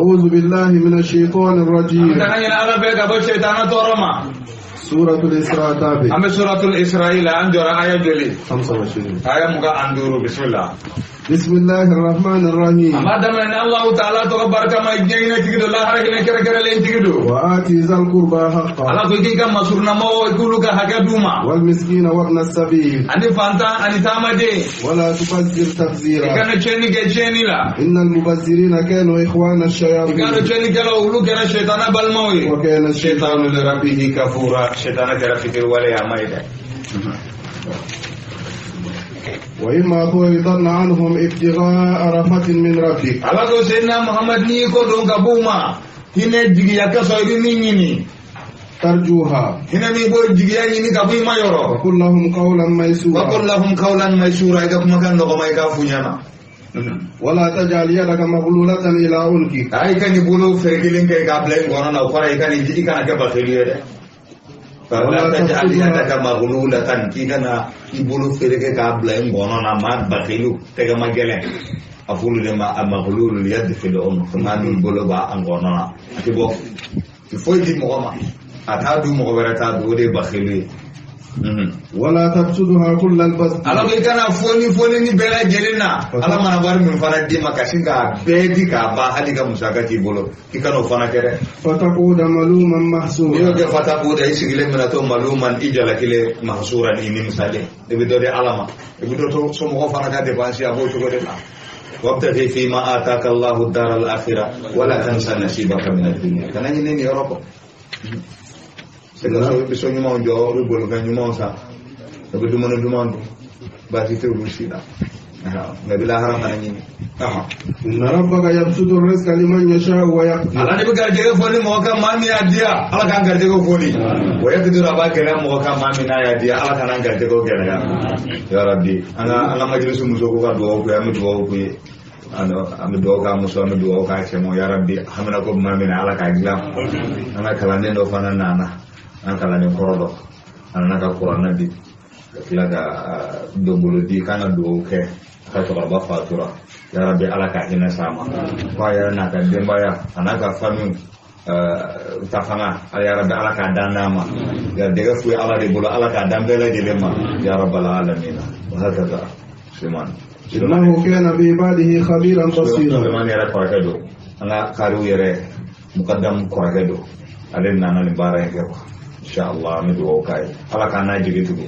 أعوذ بالله من الشيطان الرجيم. سورة الإسراء تابع. أم سورة الإسراء أنجر آية جلي 25 آية مغا بسم الله. بسم الله الرحمن الرحيم. أما دام الله تعالى تبارك ما يجينا تجدو لا حركة كره كره لين تجدو. وآتي ذا القربى حقه. على كل كم مسرنا ما يقولك حاجة دوما. والمسكين وابن السبيل. أني فانتا أني تامدي. ولا تبذر تبذيرا. كانوا تشيني كتشيني لا. إن المبذرين كانوا إخوان الشياطين. كانوا تشيني كانوا أولو كان الشيطان بالموي. وكان الشيطان لربه كفورا. الشيطان كان في ولا يا مايدا. وإما تعرضن عنهم ابتغاء رحمة من ربك. على سيدنا محمد نيكو دون كبوما هنا جيا كسوي ميني ترجوها هنا ميبو جيا ني كابوي ما يورو. وقل لهم قولا ميسورا. وقل لهم قولا ميسورا إذا كما كان نغما يكافو ولا تجعل يدك مغلولة إلى عنقك. أي كان يقولوا فرقلين كي قابلين قرانا وقرا كان يجي كان كبخيليه ولا تجعل يدك مغلولة كي كان يقولوا فرق قابلين قرانا ما بخيلو تجمع جلين أقول لما مغلول اليد في العنق ما نقولوا با قرانا تبو تفوي مغما أتادو مغبرة دوري بخيلي ولا تبسطها كل البسط. على كان فوني فوني ني بلا جلنا على ما نبار من فانا دي ما كاسينغا بيدي كا با هالي مساكا بولو كي كانوا فانا كره فتقود ملوما محسورا. يوجد فتقود اي سيغلي مناتو ملوما اجلا كلي محسورا اني مثالي يبدو دي علامه يبدو تو سمو فانا كا ديبانسي ابو تو دي وابتغي فيما آتاك الله الدار الآخرة ولا تنسى نصيبك من الدنيا. كان ني يوروب Sega so ñu ma jo ru bol ga ñu ma sa do du mëna du man ba ci teewul ci da nga bila haram na ñi aha inna rabbaka yabsutu rizqa liman yasha wa yaqdir. Ala ne bi garjege foni mo ka mami adia ala kan garjege foni wa yaqdir aba kala mo ka mami na ya dia ala kan garjege gela ya rabbi ana ana majlisu muso ko ka do ko ya mi do ko ano ami do ka muso ami do ka chemo ya rabbi hamna ko mami na ala ka gila ana kala ne do fana nana an kala ne korodo ana ka qur'ana bi kila ka dombolo di kana do ke ka to ba fatura ya rabbi ala ka hina sama ko ya na ka dembaya ana ka fami tafanga ya rabbi ala ka danama ya dega fu ala de bolo ala ka dambele de lema ya rabbal alamin wa hakaza Sulaiman innahu kana bi ibadihi khabiran basira. Sulaiman yara korake do ana karu yere muqaddam korake do ale nana ni bara yake inshallah mi do kai ala kana jigi tugu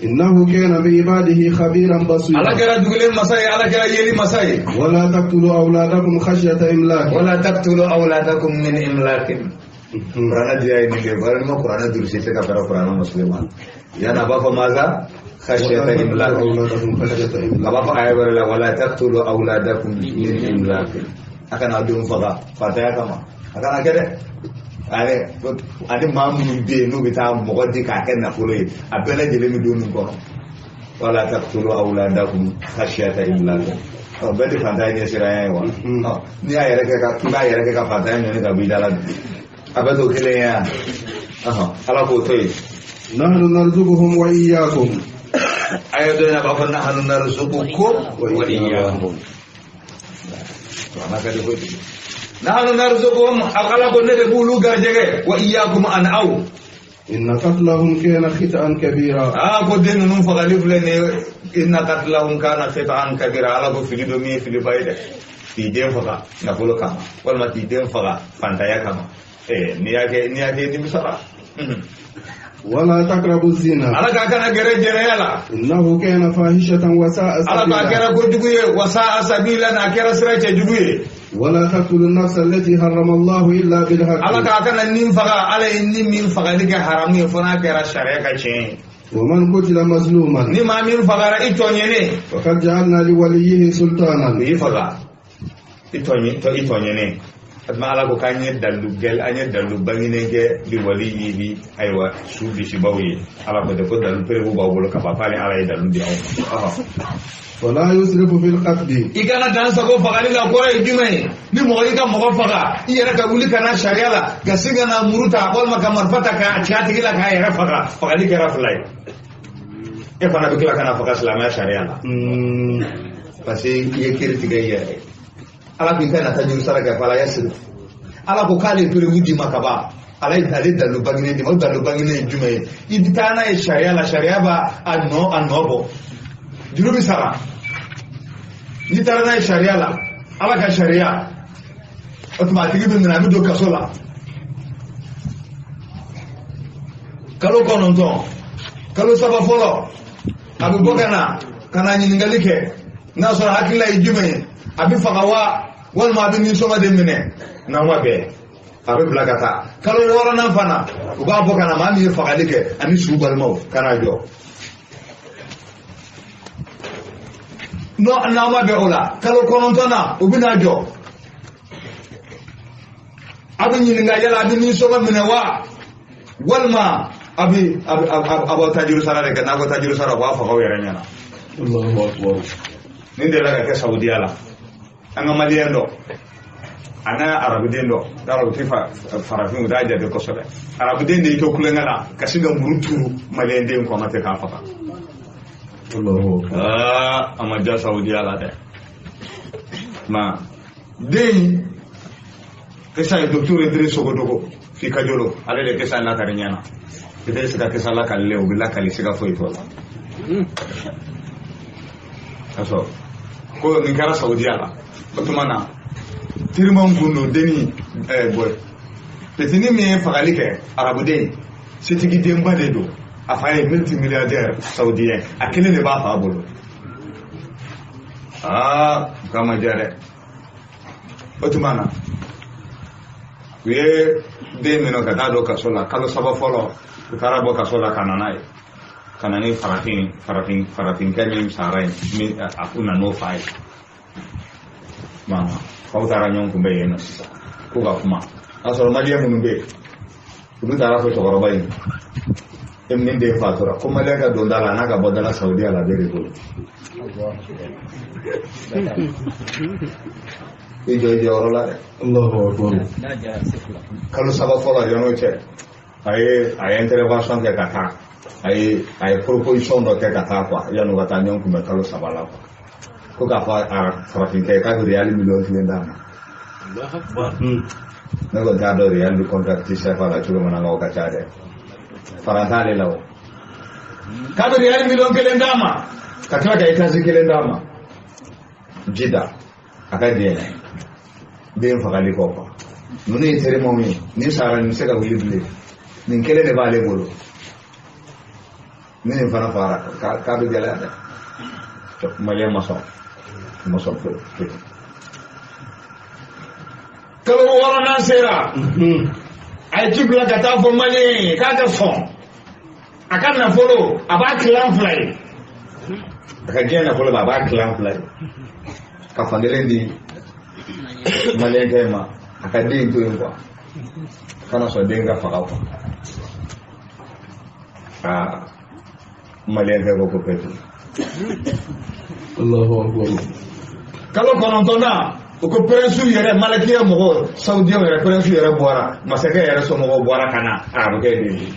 innahu kana bi ibadihi khabiran basira. Ala kara dugule masai ala kara yeli masai. Wala taqtulu awladakum khashyata imlaq. Wala taqtulu awladakum min imlaqin. Qur'ana dia ini de baran ma Qur'ana dursi te ka fara Qur'ana musliman ya na ba fa maza khashyata imlaq. Aba fa ayya wala wala taqtulu awladakum min imlaq. Akan adum faga fataya kama akan akere ale ani mamu be no bita mo di ka ken na folo yi abele jele mi donu ko wala taqtulu awladakum khashyata imlaq. O be di fanta ni sira ya wa ni ayere ka ba ayere ka fanta ni ka bi dala abeto kele ya aha ala ko toy nahnu narzuquhum wa iyyakum ayo do na ba fa nahnu narzuqukum wa iyyakum maka do ko nahnu narzuquhum aqala ko ne bulu garjege wa iyyakum an aw inna qatlahum kana khita'an kabira. Ah ko den num fa galif le ne inna qatlahum kana khita'an kabira ala ko fili do mi fili bayde ti den faga na folo kama wal ma ti den faga fantaya kama eh ni yake ni misara wala taqrabu zina. Ala ka kana gere jere yala innahu kana fahishatan wa sa'a sabila. Ala ka kera ko juguye wa sa'a sabila na kera sira ce juguye. Wala taqtulu an-nafsa allati harrama Allahu illa bil haqq. Ala ka kana nin faga ala inni min faga ni ka haramu ye fona kera sharia ka cin. Wa man qutila mazluman ni ma min faga ito nyene faqad ja'alna li waliyhi sultanan. Ni faga ito nyene atma ala ko kanye dalu gel anye dalu bangine ke li waliyihi aywa su bisi bawi ala ko de ko dalu perebu bawolo ka papa ala ye dalu di aw aha wala yusrifu fil qatl. Ikana dan sago fagali la ko ye jumɛn ni mɔgɔ i ka mɔgɔ faga i yɛrɛ ka wuli ka na sariya la ka se ka na muru ta walima ka marifa ta k'a ci a tigi la k'a yɛrɛ faga fagali kɛra fila ye e fana bɛ tila ka na faga silamɛya sariya la parce que i ye kiiri tigɛ i yɛrɛ ye. Ala k'i ka na taa juru sara kɛ fala yasiri Ala ko k'ale preuve d'i ma ka ban Ala ye ale dalu bangenen d'i ma o dalu bangenen ye jumɛn ye i bɛ taa n'a ye sariya la sariya b'a a nɔ bɔ juru bɛ sara n'i taara n'a ye sariya la Ala ka sariya o tuma a tigi bɛ minɛ a bɛ don kaso la kalo 9 kalo 3 fɔlɔ a bɛ bɔ ka na ɲininkali kɛ n'a sɔrɔ hakilila ye jumɛn ye a bɛ faga wa walima a bɛ nisɔngɔ de minɛ n'an ma bɛn a bɛ bila ka taa kalo 6nan fana u b'a bɔ ka na maa min ye fagali kɛ ani su balimaw ka na jɔ n'an ma bɛn o la kalo 9nan u bɛ na jɔ a bɛ ɲininka yala a bɛ nisɔngɔ minɛ wa walima a b'aw ta juru sara de kɛ n'a ko ta juru sara u b'a faga aw yɛrɛ ɲɛna. Nin delila ka kɛ Saudiya la an ka maliyɛn dɔ a n'a arabuden dɔ arabu tɛ farafin u t'a jate kosɛbɛ arabuden de y'i to kulonkɛ la ka sin ka muru turu maliyɛn den kɔnɔ ten k'a faga. A ma diya Saudiya la dɛ. Ma den kisa ye docteur Idriss Sogodogo f'i ka jolo ale de kisa lakari ɲɛna Idriss ka kisa lakalilen u bɛ lakali siga foyi t'o la. Ka sɔrɔ ko nin kɛra Saudiya la o tuma na terimanw kun don denni bɔ petini min ye fagali kɛ arabuden setigi denba de don a fa ye multimilliardaire saoudien a kelen de b'a fa bolo aa k'a ma diya dɛ o tuma na u ye den minɛ ka taa don kaso la kalo 3 fɔlɔ u taara bɔ kaso la ka na n'a ye ka na ni farafinkɛ min sara yen min a kun na n'o fa ye ma faw taara ɲɔgɔn kunbɛn yen nɔ sisan k'u ka kuma a sɔrɔ maliyɛn minnu bɛ yen olu taara fɔ cɛkɔrɔba in e min den fatura ko maliyɛn ka don da la a n'a ka bɔ da la Saudiya la bɛɛ de bolo i jɔ i jɔyɔrɔ la dɛ kalo 3 fɔlɔ yan'o cɛ a ye intervention kɛ ka taa a ye proposition dɔ kɛ ka taa quoi yan'u ka taa ɲɔgɔn kunbɛn kalo 3 la quoi ko k'a fɔ a farafinkɛ ye k'a bɛ riyali miliyɔn 1 d'a ma ne kɔni t'a dɔn riyali bɛ converti CFA la cogo min na nka o ka ca dɛ faran t'ale la o k'a bɛ riyali miliyɔn 1 d'a ma ka tila ka étage 1 d'a ma Jida a ka diɲɛ den fagali kɔ quoi ninnu ye terimaw ye nin sara nin bɛ se ka wuli bilen nin kelen de b'ale bolo ni nin fana fagara k'a bɛ gɛlɛya dɛ maliyɛn ma sɔn pewu kalo 6nan sera a ye ci bila ka taa fɔ maliyɛn ye k'a ka sɔn a ka nafolo a b'a tilan 2 ye a ka diɲɛ nafolo a b'a tilan 2 ye ka fan kelen di maliyɛnkɛ ma a ka den to yen quoi kana sɔn den ka faga quoi aa maliyɛnkɛ ko ko pɛtu kalo 9nan o ko pɛrɛnsiw yɛrɛ malakiya mɔgɔw saoudiyɛnw yɛrɛ pɛrɛnsiw yɛrɛ bɔra masakɛ yɛrɛ somɔgɔw bɔra ka na arabukɛ deli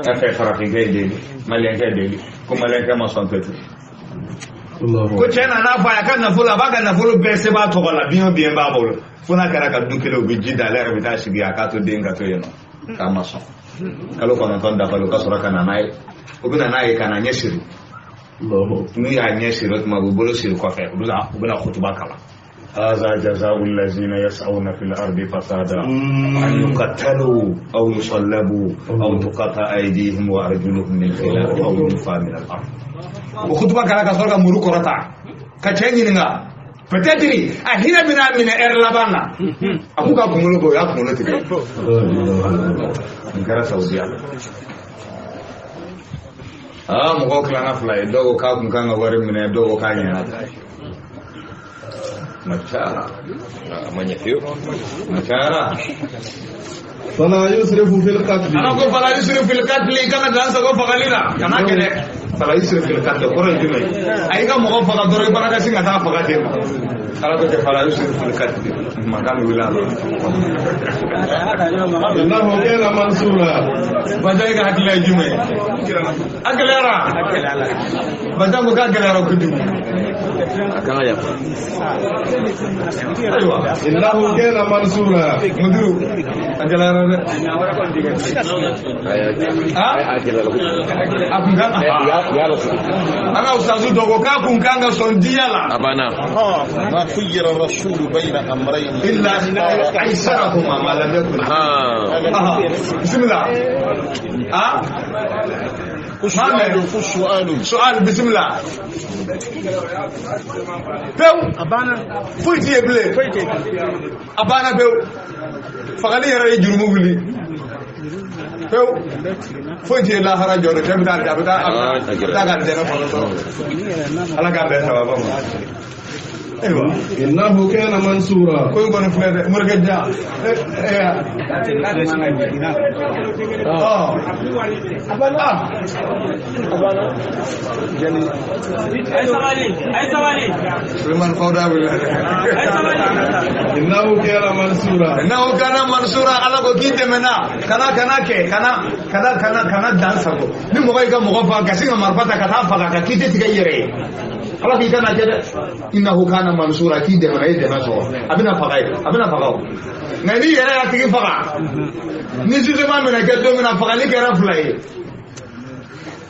a fɛ farafinkɛ deli maliyɛnkɛ deli ko maliyɛnkɛ ma sɔn pɛtu ko cɛ nana fɔ a ye a ka nafolo a b'a ka nafolo bɛɛ sɛbɛn a tɔgɔ la biɲɛ o biɲɛ b'a bolo fo n'a kɛra ka du kelen u bɛ ji da ale yɛrɛ bɛ taa sigi a k'a to den ka to yen nɔ k'a ma sɔn kalo 9 dafalen u ka sɔrɔ ka na n'a ye u bɛ na n'a ye ka na ɲɛ siri n'u y'a ɲɛ siri o tuma u b'u bolo siri kɔfɛ u bɛna kutuba kalan هذا جزاء الذين يسعون في الأرض فسادا أن يقتلوا أو يصلبوا أو تقطع أيديهم وأرجلهم من خلاف أو ينفى من الأرض وخطبة كلا كسرك مروك رتا كتشينينغا peut-être a hinɛ bɛna minɛ ɛri laban na a k'u ka kunkolo bɔ o y'a kunkolo tigɛ nin kɛra Saudiya la aa mɔgɔw tilala fila ye dɔw ko k'a kun kan ka wari minɛ dɔw ko k'a ɲɛna ma cayara a ma ɲɛ fiyewu ma cayara fala yusrifu fil qatl ala ko fala yusrifu fil qatl i kana dan sago fagali la kana kɛ dɛ fala yusrifu fil qatl kɔrɔ ye jumɛn ye a y'i ka mɔgɔ faga dɔrɔn i fana ka sin ka taa faga ten ma ala ko tɛ fala yusrifu fil qatl mankan bɛ wuli a la innahu kana mansura Bajan e ka hakilina ye jumɛn ye a gɛlɛyara Bajan ko k'a gɛlɛyara kojugu A kan ka yafa. Ayiwa. Innahu kana mansura. Mudiru a gɛlɛyara dɛ. A gɛlɛyara kojugu. A kun kan. An ka ustazu dɔ ko k'a kun kan ka sɔn diya la. A banna. Ma khuyyira rasulu bayna amrayn illa aysarahuma ma lam yakun. Bismillah. سؤال سؤال bismillah. Pewu. A banna. Foyi t'i ye bilen. Foyi t'i ye. A banna pewu. Fagali yɛrɛ ye jurumu wuli. Pewu. Foyi t'i ye lahara jɔ de cɛ bɛ taa a bɛ taa a bɛ taa ka dɛmɛ fana sɔrɔ. Ala k'an bɛn sababa ma. Ayiwa. Innahu kana mansura. Ko in kɔni filɛ dɛ morikɛ jan. Suleiman Fawda wele. Innahu kana mansura. Innahu kana mansura. Ala ko k'i dɛmɛna kana kana kɛ kana kana kana kana dan sago. Ni mɔgɔ y'i ka mɔgɔ faga ka sin ka marifa ta ka taa faga ka k'i tɛ tigɛ i yɛrɛ ye. Ala k'i kana kɛ dɛ. Innahu kana mansura k'i dɛmɛna i ye dɛmɛ sɔrɔ. A bɛna faga ye a bɛna faga o. Nka n'i yɛrɛ y'a tigi faga ni jugement bɛna kɛ don min na fagali kɛra fila ye.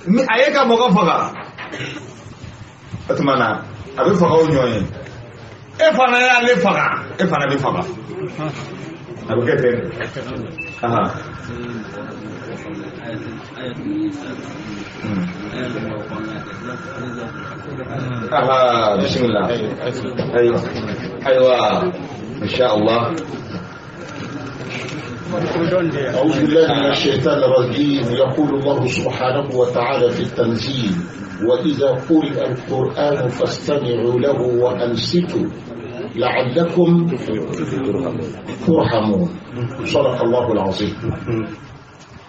Ni a ye ka mɔgɔ faga o tuma na a bɛ faga o ɲɔgɔn ye. E fana y'ale faga e fana bɛ faga. A bɛ kɛ ten. Bismillah. Ayiwa. Ayiwa. Insha Allah. أعوذ بالله من الشيطان الرجيم. يقول الله سبحانه وتعالى في التنزيل: وإذا قرئ القرآن فاستمعوا له وأنصتوا لعلكم ترحمون. صدق الله العظيم.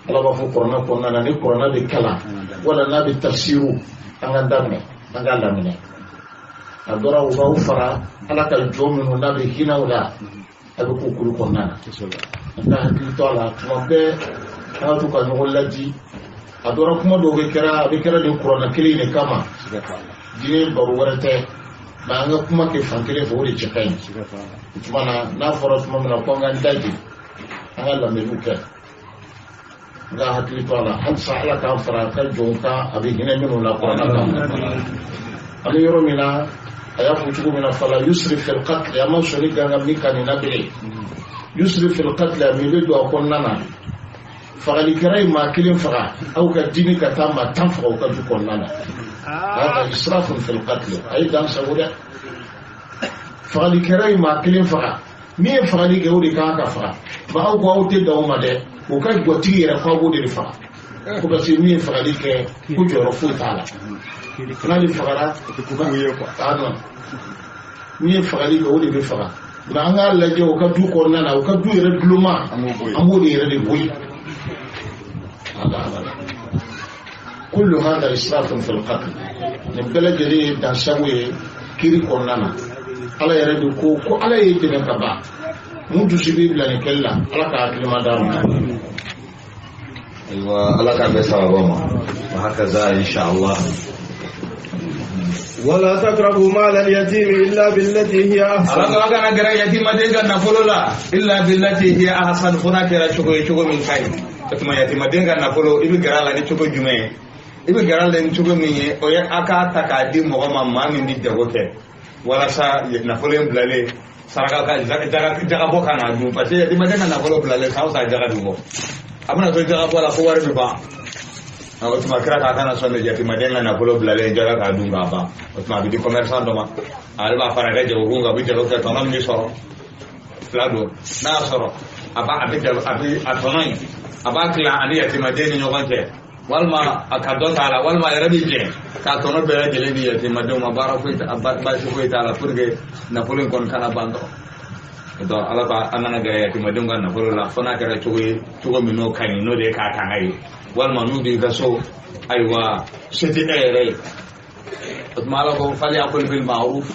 Ala b'a fɔ kuranɛ kɔnɔna na ni kuranɛ bɛ kalan wala n'a bɛ tafsiru an ka daminɛ an ka laminɛ. A dɔra u b'aw fara Ala ka jɔn minnu n'a bɛ hinɛ u la a bɛ k'u kulu kɔnɔna na. An ka hakili to a la tuma bɛɛ an ka to ka ɲɔgɔn ladi. A dɔra kuma dɔw bɛ kɛra a bɛ kɛra nin kuranɛ kelen in de kama, diinɛ baro wɛrɛ tɛ, mɛ an ka kuma kɛ fan kelen fɛ o de cɛ ka ɲi. O tuma na n'a fɔra tuma min na ko an k'an daje an ka lamɛnniw kɛ. N ka hakili to a la halisa Ala k'an fara a ka jɔnw kan a bɛ hinɛ minnu na kuranɛ kan. An bɛ yɔrɔ min na a y'a fɔ cogo min na fala yusri fil qatl, a ma sɔnni ganga min kan nin na bilen. Yusri fil qatl a min bɛ don a kɔnɔna na. Fagalikɛla ye maa kelen faga aw ka dimi ka taa maa 10 faga u ka du kɔnɔna na. Hada israfun fil qatl, a ye dan sago dɛ. Fagalikɛla ye maa kelen faga, min ye fagali kɛ o de kan ka faga. Mɛ aw ko aw tɛ dan o ma dɛ, o ka gatigi yɛrɛ ko aw b'o de faga. Ko parce que min ye fagali kɛ ko jɔyɔrɔ foyi t'a la. N'ale fagara min ye fagali kɛ o de bɛ faga. Nka an k'a lajɛ o ka du kɔnɔna na, o ka du yɛrɛ duloma an b'o de yɛrɛ de bɔ yen. Kullu hada israfun fil qatl. Nin bɛɛ lajɛlen ye dansago ye kiiri kɔnɔna na. Ala yɛrɛ de ko ko Ala ye dɛmɛ ka ban. Mun dusu b'i bila nin kɛli la, Ala ka hakilima d'a ma. Ayiwa, Ala k'an bɛn sababa ma. Wa hakaza insha Allah. ولا تقربوا مال اليتيم إلا بالتي هي أحسن. Ala kana gɛrɛ yatimaden ka nafolo la illa billati hiya ahsan, fo n'a kɛra cogo ye cogo min ka ɲi. O tuma yatimaden ka nafolo i bɛ gɛrɛ a la ni cogo jumɛn ye? I bɛ gɛrɛ a la ni cogo min ye o ye a k'a ta k'a di mɔgɔ ma maa min bɛ jago kɛ walasa nafolo in bilalen saraka ka jagabɔ ka n'a dun. Parce que yatimaden ka nafolo bilalen san o san jaga bɛ bɔ, a bɛna to jagabɔ la fo wari bɛ ban. O tuma kira k'a kana sɔn de yatimaden ka nafolo bilalen jaga k'a dun k'a ban. O tuma a bɛ di commerçant dɔ ma, ale b'a fara a ka jagokun kan, a bɛ jago kɛ tɔnɔ min bɛ sɔrɔ fila don, n'a y'a sɔrɔ a b'a a bɛ jago a bɛ a tɔnɔ in a b'a tila ani yatimaden ni ɲɔgɔn cɛ, walima a ka dɔ t'a la, walima a yɛrɛ bɛ jɛ k'a tɔnɔ bɛɛ lajɛlen di yatimadenw ma. Baara foyi t'a baasi foyi t'a la pour que nafolo in kɔni kana ban dɔrɔn. Donc Ala b'a an kana gɛrɛ yatimadenw ka nafolo la fo n'a kɛra cogo ye cogo min n'o ka ɲi, n'o de ye k'a tanga ye, walima n'u b'i ka so ayiwa se tɛ e yɛrɛ ye. O tuma Ala ko fali akul bil ma'ruf,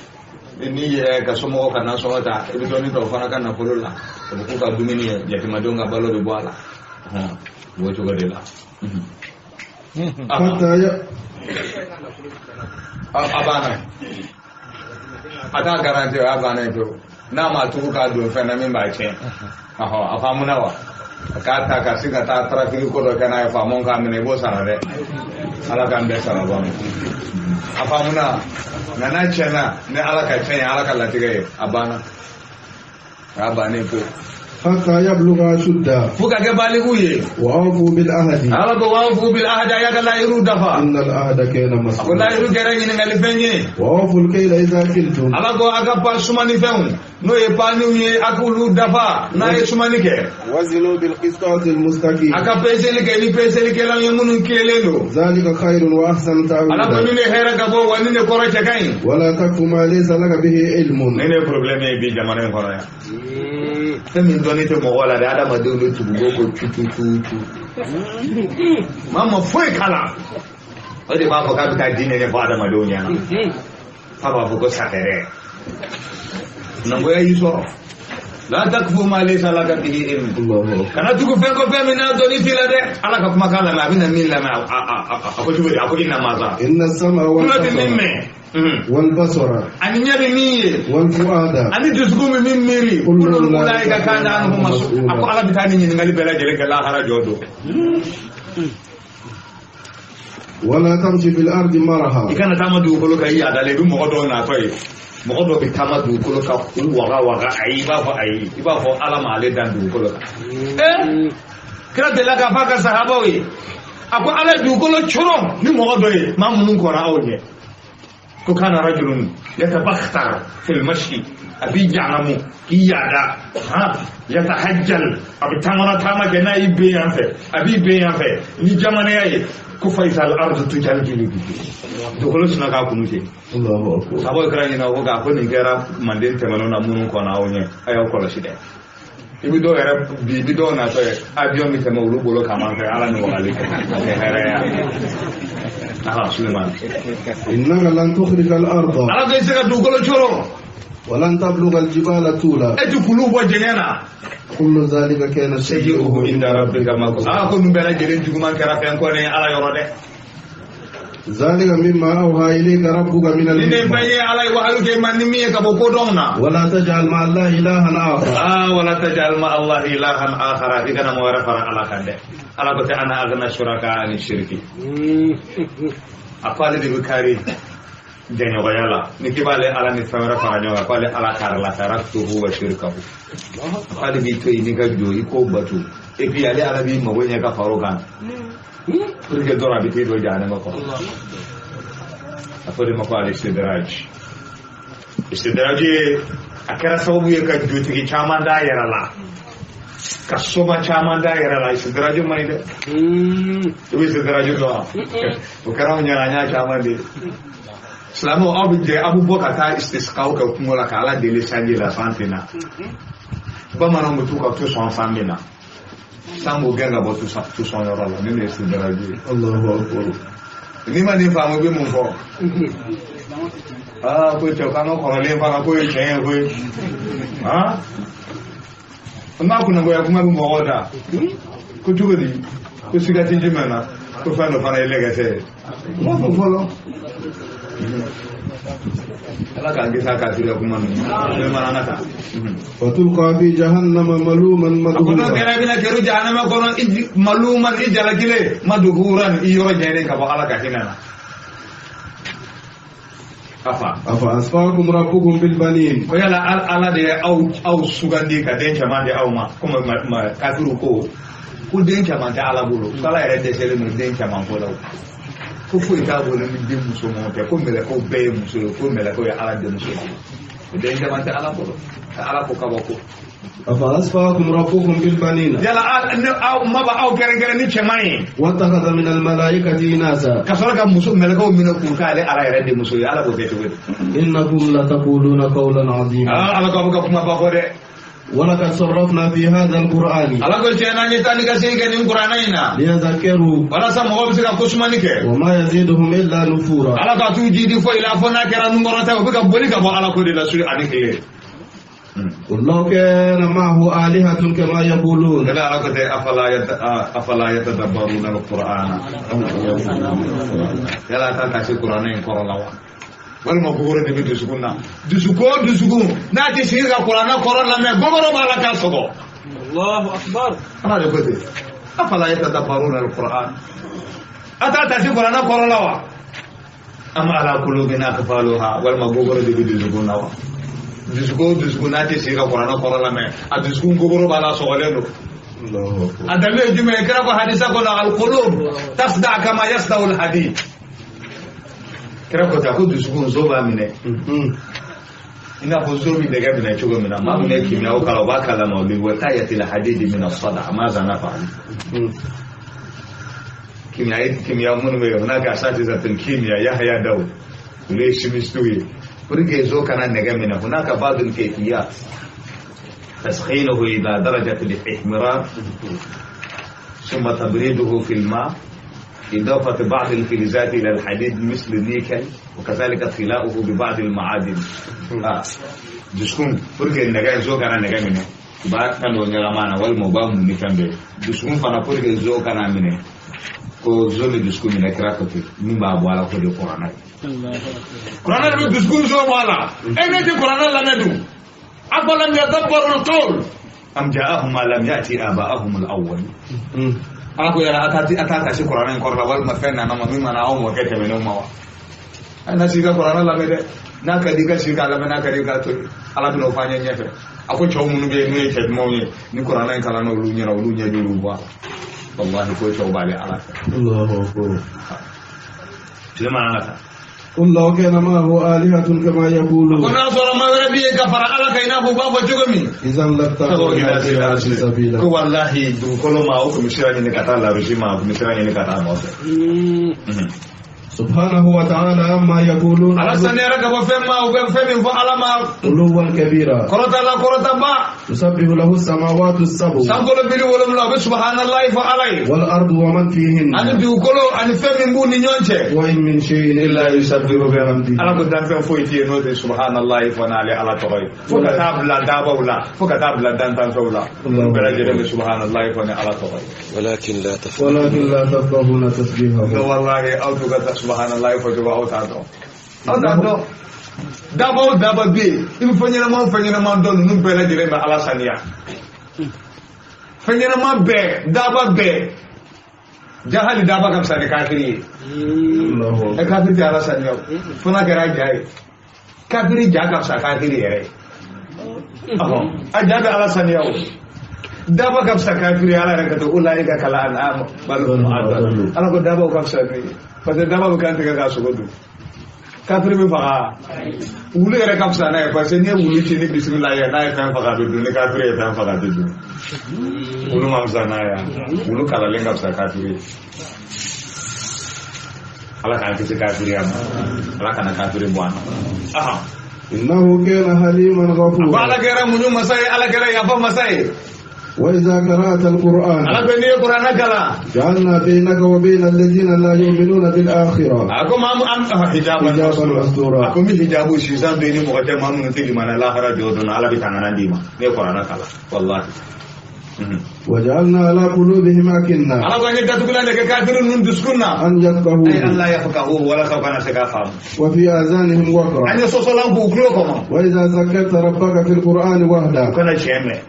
n'i yɛrɛ ka somɔgɔw ka nasɔngɔ ta i bɛ dɔɔnin ta o fana ka nafolo la, o bɛ k'u ka dumuni ye, yatimadenw ka balo bɛ bɔ a la. O cogo de la. A banna. A t'a garanti o y'a bannen pewu. N'a ma tugu k'a don fɛn na min b'a tiɲɛ. Ɔhɔ a faamuna wa? A k'a ta ka se ka taa tarafiki ko dɔ kɛ n'a ye faamaw k'a minɛ i b'o sara dɛ. Ala k'an bɛɛ sara ba ma. A faamuna nka n'a tiɲɛna ni Ala ka tiɲɛ ye Ala ka latigɛ ye a banna. A y'a bannen pewu. حتى يبلغ أشده Fo ka kɛ baliku ye. وأوفوا بالعهد Ala ko wa'awfu bil ahdi a y'a ka layiru dafa. إن العهد كان A ko مسؤولا layiru kɛra ɲininkali fɛn ye. وأوفوا الكيل إذا كلتم Ala ko a ka pan sumani fɛnw n'o ye paniw ye a k'olu dafa n'a ye sumani kɛ. وزنوا بالقسطاس المستقيم A ka peseli kɛ ni peselikɛlaw ye minnu tilennen don. ذلك خير وأحسن Ala ko تأويلا ni ne hɛrɛ ka bɔ wa ni ne kɔrɔ cɛ ka ɲi. ولا تقف ما ليس لك به علم Ni ne ye problème ye bi jamana in kɔnɔ yan. Fɛn min dɔnni tɛ mɔgɔ la dɛ adamadenw bɛ tugu ko ko tu tu tu tu. Maa ma foyi kalan. O de b'a fɔ k'a bɛ taa diinɛ ɲɛfɔ adamadenw ɲɛna. F'a b'a fɔ ko safɛrɛ. Nangoya y'i sɔrɔ. La takfu ma laysa laka bihi ilm. الله أكبر Kana tugu fɛn ko fɛn min n'a dɔnni t'i la dɛ. Ala ka kumakan lamɛn a bɛna min lamɛn a ko cogo di a ko inna maza. إن السمع Tulo tɛ min والبصر mɛn. والبصر Ani ɲɛ bɛ min ye. والفؤاد Ani dusukun bɛ min miiri. Kullu Kullu ulaika kana anhu mas'ula. A ko Ala bɛ taa ni ɲininkali bɛɛ lajɛlen kɛ lahara jɔ don. ولا تمشي في الأرض I مرحا kana taama dugukolo kan i yaadalen i bɛ mɔgɔ dɔw natɔ ye. Mɔgɔ dɔw bɛ taama dugukolo kan k'u waga waga ayi i b'a fɔ ayi i b'a fɔ Ala ma ale dan dugukolo kan. Kira delila k'a fɔ a ka sahabaw ye. A ko Ala ye dugukolo coron ni mɔgɔ dɔ ye maa minnu kɔnna aw ɲɛ. Ko kana rajulun yatabakhtar fil mashi a b'i janamu k'i yaada han yatahajjal a bɛ taamana taama kɛ n'a y'i ben yan fɛ a b'i ben yan fɛ ni jamanaya ye ko fa izal ardu tujaljilu bihi dugukolo sinna k'a kunu ten. الله أكبر Sabaw kɛra ɲɛna ko k'a ko nin kɛra manden tɛmɛnenw na minnu kɔnna aw ɲɛ a y'aw kɔlɔsi dɛ. I bɛ dɔw yɛrɛ bi i bɛ dɔw natɔ ye avion bɛ tɛmɛ olu bolo kaman fɛ Ala ni wagali kɛ o tɛ hɛrɛ ye wa. Aha Sulemani. إنك لن تخرق الأرض Ala ko i tɛ se ka dugukolo coron. ولن تبلغ الجبال طولا E ti kulu bɔ jɛngɛ na. كل ذلك كان Sayyi'uhu inda rabbika makruh. Aa ko ninnu bɛɛ lajɛlen juguman kɛra fɛn kɔni ye Ala yɔrɔ dɛ. ذلك مما أوحى إليك ربك من Ni ne fɛn الحكمة ye Ala ye wahayu kɛ i ma ni min ye ka bɔ kodɔn na. ولا تجعل مع الله إلها آخر Aa wala taj'al ma Allah ilahan akhara i kana mɔgɔ wɛrɛ fara Ala kan dɛ. Ala ko tɛ ana aghna shuraka ani shirki. A ko ale de bɛ kari jɛɲɔgɔnya la ni k'i b'ale Ala ni fɛn wɛrɛ fara ɲɔgɔn kan k'ale Ala kari la taraktuhu wa shirkahu. A k'ale b'i to yen n'i ka jɔ i k'o bato et puis ale Ala b'i mago ɲɛ ka far'o kan. Pour que dɔrɔn a bɛ t'i don jahanama kɔnɔ. A fɔ de ma ko al-istidraj. Istidraj ye a kɛra sababu ye ka jotigi caman d'a yɛrɛ la. Ka soma caman d'a yɛrɛ la istidraj man ɲi dɛ. I bɛ istidraj dɔn wa? O kɛra anw ɲɛna an y'a caman de ye. Silamɛw aw bɛ jɛ aw bɛ bɔ ka taa istisqaw kɛ kungo la ka Ala deli sanji la san tɛ na. Bamananw bɛ t'u ka tusɔn san min na. San b'o gɛn ka bɔ tusɔn yɔrɔ la ni ne ye istidraj ye. الله أكبر N'i ma nin faamu i bɛ mun fɔ? Aa ko cɛ k'an ka kɔrɔlen fana k'o ye tiɲɛ ye koyi. Han? N b'a kunnagoya kuma bɛ mɔgɔw da. Ko cogo di? Ko siga tɛ jumɛn na? Ko fɛn dɔ fana ye lɛgɛsɛ ye. N b'a fɔ fɔlɔ. Ala k'an kisi a kafiriya kuma ninnu ma. Sulemana an ka taa. فتلقى في جهنم ملوما A ko n'o مدحورا kɛra i bɛna kɛru jahanama kɔnɔ i maluman i jalakilen maduhuran i yɔrɔ jɛlen ka bɔ Ala ka hinɛ na. Afa. أفأصفاكم ربكم بالبنين Ko yala Ala de ye aw sugandi ka den caman di aw ma komi kafiriw ko ko den caman tɛ Ala bolo k'Ala yɛrɛ dɛsɛlen don den caman ko la o. Ko foyi t'a bolo ni den musomanw tɛ ko mɛlɛkɛw bɛɛ ye muso ye ko mɛlɛkɛw ye Ala denmuso ye ko den caman tɛ Ala bolo ka Ala ko kabako. أفأصفاكم ربكم بالبنين Yala aw ma b'aw kɛrɛnkɛrɛn ni cɛman ye واتخذ من الملائكة إناثا ka sɔrɔ ka muso mɛlɛkɛw minɛ k'u k'ale Ala yɛrɛ denmuso ye Ala b'o kɛ cogo di. إنكم لتقولون قولا عظيما Aa Ala ko a bɛ ka kuma ba fɔ dɛ. ولقد صرفنا في هذا القرآن Ala ko tiɲɛ na an ye taa ni ka segin kɛ nin kuranɛ in na. ليذكروا Walasa mɔgɔw bɛ se ka kosumani kɛ. وما يزيدهم إلا نفورا Ala ka t'u jidi foyi la fo n'a kɛra nunkɔrɔta ye u bɛ ka boli ka bɔ Ala ko de la su ani tile. قل لو كان معه آلهة كما يقولون Yala Ala ko tɛ afala yatadabbaruna al-Qur'ana. Yala ta kasi kuranɛ in kɔrɔ la wa? Walima gogoro de bɛ dusukun na. Dusukun o dusukun n'a tɛ sigi ka kuranɛ kɔrɔ lamɛn, gogoro b'a la k'a sɔgɔ. Allahu akbar. Ala de ko ten. Afala yatadabbaruna alquran. A t'a tasi kuranɛ kɔrɔ la wa? Am ala qulubin aqfaluha. Walima gogoro de bɛ dusukun na wa? Dusukun o dusukun n'a tɛ sigi ka kuranɛ kɔrɔ lamɛn, a dusukun gogoro b'a la sɔgɔlen don. A dalilu ye jumɛn ye? Kira ko hadisa kɔnɔ, alqulub tasda kama yasda'u alhadid. Kira ko ten, a ko dusukun zo b'a minɛ i n'a fɔ zo bɛ nɛgɛ minɛ cogo min na. Maa min ye kimiyaw kalan, o b'a kalama bi wiqayati alhadidi min as-sada maza nafa'al. Kimia kimia minnu bɛ yen, hunaka asatizatul kimia Yahya Daw, olu ye chimiste ye. Pour que zo kana nɛgɛ minɛ, hunaka ba'dul kayfiyat تسخينه إلى درجة الاحمرار ثم تبريده في الماء، إضافة بعض الفلزات إلى الحديد مثل النيكل، وكذلك طلاؤه ببعض المعادن. Dusukun pour que nɛgɛ zo kana nɛgɛ minɛ, u b'a fɛn dɔ ɲagami a na walima u b'a mun ni fɛn dɔ ye. Dusukun fana, pour que zo kana minɛ, ko zo bɛ dusukun minɛ, kira ko ten, min b'a bɔ a la ko de kuranɛ ye. Kuranɛ de bɛ dusukun zo bɔ a la. E ne tɛ kuranɛ lamɛn dun. Afalam yadabbaru alqawl am ja'ahum ma lam ya'ti aba'ahum al-awwal. Ala ko yala a t'a kasi kuranɛ in kɔrɔ la, walima fɛn nana ma min mana aw mɔkɛ tɛmɛnenw ma wa? A na sigi ka kuranɛ lamɛn dɛ. N'a ka di i ka sigi k'a lamɛn, n'a ka di i k'a to yen. Ala bɛna o fɔ an ye ɲɛfɛ. A ko cɛw minnu bɛ yen n'u ye cɛ dumanw ye, ni kuranɛ in kalanna olu ɲɛna, olu ɲɛ b'olu bɔ a la. Walahi ko cɛw b'ale Ala fɛ. Allahu akbar. Tile mana an ka taa. قل لو كان معه آلهة كما يقولون. Ko n'a sɔrɔ ma wɛrɛ bɛ yen ka fara Ala kan i n'a fɔ u b'a fɔ cogo min. إذا لابتغوا إلى ذي العرش سبيلا. Ko walahi dugukolo ma, o tun bɛ sira ɲini ka taa larusi ma, o tun bɛ sira ɲini ka taa nɔfɛ. سبحانه وتعالى عما يقولون Ala saniyara ka bɔ fɛn ma, u bɛ fɛn min fɔ Ala ma. علوا كبيرا. Kɔrɔta la kɔrɔta ba. تسبح له السماوات السبع Sankolo bili wolonwula, u bɛ subahanallahi fɔ Ala ye. والأرض ومن فيهن. Ani dugukolo ani fɛn min b'u ni ɲɔgɔn cɛ. وإن من شيء إلا يسبح بحمده. Ala ko danfɛn foyi tɛ yen n'o tɛ subahanallahi fɔ n'ale Ala tɔgɔ ye. Fo ka taa bila dabaw la, fo ka taa bila dantanfɛnw la. Olu bɛɛ lajɛlen bɛ subahanallahi fɔ ni Ala tɔgɔ ye. ولكن لا تفقهون. ولكن لا تفقهون Nka تسبيحهم. walahi aw t'u ka subahanallahi fɔ cogo, aw t'a dɔn. Aw t'a dɔn. Daba o daba bɛ yen, i bɛ fɛn ɲɛnama o fɛn ɲɛnama dɔn, ninnu bɛɛ lajɛlen bɛ Ala saniya. Fɛn ɲɛnama bɛɛ, daba bɛɛ. Jahali daba ka fisa ni kafiri ye. الله Ɛ kafiri tɛ Ala saniya o. Fo n'a kɛra ja ye. Kafiri ja ka fisa kafiri yɛrɛ ye. Ɔhɔn, a ja bɛ Ala saniya o. Daba ka fisa kafiri ye, Ala yɛrɛ ka to ulaika kal an'am bal hum adall. Ala ko dabaw ka fisa n'u ye. Parce que daba bɛ kan tigɛ k'a sogo dun. Kafiri bɛ faga. Wulu yɛrɛ ka fisa n'a ye, parce que n'i ye wulu ci ni bisimila ye, n'a ye fɛn faga a bɛ dun, ni kafiri ye fɛn faga a tɛ dun. Wulu ma fisa n'a ye, wulu kalalen ka fisa kafiri ye. Ala k'an kisi kafiriya ma. Ala kana kafiri bɔ an na. Ahan. إنه كان حليما A ko Ala غفورا. kɛra muɲu masa ye, Ala kɛra yafa masa ye. وإذا قرأت القرآن Ala ko n'i ye kuranɛ kalan. جعلنا بينك وبين الذين لا يؤمنون بالآخرة A ko maa mu an hijaban حجابا mastura. A مستورا. ko n bɛ hijabu sisan don i ni mɔgɔ cɛ, maa minnu tɛ limaniya lahara jɔ don na, Ala bɛ tangana d'i ma. Ne ye kuranɛ kalan. Walahi. وجعلنا على قلوبهم أكنة Ala ko an ye datugulan de kɛ kafiri ninnu dusukun na. أن Ay يفقهوه Allah ya fakahu walasa u kana se k'a faamu. وفي آذانهم An وقرا. ye sɔsɔlan k'u tulo kɔnɔ. وإذا ذكرت ربك في القرآن U وحده kana tiɲɛ mɛn.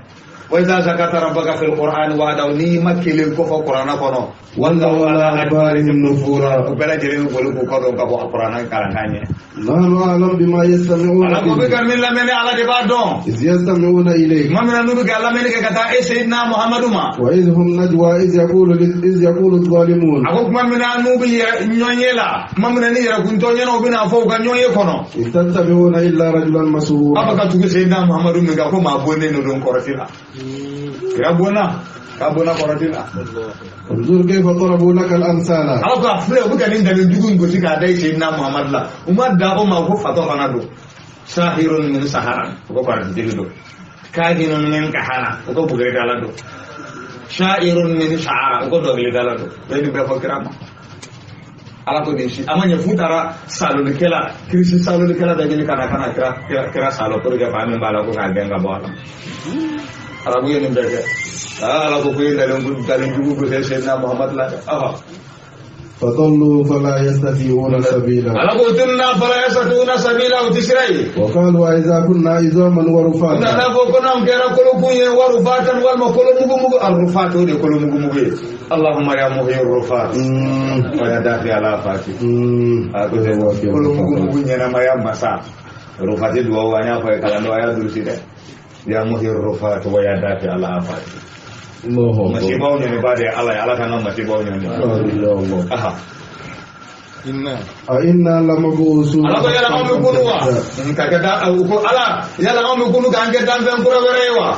Wa iza zakarta rabbaka fil qur'ani wahdahu, n'i ma kelen ko fɔ kuranɛ kɔnɔ. ولوا على أدبارهم U نفورا. bɛɛ lajɛlen bɛ boli k'u kɔ don ka bɔ a kuranɛ kalankan ɲɛ. نحن أعلم بما يستمعون Ala ko bɛ به ka min lamɛn, ala de b'a dɔn. إذ يستمعون إليك Tuma min na n'u bɛ ka lamɛnni kɛ ka taa e Seyidina Muhamadu ma. وإذ هم نجوى إذ يقول الظالمون A ko tuma min na n'u bɛ yɛrɛ ɲɔgɔn ye la, tuma min na ni yɛrɛkuntɔ ɲɛna, u bɛna fɔ u ka ɲɔgɔn ye kɔnɔ. إن تتبعون إلا رجلا A bɛ مسرورا. ka tugu Seyidina Muhamadu min kan, ko maa bonnen de don kɔrɔti la. Kira bonna, k'a bonna kɔrɔti la. انظر كيف ضربوا لك الأمثال. Ala ko a filɛ, u bɛ ka nin dalilu jugu in gosi k'a da i Seyidina Muhamadu la. U ma dan o ma, ko fatɔ fana don. Sahirun min sahara, u ko kɔrɔtitigi don. Kahinun min kahana, u ko buguridala don. Sha'irun min sha'ara, u ko dɔnkilidala don. U ye nin bɛɛ fɔ kira ma. Ala ko nin si a ma ɲɛ f'u taara salolikɛla, kirisi salolikɛla dɔ ɲini ka na ka na kira kira kira salo pour que fa min b'a la ko k'a gɛn ka bɔ a la. Arabu ye nin bɛɛ kɛ. Aa, Ala ko ko ye dalilu jugu gosi Seyidina Muhamadu la dɛ. Ɔhɔ. فضلوا فلا يستطيعون سبيلا. Ala ko tunna فلا يستطيعون سبيلا u ti sira ye. وقالوا أئذا كنا عظاما U ورفاتا. nana fɔ ko n'anw kɛra kolokun ye ورفاتا walima kolo mugu mugu الرفات o de ye kolo mugu mugu ye. اللهم يا محيي الرفات ويا دافع الآفات. A ko kolo mugu mugu ɲɛnamaya masa rufati duwawu an y'a fɔ ye kalandenw a y'a durusi dɛ. يا محيي الرفات ويا دافع الآفات. الله أكبر. Masibaw ɲɔniba de ye Ala ye, Ala k'an ka masibaw ɲɔni. يا الله. Aha. أئنا لمبعوثون. Ala ko yala anw bɛ kunu wa ka kɛ da u ko Ala yala anw bɛ kunu k'an kɛ danfɛn kura wɛrɛ ye wa?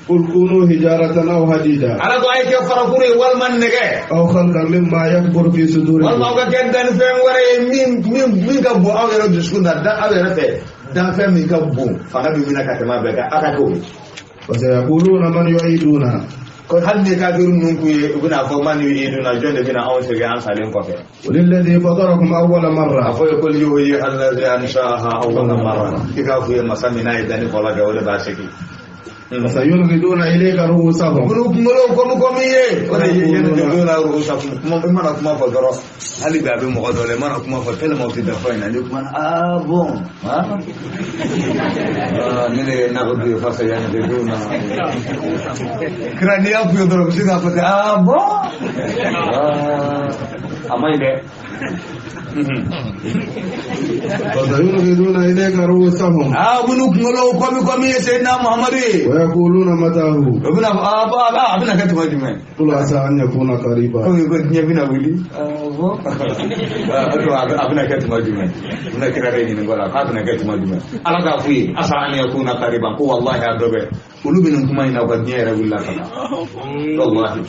قل كونوا حجارة أو حديدا. Ala ko a ye kɛ farakuru ye walima nɛgɛ. أو خلقا مما يكبر في Walima صدوركم. aw ka kɛ danfɛn wɛrɛ ye min ka bon aw yɛrɛ dusukun na da aw yɛrɛ fɛ danfɛn min ka bon fanga bɛ min na ka tɛmɛ a bɛɛ kan aw ka k'o ye. وسيقولون من يعيدنا. Ko hali ni kafiru ninnu kun ye u bɛna fɔ من يعيدنا jɔn de bɛna anw segin an salen kɔfɛ? قل الذي فطركم أول A مرة. fɔ ye قل يحييها الذي أنشأها أول مرة i k'a f'u ye masa min n'a ye danni fɔlɔ kɛ o de b'a segin. فسينغضون إليك رؤوسهم. Olu kunkolo komi komi ye o de ye ينغضون رؤوسهم kuma i mana kuma fɔ dɔrɔn hali bi a bɛ mɔgɔ dɔ la i mana kuma fɔ tellement u tɛ da fɔ in na ni kuma na ah bon ah ne de ye nagadu ye فسينغضون kira n'i y'a f'u ye dɔrɔn u bɛ se k'a fɔ ten ah bon ah a man ɲi dɛ. فسينغضون إليك رؤوسهم. Ah minnu kunkolo komi komi ye Seyidina Muhamadu ye. ويقولون متى هو. O bɛna fɔ ah bon a bɛna kɛ tuma jumɛn? قل عسى أن يكون قريبا. Komi ko diɲɛ bɛna wuli. Bon a bɛna kɛ tuma jumɛn? U bɛna kira de ɲininka o la k'a bɛna kɛ tuma jumɛn? Ala k'a f'u ye عسى أن يكون قريبا ko wallahi a dɔ bɛ olu bɛ nin kuma in na u ka diɲɛ yɛrɛ wulila ka ban wallahi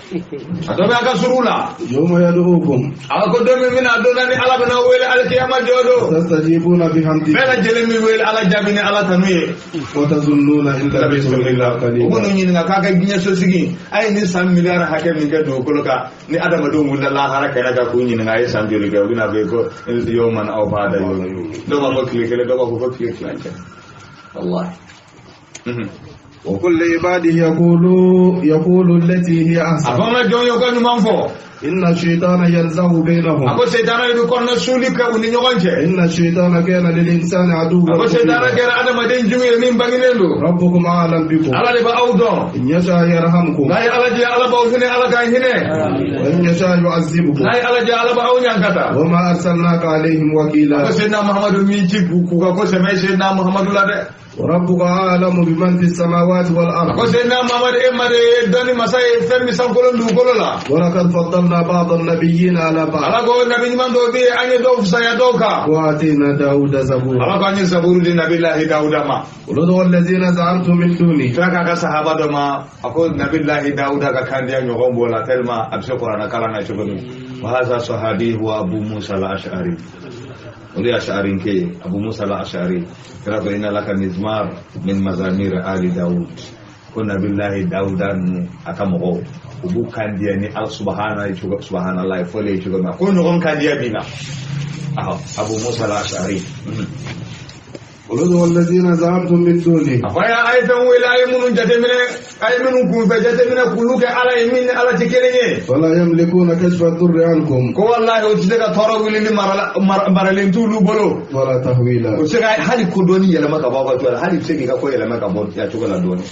a dɔ bɛ a ka suru la. يوم يدعوكم. A ko don min bɛna don na ni Ala bɛna wele alikiyama jɔ don. تستجيبون بحمده. Bɛɛ lajɛlen min wele Ala jaabi ni Ala tanu ye. وتظنون إن لبثتم إلا U قليلا. b'u ɲininka k'a ka diɲɛ sosigi a ye ni san miliyari hakɛ min kɛ dugukolo kan ni adamadenw wulila lahara kɛnɛ kan k'u ɲininka a ye san joli kɛ u bɛna fɔ ko يوما أو بعض يوم dɔw b'a fɔ tile kelen dɔw b'a fɔ ko tile tilancɛ wallahi. وقل لعباده يقولوا التي هي A أحسن. fɔ an ka jɔn ye u ka ɲuman fɔ. إن الشيطان ينزغ A بينهم. ko seyitaana de bɛ kɔnɔna suli kɛ u ni ɲɔgɔn cɛ. إن الشيطان كان للإنسان عدوا A ko seyitaana مبينا. kɛra adamaden jugu ye min bangenen don. ربكم أعلم بكم. Ala de bɛ aw dɔn. إن يشاء يرحمكم. N'a ye Ala jɛ Ala b'aw hinɛ Ala k'an hinɛ. وإن يشاء يعذبكم. N'a ye Ala jɛ Ala b'aw ɲankata. وما أرسلناك عليهم A وكيلا. ko Seyidina Muhamadu m'i ci k'u ka ko sɛmɛ Seyidina Muhamadu la dɛ. وربك أعلم بمن في السماوات A ko والأرض. Seyidina Muhamadu e ma de ye dɔnni masa ye fɛn min sankolo ni dugukolo la. ولقد فضلنا بعض النبيين على بعض. Ala ko nabi ɲuman dɔw bɛ yen an ye dɔw fisaya dɔw kan. وآتينا داود زبورا. Ala ko an ye zaburu di Nabilahi Dawuda ma. قل ادعوا الذين زعمتم من دونه. Kira k'a ka sahaba dɔ ma a ko Nabilahi Dawuda ka kandiya ɲɔgɔn b'o la tellement a bɛ se kuranɛ kalan na cogo min. وهذا صحابي هو أبو موسى الأشعري. Olu ye Ash'ari ke ye Abu Musa al-Ash'ari. Kira ko إن لك مزمار من مزامير آل داود. Ko Nabilahi Dawuda ninnu a ka mɔgɔw u b'u kandiya ni Ala subahana ye cogo subahanallahi fɔlen ye cogo min na ko ɲɔgɔn kandiya b'i la. Ahɔ Abu Musa al-Ash'ari. قل ادعوا الذين زعمتم من دونه. A ko a ye fɛn wele a ye minnu jateminɛ a ye minnu kunfɛ jateminɛ k'olu kɛ Ala ye min ni Ala tɛ kelen ye. فلا يملكون كشف الضر عنكم. Ko wallahi o tɛ se ka tɔɔrɔ wuli ni maralen t'olu bolo. ولا تحويلا. O tɛ se ka hali ko dɔɔni yɛlɛma ka bɔ aw ka cogo la hali i bɛ se k'i ka ko yɛlɛma ka bɔ ya cogo la dɔɔni.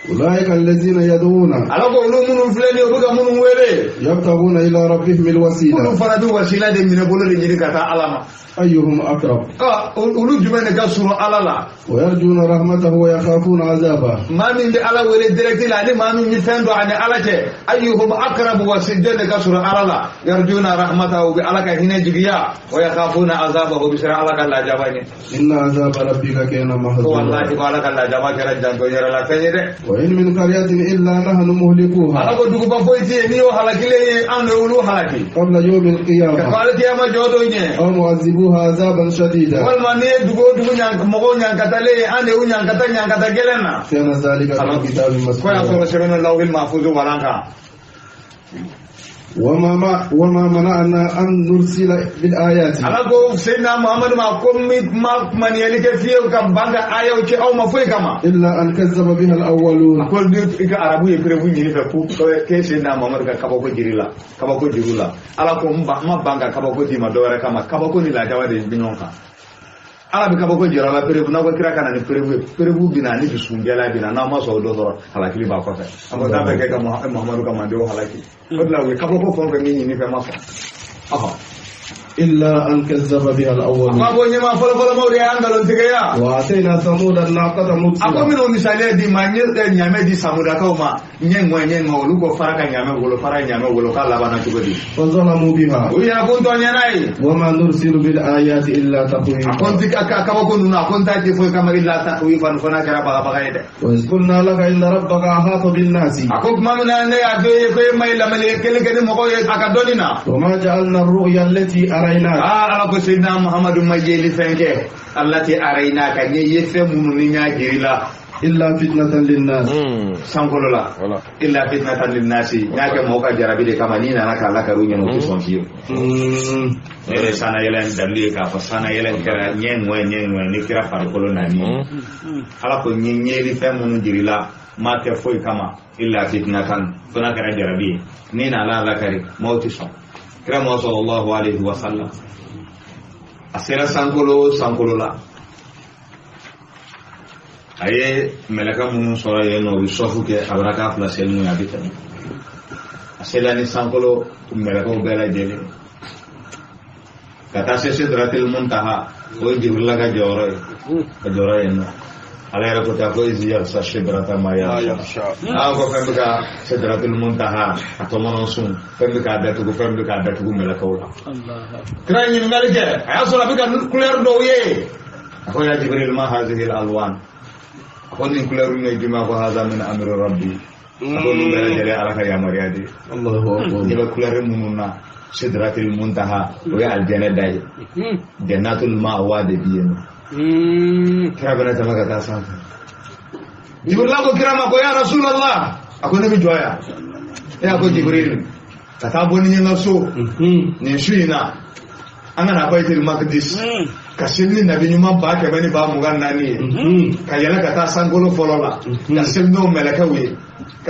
أولئك الذين يدعون. Ala ko olu minnu filɛ nin ye u bɛ ka minnu wele. يبتغون إلى ربهم Olu الوسيلة. fana bɛ wasila de minɛ bolo de ɲini ka taa Ala ma. أيهم أقرب. Ɔ olu jumɛn de ka surun Ala la? ويرجون رحمته ويخافون عذابه. Maa min bɛ Ala wele direct la ani maa min bɛ fɛn dɔn ani Ala cɛ أيهم أقرب wasi jɔn de ka surun Ala la يرجون رحمته u bɛ Ala ka hinɛ jigiya ويخافون عذابه u bɛ siran Ala ka lajaba ɲɛ. إن عذاب ربك كان Ko محذورا. wallahi ko Ala ka lajaba kɛra janto yɛrɛ la fɛn ye dɛ. وإن من قرية إلا نحن Ala مهلكوها. ko duguba foyi tɛ yen n'i y'o halakilen ye anw de y'olu halaki. قبل يوم Ka القيامة. fɔ alikiyama jɔ don ɲɛ. أو معذبوها عذابا شديدا. Walima n'i ye dugu o dugu mɔgɔw ɲankatalen ye an de y'u ɲankata ɲankata gɛlɛn na. كان ذلك في الكتاب Ko y'a مسطورا. sɔrɔ sɛbɛn lawhil mahfuz walan kan. وما منعنا أن نرسل بالآيات ala ko Seydina Muhammadu ma ko ma maniyali kɛ fiyewu ka ban ka ayaw ci aw ma foyi kama إلا أن كذب بها الأولون ko ni i ka arabu ye preuve ɲini fɛ ko k'e Seydina Muhammadu ka kabako jiri la kabako juru la ala ko n ma ban ka kabako d'i ma dɔwɛrɛ kama kabako ni lajawa de bɛ ɲɔgɔn kan ala bɛ kabako jira la preuve n'aw ko kira ka na ni preuve ye preuve bɛ na ni dusukun gɛlɛya bɛ na n'aw ma sɔn o don dɔrɔn halakili b'a kɔfɛ a ko taa bɛ kɛ ka Muhammadu ka mandenw halaki o de la u ye kabako fɛn o fɛn min ɲini fɛ ma sɔn ɔhɔn إلا أن كذب بها الأولون a ko ɲɛmaa fɔlɔfɔlɔmaw de y'an nkalontigiya وآتينا ثمود الناقة a ko مبصرة minnu misaliya di ma n ye ɲamɛ di samudakaw ma n ye ŋɔn n ye ŋɔn olu ko fara ka ɲamɛ wolo fara ye ɲamɛ wolo k'a labanna cogo di فظلموا بها u yɛrɛ ko n tɔ ɲɛna ye وما نرسل بالآيات إلا a ko تخويفا n ti kabako ninnu a ko n t'a ci foyi kama illa takhwifan fo n'a kɛra bagabaga ye dɛ وإذ قلنا لك إن ربك أحاط بالناس a ko tuma min na ne y'a f'e ye ko e ma ye lamɛnni kelen kɛ ni mɔgɔw ye a ka dɔnni na وما جعلنا الرؤيا التي أريناك ala ko Seydina Muhammadu ma yeli fɛn kɛ allati araynaka n ye ye fɛn minnu ni n y'a jiri la إلا فتنة للناس sankolo la illa fitnatan linnasi n y'a kɛ mɔgɔw ka jarabi de kama n'i nana k'a lakari u ɲɛna u tɛ sɔn fiyewu ne yɛrɛ sanna yɛlɛ dalilu ye k'a fɔ sanna yɛlɛ kɛra ɲɛ ŋɔɛ ɲɛ ŋɔɛ ni kira farikolo nani ala ko n ye ɲɛli fɛn minnu jiri la n m'a kɛ foyi kama illa fitnatan fo n'a kɛra jarabi ye n'i nana lakari maaw tɛ sɔn kira mɔgɔ sallallahu alayhi wa sallam a sera sankolo o sankolo la a ye mɛlɛkɛ minnu sɔrɔ yen nɔ u bɛ sɔfu kɛ a bɛ raka fila seli n'u ye a bɛ tɛmɛ a sela ni sankolo mɛlɛkɛw bɛɛ lajɛlen ka taa se Sidratil Muntaha o ye Jibrila ka jɔyɔrɔ ye ka jɔyɔrɔ yen nɔ ala yɛrɛ ko ten ko izi yaghsha sidrata ma yaghsha a ko fɛn bɛ ka Sidratil Muntaha a tɔmɔnɔ sun fɛn bɛ k'a datugu fɛn bɛ k'a datugu mɛlɛkɛw la kira ye ɲininkali kɛ a y'a sɔrɔ a bɛ ka couleur dɔw ye a ko ya Jibril ma hazihi al-alwan a ko nin couleur in ye jumɛn ko haza min amri rabbi a ko nin bɛɛ lajɛlen ala ka yamaruya de ye الله أكبر ne bɛ couleur minnu na Sidratil Muntaha o ye alijɛnɛ da ye Jannatul Ma'wa de bi yen nɔ kira bɛna tɛmɛ ka taa sanfɛ Jibrila ko kira ma ko ya Rasulallah a ko ne bɛ jɔ yan e a ko Jibril ka taa bɔ ni n ye n ka so nin su in na an ka na Baitul Maqdis ka seli ni nabi ɲuman 124,000 ye ka yɛlɛ ka taa sankolo fɔlɔ la ka seli n'o mɛlɛkɛw ye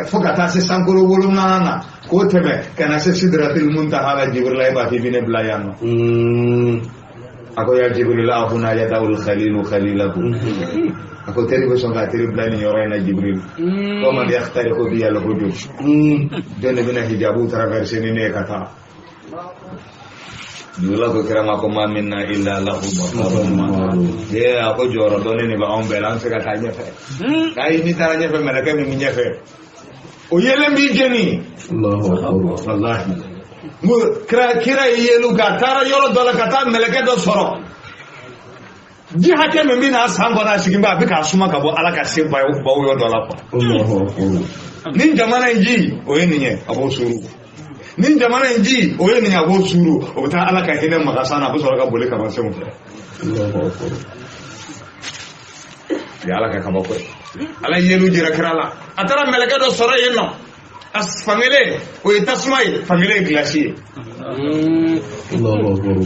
fo ka taa se sankolo 7nan na k'o tɛmɛ ka na se Sidratil Muntaha la Jibrila e b'a k'i bɛ ne bila yan nɔ a ko ya Jibril ahuna yada'ul khalilu khalilahu a ko teri bɛ sɔn ka teri bila nin yɔrɔ in na Jibril ko man yakhtariqu biya al-hujub jɔn de bɛna hijabu traverser ni ne ye ka taa Jibrila ko kira ma ko ma minna illa lahu maqamun ma'lum ye a ko jɔyɔrɔ dɔɔnin de bɛ anw bɛɛ la an tɛ se ka taa ɲɛfɛ ayi n'i taara ɲɛfɛ mɛlɛkɛ min bɛ ɲɛfɛ o yelen b'i jeni الله أكبر wallahi n ko kira ye yelu k'a taara yɔrɔ dɔ la ka taa mɛlɛkɛ dɔ sɔrɔ ji hakɛ min bɛ n'a san kɔnɔ a sigi bɛ a bɛ k'a suma ka bɔ ala ka se baw yɔrɔ dɔ la quoi الله أكبر nin jamana in ji o ye nin ye a b'o suuru nin jamana in ji o ye nin ye a b'o suuru o bɛ taa ala ka hinɛ magasan na a bɛ sɔrɔ ka boli ka bɔ senw fɛ الله أكبر o ye ala ka kabako ye ala ye yelu jira kira la a taara mɛlɛkɛ dɔ sɔrɔ yen nɔ a fankelen o ye tasuma ye fankelen ye gilasi ye الله أكبر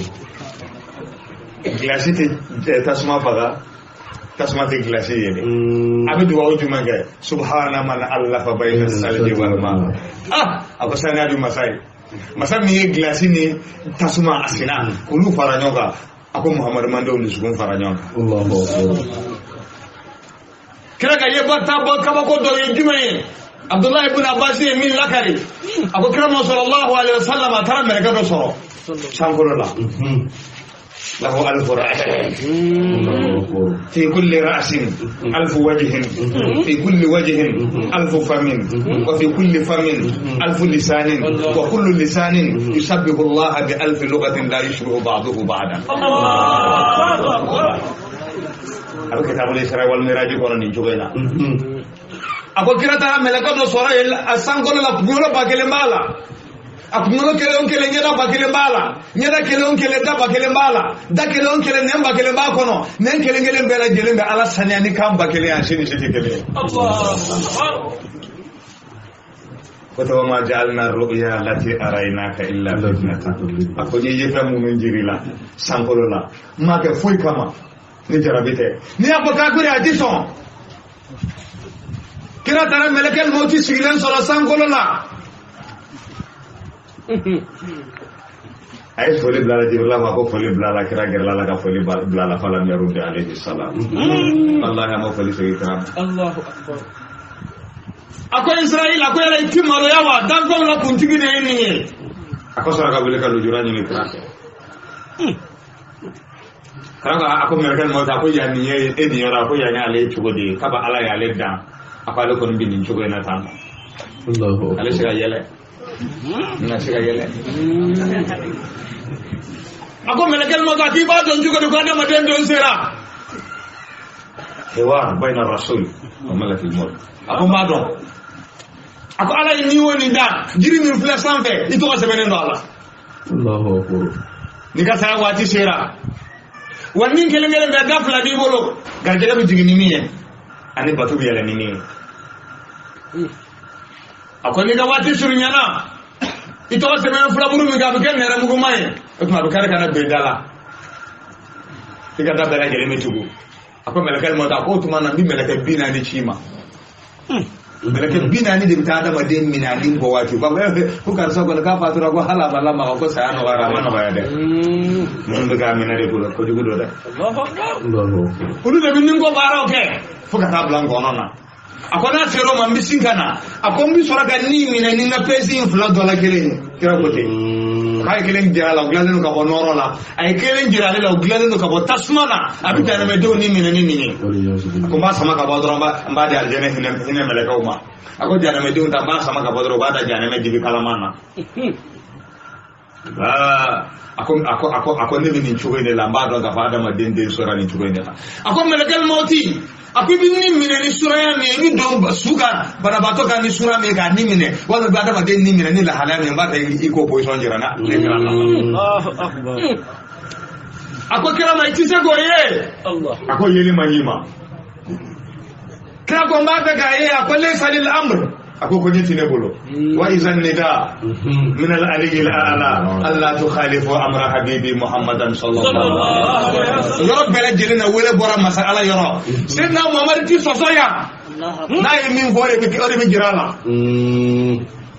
gilasi tɛ tasuma faga tasuma tɛ gilasi yɛlɛ a bɛ dugawu jumɛn kɛ subhana man allafa bayna salji wal ma a ko saniya di masa ye masa min ye gilasi ni tasuma a senna k'olu fara ɲɔgɔn kan a ko Muhamadu mandenw dusukun fara ɲɔgɔn kan الله أكبر kira ka yeba ta bɔ kabako dɔ ye jumɛn ye Abdullahi ibn Abbas ye min lakari a ko kira ma sallallahu alaihi wasallam a taara mɛlɛkɛ dɔ sɔrɔ sankolo la له 1000 رأس الله أكبر في كل رأس 1000 وجه في كل وجه 1000 فم وفي كل فم 1000 لسان وكل لسان يسبح الله ب1000 لغة لا يشبه بعضه بعضا a bɛ kitabul Isra wal Miraj kɔnɔ nin cogo in na a ko kira taara mɛlɛkɛ dɔ sɔrɔ yen a sankolo la kunkolo 1000 b'a la a kunkolo kelen o kelen ɲɛda 1000 b'a la ɲɛda kelen o kelen da 1000 b'a la da kelen o kelen nɛn 1000 b'a kɔnɔ nɛn kelen kelen bɛɛ lajɛlen bɛ ala saniya ni kan 1000 ye a si ni si tɛ kelen ye. Ko to ma ja'alna ru'ya allati araynaka illa fitnatan. A ko ni ye fɛn minnu jir'i la sankolo la n m'a kɛ foyi kama ni jarabi tɛ. N'i y'a fɔ kafiri a ti sɔn. Kira taara mɛlɛkɛ mɔti sigilen sɔrɔ sankolo la. A ye foli bila la Jibrila ma ko foli bila la kira gɛrɛla la ka foli bila la falam yaruddi alayhi salam. Wallahi a ma foli segin kira ma. Allahu akbar. A ko Israël a ko yala i ti maloya wa danfɛnw la kuntigi de ye nin ye. A ko sɔrɔ ka wuli ka lujura ɲini kira fɛ. Kira ko a ko mɛlɛkɛ mɔti a ko yan nin ye e nin yɔrɔ a ko yan y'ale ye cogo di ye kaba Ala y'ale dan a ko ale kɔni bɛ nin cogo in na tan tɔ. Ale se ka yɛlɛ. Na se ka yɛlɛ. A ko mɛlɛkɛ mɔti a k'i b'a dɔn cogo di ko adamaden don sera. Hiwar bayna rasul wa malakil maut. A ko n b'a dɔn. A ko Ala ye ni o nin da jiri min filɛ sanfɛ i tɔgɔ sɛbɛnnen don a la. N'i ka saya waati sera wa ni kelen kelen bɛɛ da fila b'i bolo garijɛgɛ bɛ jigin ni min ye ani bato bɛ yɛlɛ ni min ye. A ko n'i ka waati surunyana i tɔgɔ sɛbɛnnen filaburu min kan a bɛ kɛ nɛrɛmuguma ye o tuma a bɛ kari ka na don i da la i ka da bɛɛ lajɛlen bɛ tugu. A ko mɛlɛkɛ mɔti a ko o tuma na n bɛ mɛlɛkɛ 40 ci i ma. Mɛlɛkɛ 40 de bɛ taa adamaden minɛ ani bɔ waati u b'a fɔ ko karisa kɔni k'a fatura ko hali a ma lamaga ko saya nɔgɔyara a ma nɔgɔya dɛ. Minnu bɛ k'a minɛ de bolo kojugu don dɛ. Olu de bɛ nin ko baaraw kɛ fo ka taa bila n kɔnɔ na. A ko n'a sera o ma n bɛ sin ka na a ko n bɛ sɔrɔ ka nin minɛ ni n ka pɛsi in fila dɔ la kelen ye kira ko ten. K'a ye kelen jira a la o dilannen don ka bɔ nɔrɔ la a ye kelen jira ale la o dilannen don ka bɔ tasuma na a bɛ janɛmɛdenw ni minɛ ni nin ye. A ko n b'a sama ka bɔ dɔrɔn n b'a di alijɛnɛ hinɛ mɛlɛkɛw ma. A ko janɛmɛdenw ta n b'a sama ka bɔ dɔrɔn u b'a da janɛmɛ dibi kalaman na. A ko ne bɛ nin cogo in de la n b'a dɔn k'a fɔ adamaden den sɔrɔ nin cogo in de la. A ko mɛlɛkɛ mɔti a ko i bɛ ni minɛ ni suraya min ye i bɛ don su kan banabaatɔ kan ni sura min ye k'a ni minɛ walima i bɛ adamaden ni minɛ ni lahalaya min ye n b'a fɛ i k'o position jira n na ne kira la. A ko kira ma i ti se k'o ye. A ko yeli man ɲi ma. Kira ko n b'a fɛ k'a ye a ko laysa lil amr. A ko ko ɲɛ ti ne bolo. Wa iza nida min al aliyi al a'la alla tukhalifu amra habibi muhammadan sallallahu alaihi wasallam. Yɔrɔ bɛɛ lajɛlen na wele bɔra masa Ala yɔrɔ. Seydina Muhammad ti sɔsɔ yan. N'a ye min fɔ o de bɛ jira a la.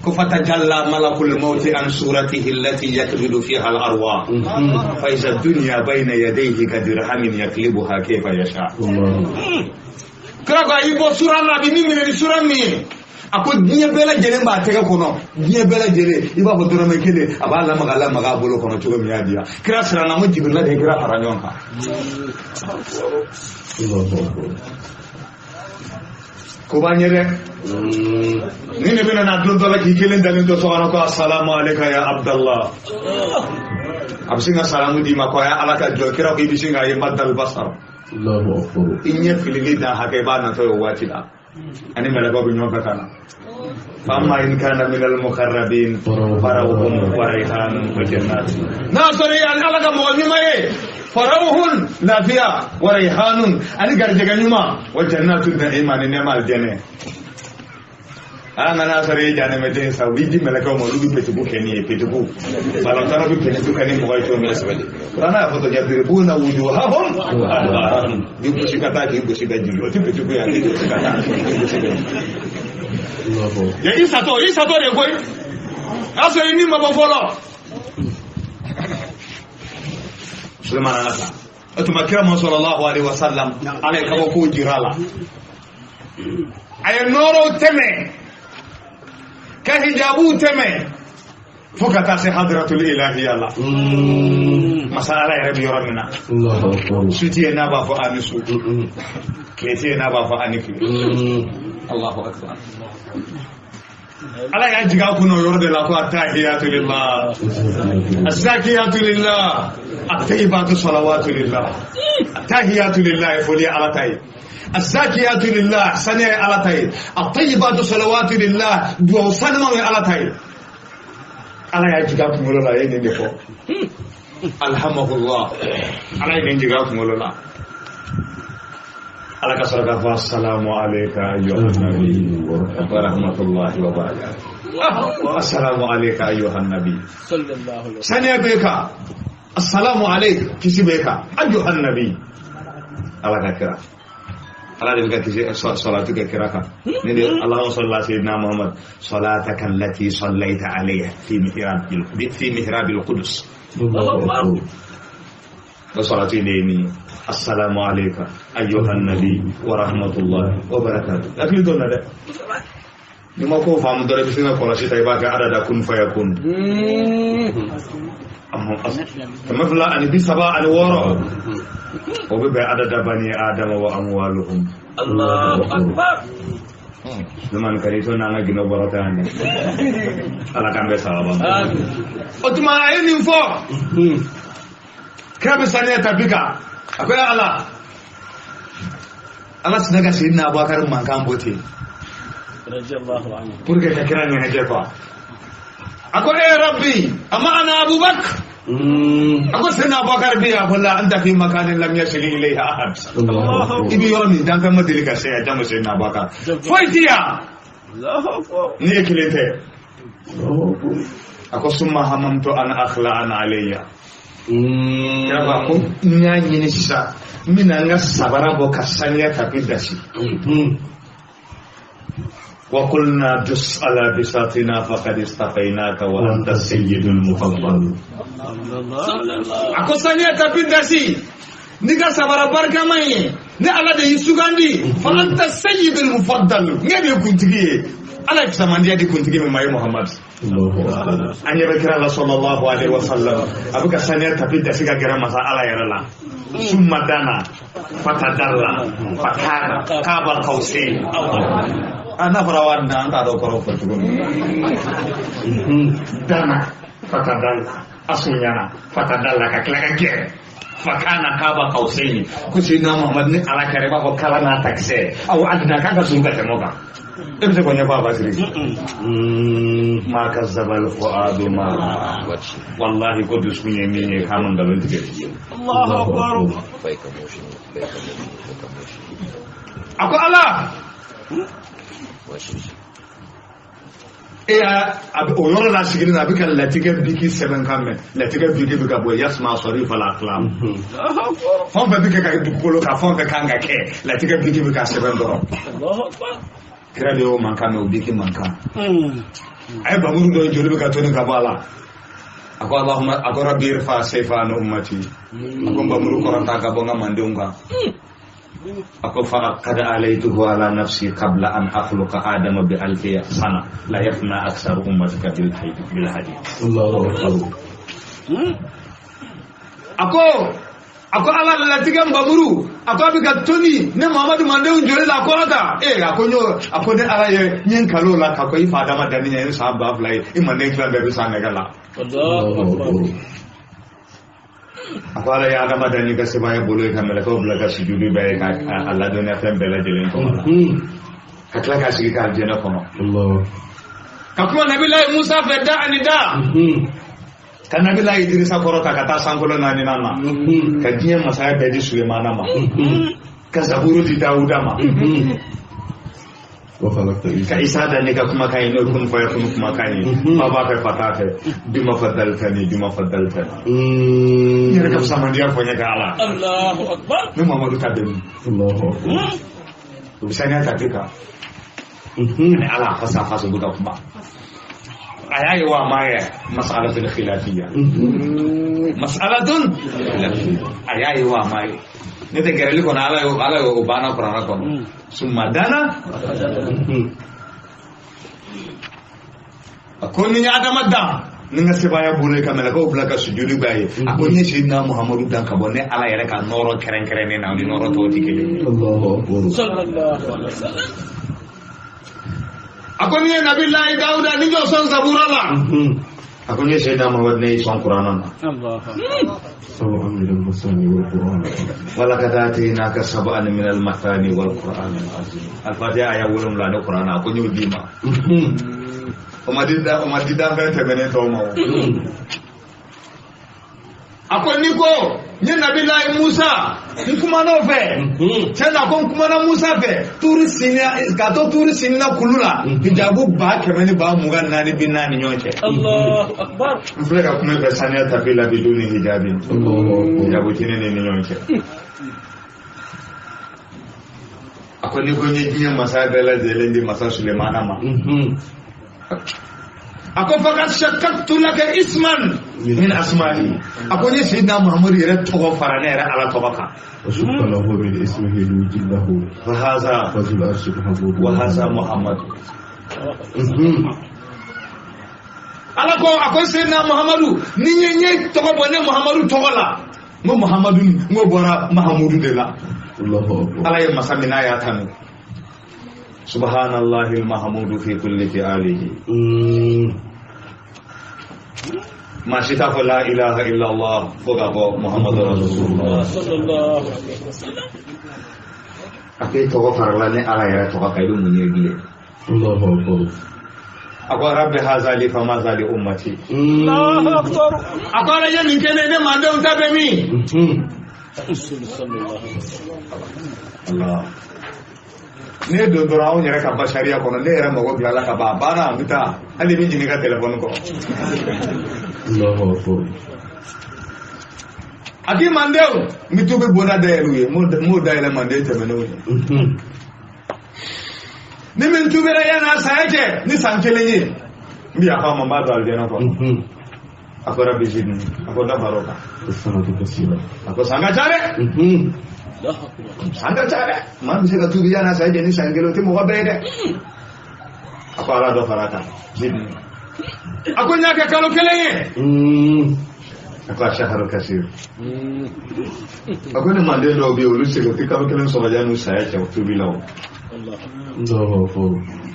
Ko fatajalla malakul mawti an suratihi allati yakbidu fiha al arwah fa iza dunya bayna yadayhi ka dirhamin yaklibuha kayfa yasha. Kira ko a y'i bɔ sura la a bɛ min minɛ ni sura min ye. A ko diɲɛ bɛɛ lajɛlen b'a tɛgɛ kɔnɔ diɲɛ bɛɛ lajɛlen i b'a fɔ dɔrɔmɛ kelen a b'a lamaga a bolo kɔnɔ cogo min y'a diya. Kira siranna ko Jibirila de ye kira fara ɲɔgɔn kan. Ko b'an ye dɛ. Ni ne bɛna na don dɔ la k'i kelen dalen to so kɔnɔ ko asalamu aleyka ya Abdallah. A bɛ sin ka salamu d'i ma ko a ye Ala ka jɔ kira ko i bɛ sin k'a ye madal basar. I ɲɛ filili dan hakɛ i b'a natɔ ye o waati la. Ani mɛlɛkɛw bɛ ɲɔgɔn fɛ ka na. Fama in kana min al muqarrabin farawhun wa rayhanun wa jannat. N'a sɔrɔ i ye Ala ka mɔgɔ ɲuman ye farawhun lafiya wa rayhanun ani garijɛgɛ ɲuman wa jannatu na'ima ni nɛɛma alijɛnɛ. Nka n'a sɔrɔ i ye janɛmɛden sa u b'i di mɛlɛkɛw ma olu bɛ petiku kɛ ni ye petiku balontannaw bɛ petiku kɛ ni mɔgɔ ye cogo min na kuranɛ y'a fɔ to yadribuna wujuhahum adbarahum k'i gosi ka taa k'i gosi ka jigin o tɛ petiku ye a k'i gosi ka taa k'i gosi ka jigin. Ya i satɔ de koyi a y'a sɔrɔ i ni ma bɔ fɔlɔ. Sulemana nana sa o tuma kira ma sallallahu alaihi wa sallam Ala ye kabako jira a la a ye nɔɔrɔw tɛmɛ ka hijabuw tɛmɛ fo ka taa se hadratul ilahiya la. Masa Ala yɛrɛ bɛ yɔrɔ min na su tɛ yen n'a b'a fɔ a ni su tile tɛ yen n'a b'a fɔ a ni tile. Allahu akbar. Ala y'a jigin a kun o yɔrɔ de la ko attahiyatu lillah azzakiyatu lillah attayibatu salawatu lillah. Attahiyatu lillah foli ye Ala ta ye. Azzakiyatu lillah saniya ye Ala ta ye. Attayibatu salawatu lillah duwawu sanumanw ye Ala ta ye. Ala y'a jigin a kunkolo la a ye nin de fɔ. Alhamdulillah. Ala ye nin jigin a kunkolo la. Ala ka sɔrɔ k'a fɔ assalamu alayka ayyuhan nabi wa rahmatullahi wa barakatuh. Assalamu alayka ayyuhan nabi. Sallallahu alaihi wasallam. Saniya b'e kan. Assalamu alayka kisi b'e kan ayyuhan nabi. Ala ka kira. Ala de bɛ ka kisi salatu kɛ kira kan. Ne de Allahumma salli ala sayyidina Muhammad salataka allati sallaita alayha fi mihrabil qudus. O salatu in de ye nin ye. Assalamu alayka ayyuhan nabi wa rahmatullahi wa barakatuh. Hakili to na dɛ. Ni ma ko faamu dɔrɔn i bɛ se ka kɔlɔsi ta i b'a kɛ adada kun fayakun. 236 o bɛ bɛn adada bani adama wa amwaluhum. Allahu akbar. Zaman kari to n'an ka gindo bɔra ta yan dɛ. Ala k'an bɛɛ sababa ma. O tuma a ye nin fɔ. Kira bɛ saniya ta bi kan. A ko ya Ala. Ala sinna ka Seydina Abubakar mankan bɔ ten. Pour que ka kira ɲɛnajɛ quoi. A ko e Rabbi ama ana Abubakar. A ko Seydina Abubakar bɛ yan a ko la anta fi makanin lam yasil ilayhi ahad. I bɛ yɔrɔ min danfɛn ma deli ka se yan jango Seydina Abubakar. Foyi ti yan. Ni e kelen tɛ. A ko summa hamamtu an akhla'an alayya. Kira ko a ko n y'a ɲini sisan n bɛna n ka sabara bɔ ka saniya tapi dasi. وقلنا جس على بساطنا فقد اصطفيناك وانت السيد المفضل. Ako saniya tapi dasi ni ka sabara barikama ye ni Ala de y'i sugandi fa anta sayyidul mufaddal ne de ye kuntigi ye Ala ye fisamandiya di kuntigi min ma ye Muhammad. An ɲɛ bɛ kira la sallallahu alaihi wa sallam a bɛ ka saniya tapi dasi ka gɛrɛ masa Ala yɛrɛ la. Summa dana fatadalla fakana qaba qausain. A n'a fɔra wa dan an t'a dɔn kɔrɔ fɔ cogo min. Dana fatadalla a surunyana fatadalla ka tila ka gɛrɛ fakana qaba qausain ko Seydina Muhammad ni Ala kɛra i b'a fɔ kala n'a takisɛ aw adina k'a ka surun ka tɛmɛ o kan. E bɛ se k'o ɲɛfɔ a ba siri. Ma kazzabal fuadu ma wallahi ko dusukun ye min ye k'a ma nkalon tigɛ. Allahu akbar. A ko Ala. E y'a o yɔrɔ la sigilen na a bɛ ka latigɛ biki sɛbɛn kan mɛn latigɛ biki bɛ ka bɔ yasuma sɔrɔ fala kilam fɛn fɛn bɛ kɛ ka dugukolo kan fɛn fɛn kan ka kɛ latigɛ biki bɛ ka sɛbɛn dɔrɔn. Kira de y'o mankan mɛn o biki mankan. A ye bamuru dɔ joli bɛ ka toni ka bɔ a la. A ko Allahumma a ko rabbi irfa sayfa an ummati. A ko bamuru kɔrɔta ka bɔ n ka mandenw kan. Ako faqad alaytuhu ala nafsi qabla an akhluqa adama bi alfi sana la yafna aktharu ummatika bil hadid. Allahu akbar. Ako Ala latigɛ nbamuru a ko a bɛ ka toni ne Muhammadu mandenw joli la kɔrɔta a ko n y'o a ko ne Ala ye n ye n kalo la k'a fɔ i fa Adama danni ɲɛ ye san 2000 ye i manden tilan bɛɛ bɛ san nɛgɛ la. Allahu akbar. A ko Ala ye Adama dan n'i ka sebaaya bolo ye ka mɛlɛkɛw bila ka sujudu bɛɛ ye k'a ladɔnniya fɛn bɛɛ lajɛlen tɔgɔ la. Ka tila k'a sigi k'a jɛnɛ kɔnɔ. Ka kuma Nabilayi Musa fɛ da ani da. Ka Nabilayi Idirisa kɔrɔta ka taa sankolo naaninan na. Ka diɲɛ masaya bɛɛ di Sulemana ma. Ka Zaburu di Dawuda ma. Ka Isa dan ne ka kumakan ye n'o ye kun fayakun kumakan ye. Ba b'a fɛ fa t'a fɛ. Bima faddaltani bima faddaltani. N yɛrɛ ka fisamandiya fɔ n ye ka Ala. Allahu akbar. Ne Muhammadu ta bɛ min. Allahu akbar. O bɛ saniya ta bi kan. Ani Ala fasa fasa bɛ ka kuma. A y'a ye wa a m'a ye mas'alatun khilafiyya. Mas'alatun khilafiyya. A y'a ye wa a m'a ye. Ne tɛ gɛrɛli kɔnɔ Ala y'o banna kuranɛ kɔnɔ. Summa dana. A ko ni n ye Adama dan ni n ka sebaaya bolo ye ka mɛlɛkɛw bila ka sujudu b'a ye. A ko n ye Seydina Muhammadu dan ka bɔ ne Ala yɛrɛ ka nɔɔrɔ kɛrɛnkɛrɛnnen na o ni nɔɔrɔ tɔw tɛ kelen ye. Allahu akbar. Sallallahu alaihi wasallam. A ko ni ye Nabilayi Dawuda ni n y'o sɔn Zabura la. A ko n ye Seydina Muhammadu ne y'i sɔn kuranɛ na. Allahu akbar. سبعا من المثاني والقرآن ولقد آتيناك سبعا من المثاني والقرآن العظيم. الفاتحة آية 7 ne kuranɛ a ko n y'o d'i ma. O ma di danfɛn tɛmɛnen tɔw ma o. A ko n'i ko N ye Nabilayi Musa n kumana o fɛ. Tiɲɛ na ko n kumana Musa fɛ turu sinina ka to turu sinina kulu la hijabu 124 bi n'a ni ɲɔgɔn cɛ. Allahu akbar. N filɛ ka kuma i fɛ saniya tapi la biduni hijabi. Hijabu tɛ ne ni ɲɔgɔn cɛ. A ko ni ko n ye diɲɛ masa bɛɛ lajɛlen di masa Sulemana ma. A ko faqad shakkaktu laka isman min asma'i. A ko n ye Seydina Muhammadu yɛrɛ tɔgɔ fara ne yɛrɛ Ala tɔgɔ kan. وشق له من اسمه ليجله Wa haza فذو العرش المحمود wa haza Muhammad. Ala ko a ko Seydina Muhammadu ni n ye tɔgɔ bɔ ne Muhammadu tɔgɔ la n ko Muhammadu n ko bɔra Mahamudu de la. الله أكبر Ala ye masa min n'a y'a tanu. Subhanallahi al-mahmudu fi kulli fi'alihi. Maa si t'a fɔ la ilaha illallah fo k'a fɔ Muhammadu rasulullah. Sallallahu alaihi wasallam. A ko e tɔgɔ farala ne Ala yɛrɛ tɔgɔ kan i bɛ mun ye bilen. الله أكبر A ko rabbi haza li fama za li ummati. Allahu akbar. A ko Ala ye nin kɛ ne ye ne mandenw ta bɛ min. Sallallahu alaihi wasallam. Allah. Ne don dɔrɔn anw yɛrɛ ka basariya kɔnɔ ne yɛrɛ mago bilala ka ban a banna an bɛ taa hali i bɛ jigin i ka telefɔni kɔrɔ. الله أكبر A k'i mandenw n bɛ tubi bonda dayɛlɛ u ye n m'o dayɛlɛ manden tɛmɛnenw ye. Ni min tubira yan'a saya cɛ ni san kelen ye n bɛ yafa a ma n b'a don alijɛnɛ kɔnɔ. A ko rabbi zidni a ko dɔ far'o kan. السنة كثيرة A ko san ka ca dɛ. Allahu akbar. San ka ca dɛ. Maa min bɛ se ka tubi yan'a saya cɛ ni san kelen o tɛ mɔgɔ bɛɛ ye dɛ. A ko Ala dɔ far'a kan zidni. A ko n y'a kɛ kalo kelen ye. A ko asaharu kasir. A ko ni manden dɔw bɛ yen olu sigi u tɛ kalo kelen sɔrɔ yan'u saya cɛ u tubi la o. Allah. الله أكبر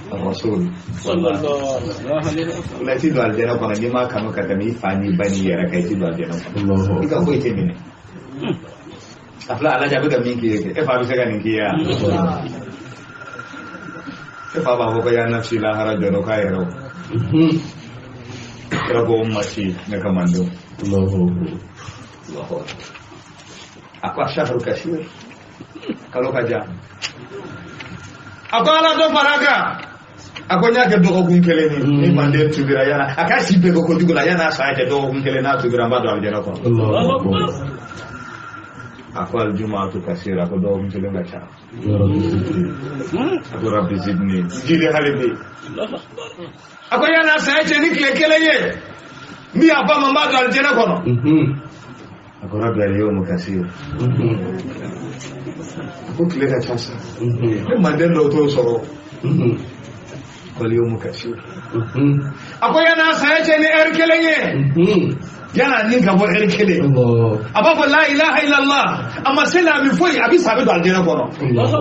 Rasul. Sallallahu alaihi wasallam. O la i ti don alijɛnɛ kɔnɔ n'i m'a kanu ka tɛmɛ i fa n'i ba n'i yɛrɛ kan i ti don alijɛnɛ kɔnɔ. الله I ka أكبر foyi tɛ minɛ. A filɛ Alaji a bɛ ka min k'i ye kɛ e fa bɛ se ka nin k'i ye wa? E fa b'a fɔ ko ya nafsi lahara jɔdɔ k'a yɛrɛ o. Kira ko ummati ne ka mandenw. الله أكبر A ko asahru kasir. Kalo ka jan. A ko Ala dɔ fara a kan. A ko n y'a kɛ dɔgɔkun kelen ye ni manden tubira yana a ka si bɛɛ kɛ kojugu la yan'a saya cɛ dɔgɔkun kelen n'a tubira n b'a don alijɛnɛ kɔnɔ. الله أكبر A ko aljumatu kasir a ko dɔgɔkun kelen ka ca. يا رب زدني A ko rabbi zidni jidi hali bi. Allahu akbar. A ko yan'a saya cɛ ni tile kelen ye n bɛ yafa ma n b'a don alijɛnɛ kɔnɔ. A ko rabbi al-yawmu kasir. A ko tile ka ca sa. Ne manden dɔw t'o sɔrɔ. Ko al-yawmu kasir. A ko yan'a saya cɛ ni ɛri kelen ye. Yan'a ni ka bɔ ɛri kelen. الله A b'a fɔ la ilaha illallah a ma se la mi foyi a bɛ sa a bɛ don alijɛnɛ kɔnɔ. الله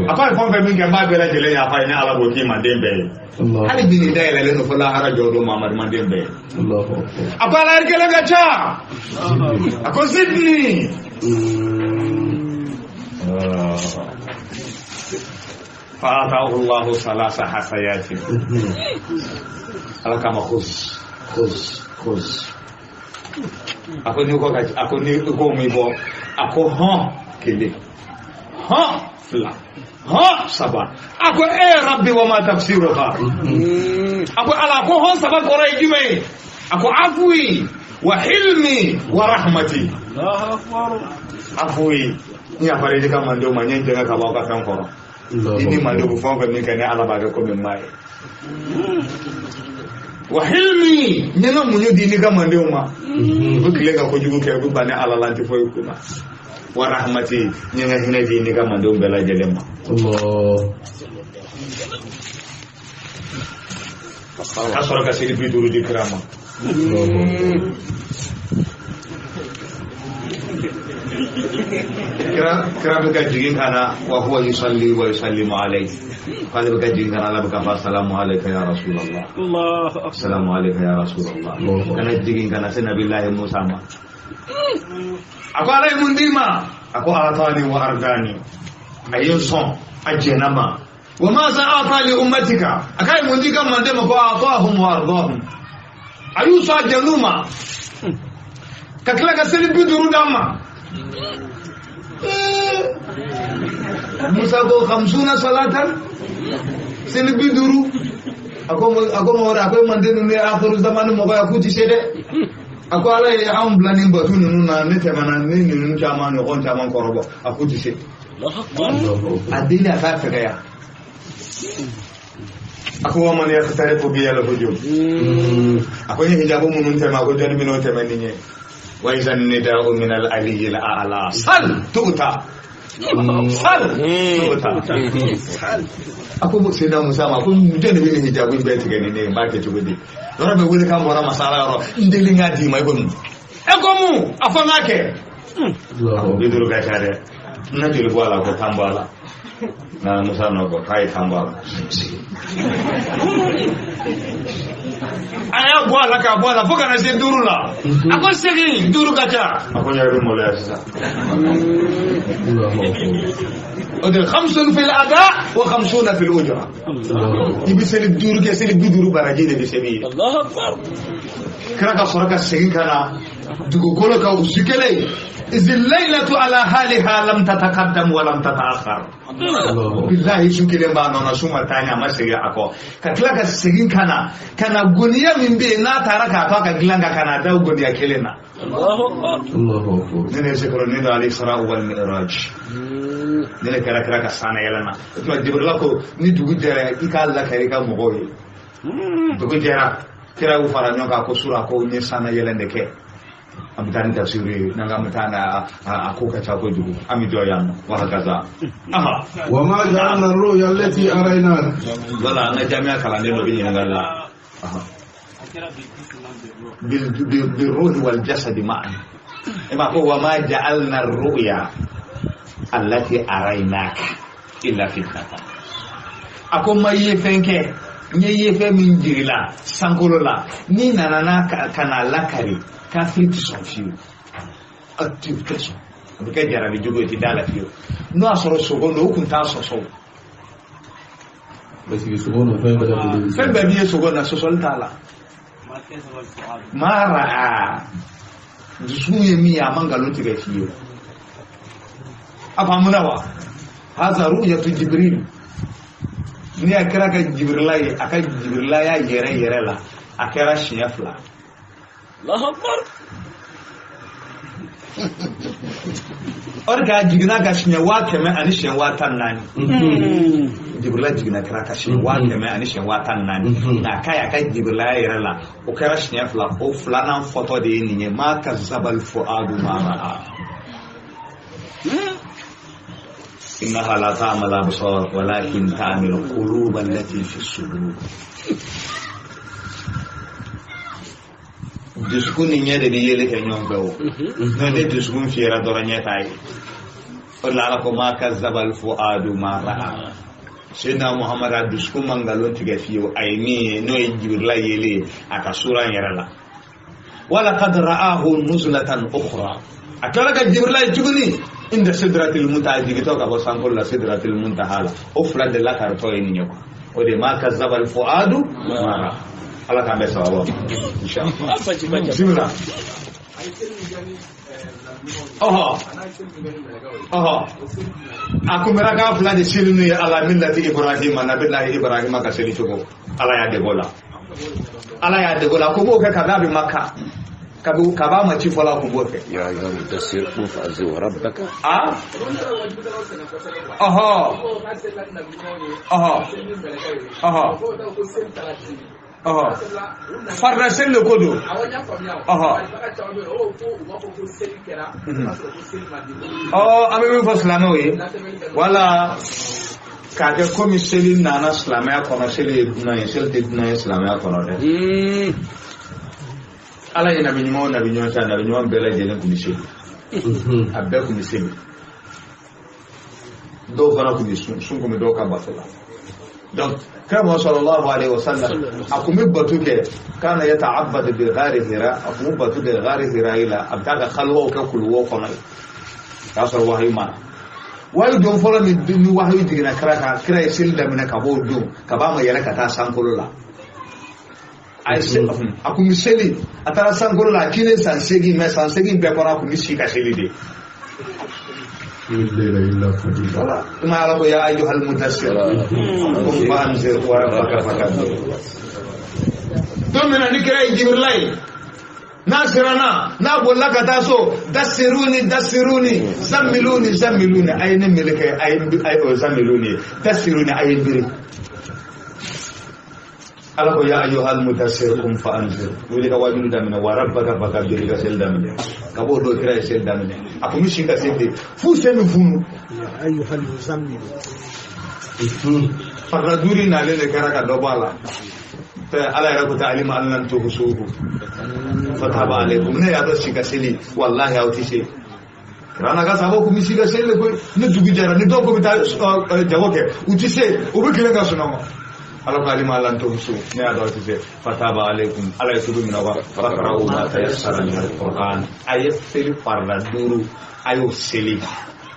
A ko a ye fɛn o fɛn min kɛ n b'a bɛɛ lajɛlen yafa ye ne Ala b'o k'i manden bɛɛ ye. الله Hali bi nin dayɛlɛlen don fo lahara jɔ don Mamadu manden bɛɛ ye. الله أكبر A ko ala ɛri kelen ka ca. A ko zidni. فآتاه الله ثلاث حصيات ala kama khuz khuz khuz. A ko n'i ko ka a ko ni ko min bɔ a ko hɔn kelen hɔn fila hɔn saba a ko e rabbi wa ma tafsiruha. A ko ala ko hɔn saba kɔrɔ ye jumɛn ye? A ko afwi wa hilmi wa rahmati. Allahu akbar. Afwi n yafara i ka mandenw ma n ye n jɛngɛ ka bɔ aw ka fɛn kɔrɔ. I ni mandenw bɛ fɛn o fɛn min kɛ ne Ala b'a kɛ komi n m'a ye. Wa hilmi n ye n ka muɲu di n'i ka mandenw ma. U bɛ tile ka kojugu kɛ u bɛ ban ne Ala la n tɛ foyi k'u la. Wa rahmati n ye n ka hinɛ di n'i ka mandenw bɛɛ lajɛlen ma. الله Ka sɔrɔ ka seli 50 di kira ma. Kira bɛ ka jigin ka na wa huwa yusalli wa yusallimu alayhi. K'ale bɛ ka jigin ka na Ala bɛ ka fɔ asalamu alayka ya rasulallah. Allahu akbar. Asalamu alayka ya rasulallah. Kana jigin ka na se nabilahi Musa ma. A ko Ala ye mun d'i ma? A ko atani wa ardani. A ye n sɔn a jɛnna ma. Wa ma za ata li ummatika. A k'a ye mun di ka manden ma? Ko atahum wa ardahum. A y'u sɔn a jɛn'u ma. Ka tila ka seli 50 d'an ma. Musa ko 50 salatan seli 50 a ko mɔgɔ a ko manden ninnu ye akhiru zamani mɔgɔ ye k'u ti se dɛ a ko ala ye anw bila nin batu ninnu na ne tɛmɛna ne ninnu caman ɲɔgɔn caman kɔrɔbɔ a k'u ti se a deli a t'a fɛgɛya a ko wa man yaqtarifu bi al-hujub a ko n ye hijabu minnu tɛmɛ a ko jɔnni bɛn'o tɛmɛ ni n ye wa iza nida'u min al-aliyyi al-a'la sal tu'ta sal tu'ta a ko Seydina Musa ma ko jɔn de bɛ nin hijabu in bɛɛ tigɛ ni ne ye n b'a kɛ cogo di yɔrɔ bɛ wele k'an bɔra masala yɔrɔ n deli n k'a d'i ma i ko mun e ko mun a fɔ n k'a kɛ a ko 50 ka ca dɛ n na joli bɔ a la ko 10 bɔ a la na Musa nɔ ko k'a ye 10 bɔ a la a y'a bɔ a la k'a bɔ a la fo ka na se 5 la a ko segin 5 ka ca a ko n yɛrɛ bɛ maloya sisan o de 50 fil ada wa 50 fil ujra i bɛ seli 5 kɛ seli 50 baraji de bɛ seli ye kira ka sɔrɔ ka segin ka na dugukolo kan o su kelen izi laylatu ala haliha lam tataqaddam wa lam tataakhar billahi su kelen b'a nɔ na su ma taa ɲɛ a ma segin a kɔ ka tila ka segin ka na goniya min bɛ yen n'a taara k'a to a ka dilan kan ka na da o goniya kelen na ne ne sekɔrɔ ne don al-Isra wal Mi'raj ne ne kɛra kira ka sanna yɛlɛ na o tuma Jibrila ko ni dugu jɛra i k'a lakari i ka mɔgɔw ye dugu jɛra kira y'u fara ɲɔgɔn kan ko sura ko n ye sanna yɛlɛ de kɛ an bɛ taa ni tafsiru ye n'an k'an bɛ taa n'a a ko ka ca kojugu an bɛ jɔ yan nɔ wa hakaza wa ma ja'alna ar-ru'ya allati araynak wala an ka jamiya kalanden dɔ bɛ ɲininkali la بالروح والجسد معا إما هو وما جعلنا الرؤيا التي أريناك إلا فتنة أكو ما يفنك n ye yefe min jiri la sankolo la n'i nana n'a ka na lakari kafiri ti sɔn fiyewu a ti tɛ sɔn a bɛ kɛ jarabi jugu ye ti da la fiyewu n'o y'a sɔrɔ sogo don o kun t'a sɔsɔ parce que sogo don fɛn bɛɛ fɛn bɛɛ b'i ye sogo na sɔsɔli t'a la maa ra'a dusukun ye min ye a ma nkalon tigɛ fiyewu a faamuna wa haza ru'yatu Jibril ni a kɛra ka Jibrila ye a ka Jibrilaya yɛrɛ yɛrɛ la a kɛra siɲɛ 2 o de k'a jiginna ka siɲɛ 100,000 ani siɲɛ 14,000 Jibrila jiginna kɛra ka siɲɛ 100,000 ani siɲɛ 14,000 nka k'a y'a ka Jibrilaya yɛrɛ la o kɛra siɲɛ 2 o filanan fɔtɔ de ye nin ye ma kazzabal fu'adu ma ra'a إنها لا تعمى الأبصار ولكن تعمي القلوب التي في الصدور dusukun ni ɲɛ de bɛ yeli kɛ ɲɔgɔn fɛ o n'o ni dusukun fiyɛra dɔrɔn ɲɛ t'a ye o de la ala ko ma kazzabal fu'adu ma ra'a Seydina Muhamad a dusukun ma nkalon tigɛ fiyewu a ye min ye n'o ye Jibirila yeli ye a ka sura in yɛrɛ la walaqad ra'ahu nuzlatan ukhra a tilala ka Jibirila ye tuguni inda sidratil muntaha jigitɔ ka bɔ sankolo la sidratil muntaha la o fila de lakaritɔ ye nin ye quoi o de ma kazzabal fu'adu ma ra'a ala k'an bɛɛ sababa inshallah bismillah ɔhɔ ɔhɔ a kun bɛ raka 2 de seli n'u ye ala millati Ibrahima nabilahi Ibrahima ka seli cogo ala y'a dege o la ala y'a dege o la a ko b'o kɛ kabini a bɛ Maka kab'a ma ci fɔlɔ a kun b'o kɛ. يا أيها المدثر قم فأنذر ربك. ɔhɔ ɔhɔ ɔhɔ ɔhɔ farida seli de ko don. Ɔhɔ ɔ an bɛ min fɔ silamɛw ye wala k'a kɛ komi seli nana silamɛya kɔnɔ seli ye dunan ye seli tɛ dunan ye silamɛya kɔnɔ dɛ. Ala ye nabi ɲuman o nabi ɲuman ta nabi ɲuman bɛɛ lajɛlen kun bɛ seli a bɛɛ kun bɛ seli dɔw fana kun bɛ sun sun kun bɛ dɔw ka bato la donc kira Muhammad sallallahu alaihi wasallam a kun bɛ bato kɛ kana yata'abbadu bi ghari hira a kun bɛ bato kɛ ghari hira la a bɛ taa ka khalwaw kɛ kuluwo kɔnɔ yen k'a sɔrɔ wahayu ma na wahayu don fɔlɔ min ni wahayu jiginna kira kan kira ye seli daminɛ ka b'o don ka b'a ma yɛlɛ ka taa sankolo la a ye seli a kun bɛ seli a taara sankolo la a cilen san 8 mais san 8 bɛɛ kɔnɔ a kun bɛ si ka seli de Voilà. Ma ala ko ya ayyuhal mudassir qum fa'anzir wa rabbaka fakabbir. Don min na ni kira ye Jibirila ye, n'a siranna, n'a bolila ka taa so, dassiruni dassiruni zammiluni zammiluni, a ye ne meleke, a ye o zammiluni dassiruni, a ye n biri. Ala ko ya ayyuhal mudassir qum fa'anzir, wuli ka waajuli daminɛ, wa rabbaka fakabbir, i ka seli daminɛ. Ka b'o don kira ye seli daminɛ, a kun bɛ si ka seli de f'u sen bɛ funu. Farila duuru nalen de kɛra ka dɔ bɔ a la. Ala yɛrɛ ko ta alima an lam tuhsuhu fataba alaykum. Ne y'a dɔn si ka seli, wallahi aw tɛ se. Kira ka sababu kun bɛ si ka seli de koyi. Ni dugu jɛra, ni dɔw ko bɛ taa jago kɛ, u tɛ se, u bɛ tilen ka sunɔgɔ. Ala ko alima an lam tuhsuhu, ne y'a dɔn aw tɛ se. Fataba alaykum, ala ye tugu minɛ wa faqra'u ma tayassara min al-Qur'an. A ye seli farila duuru, a y'o seli.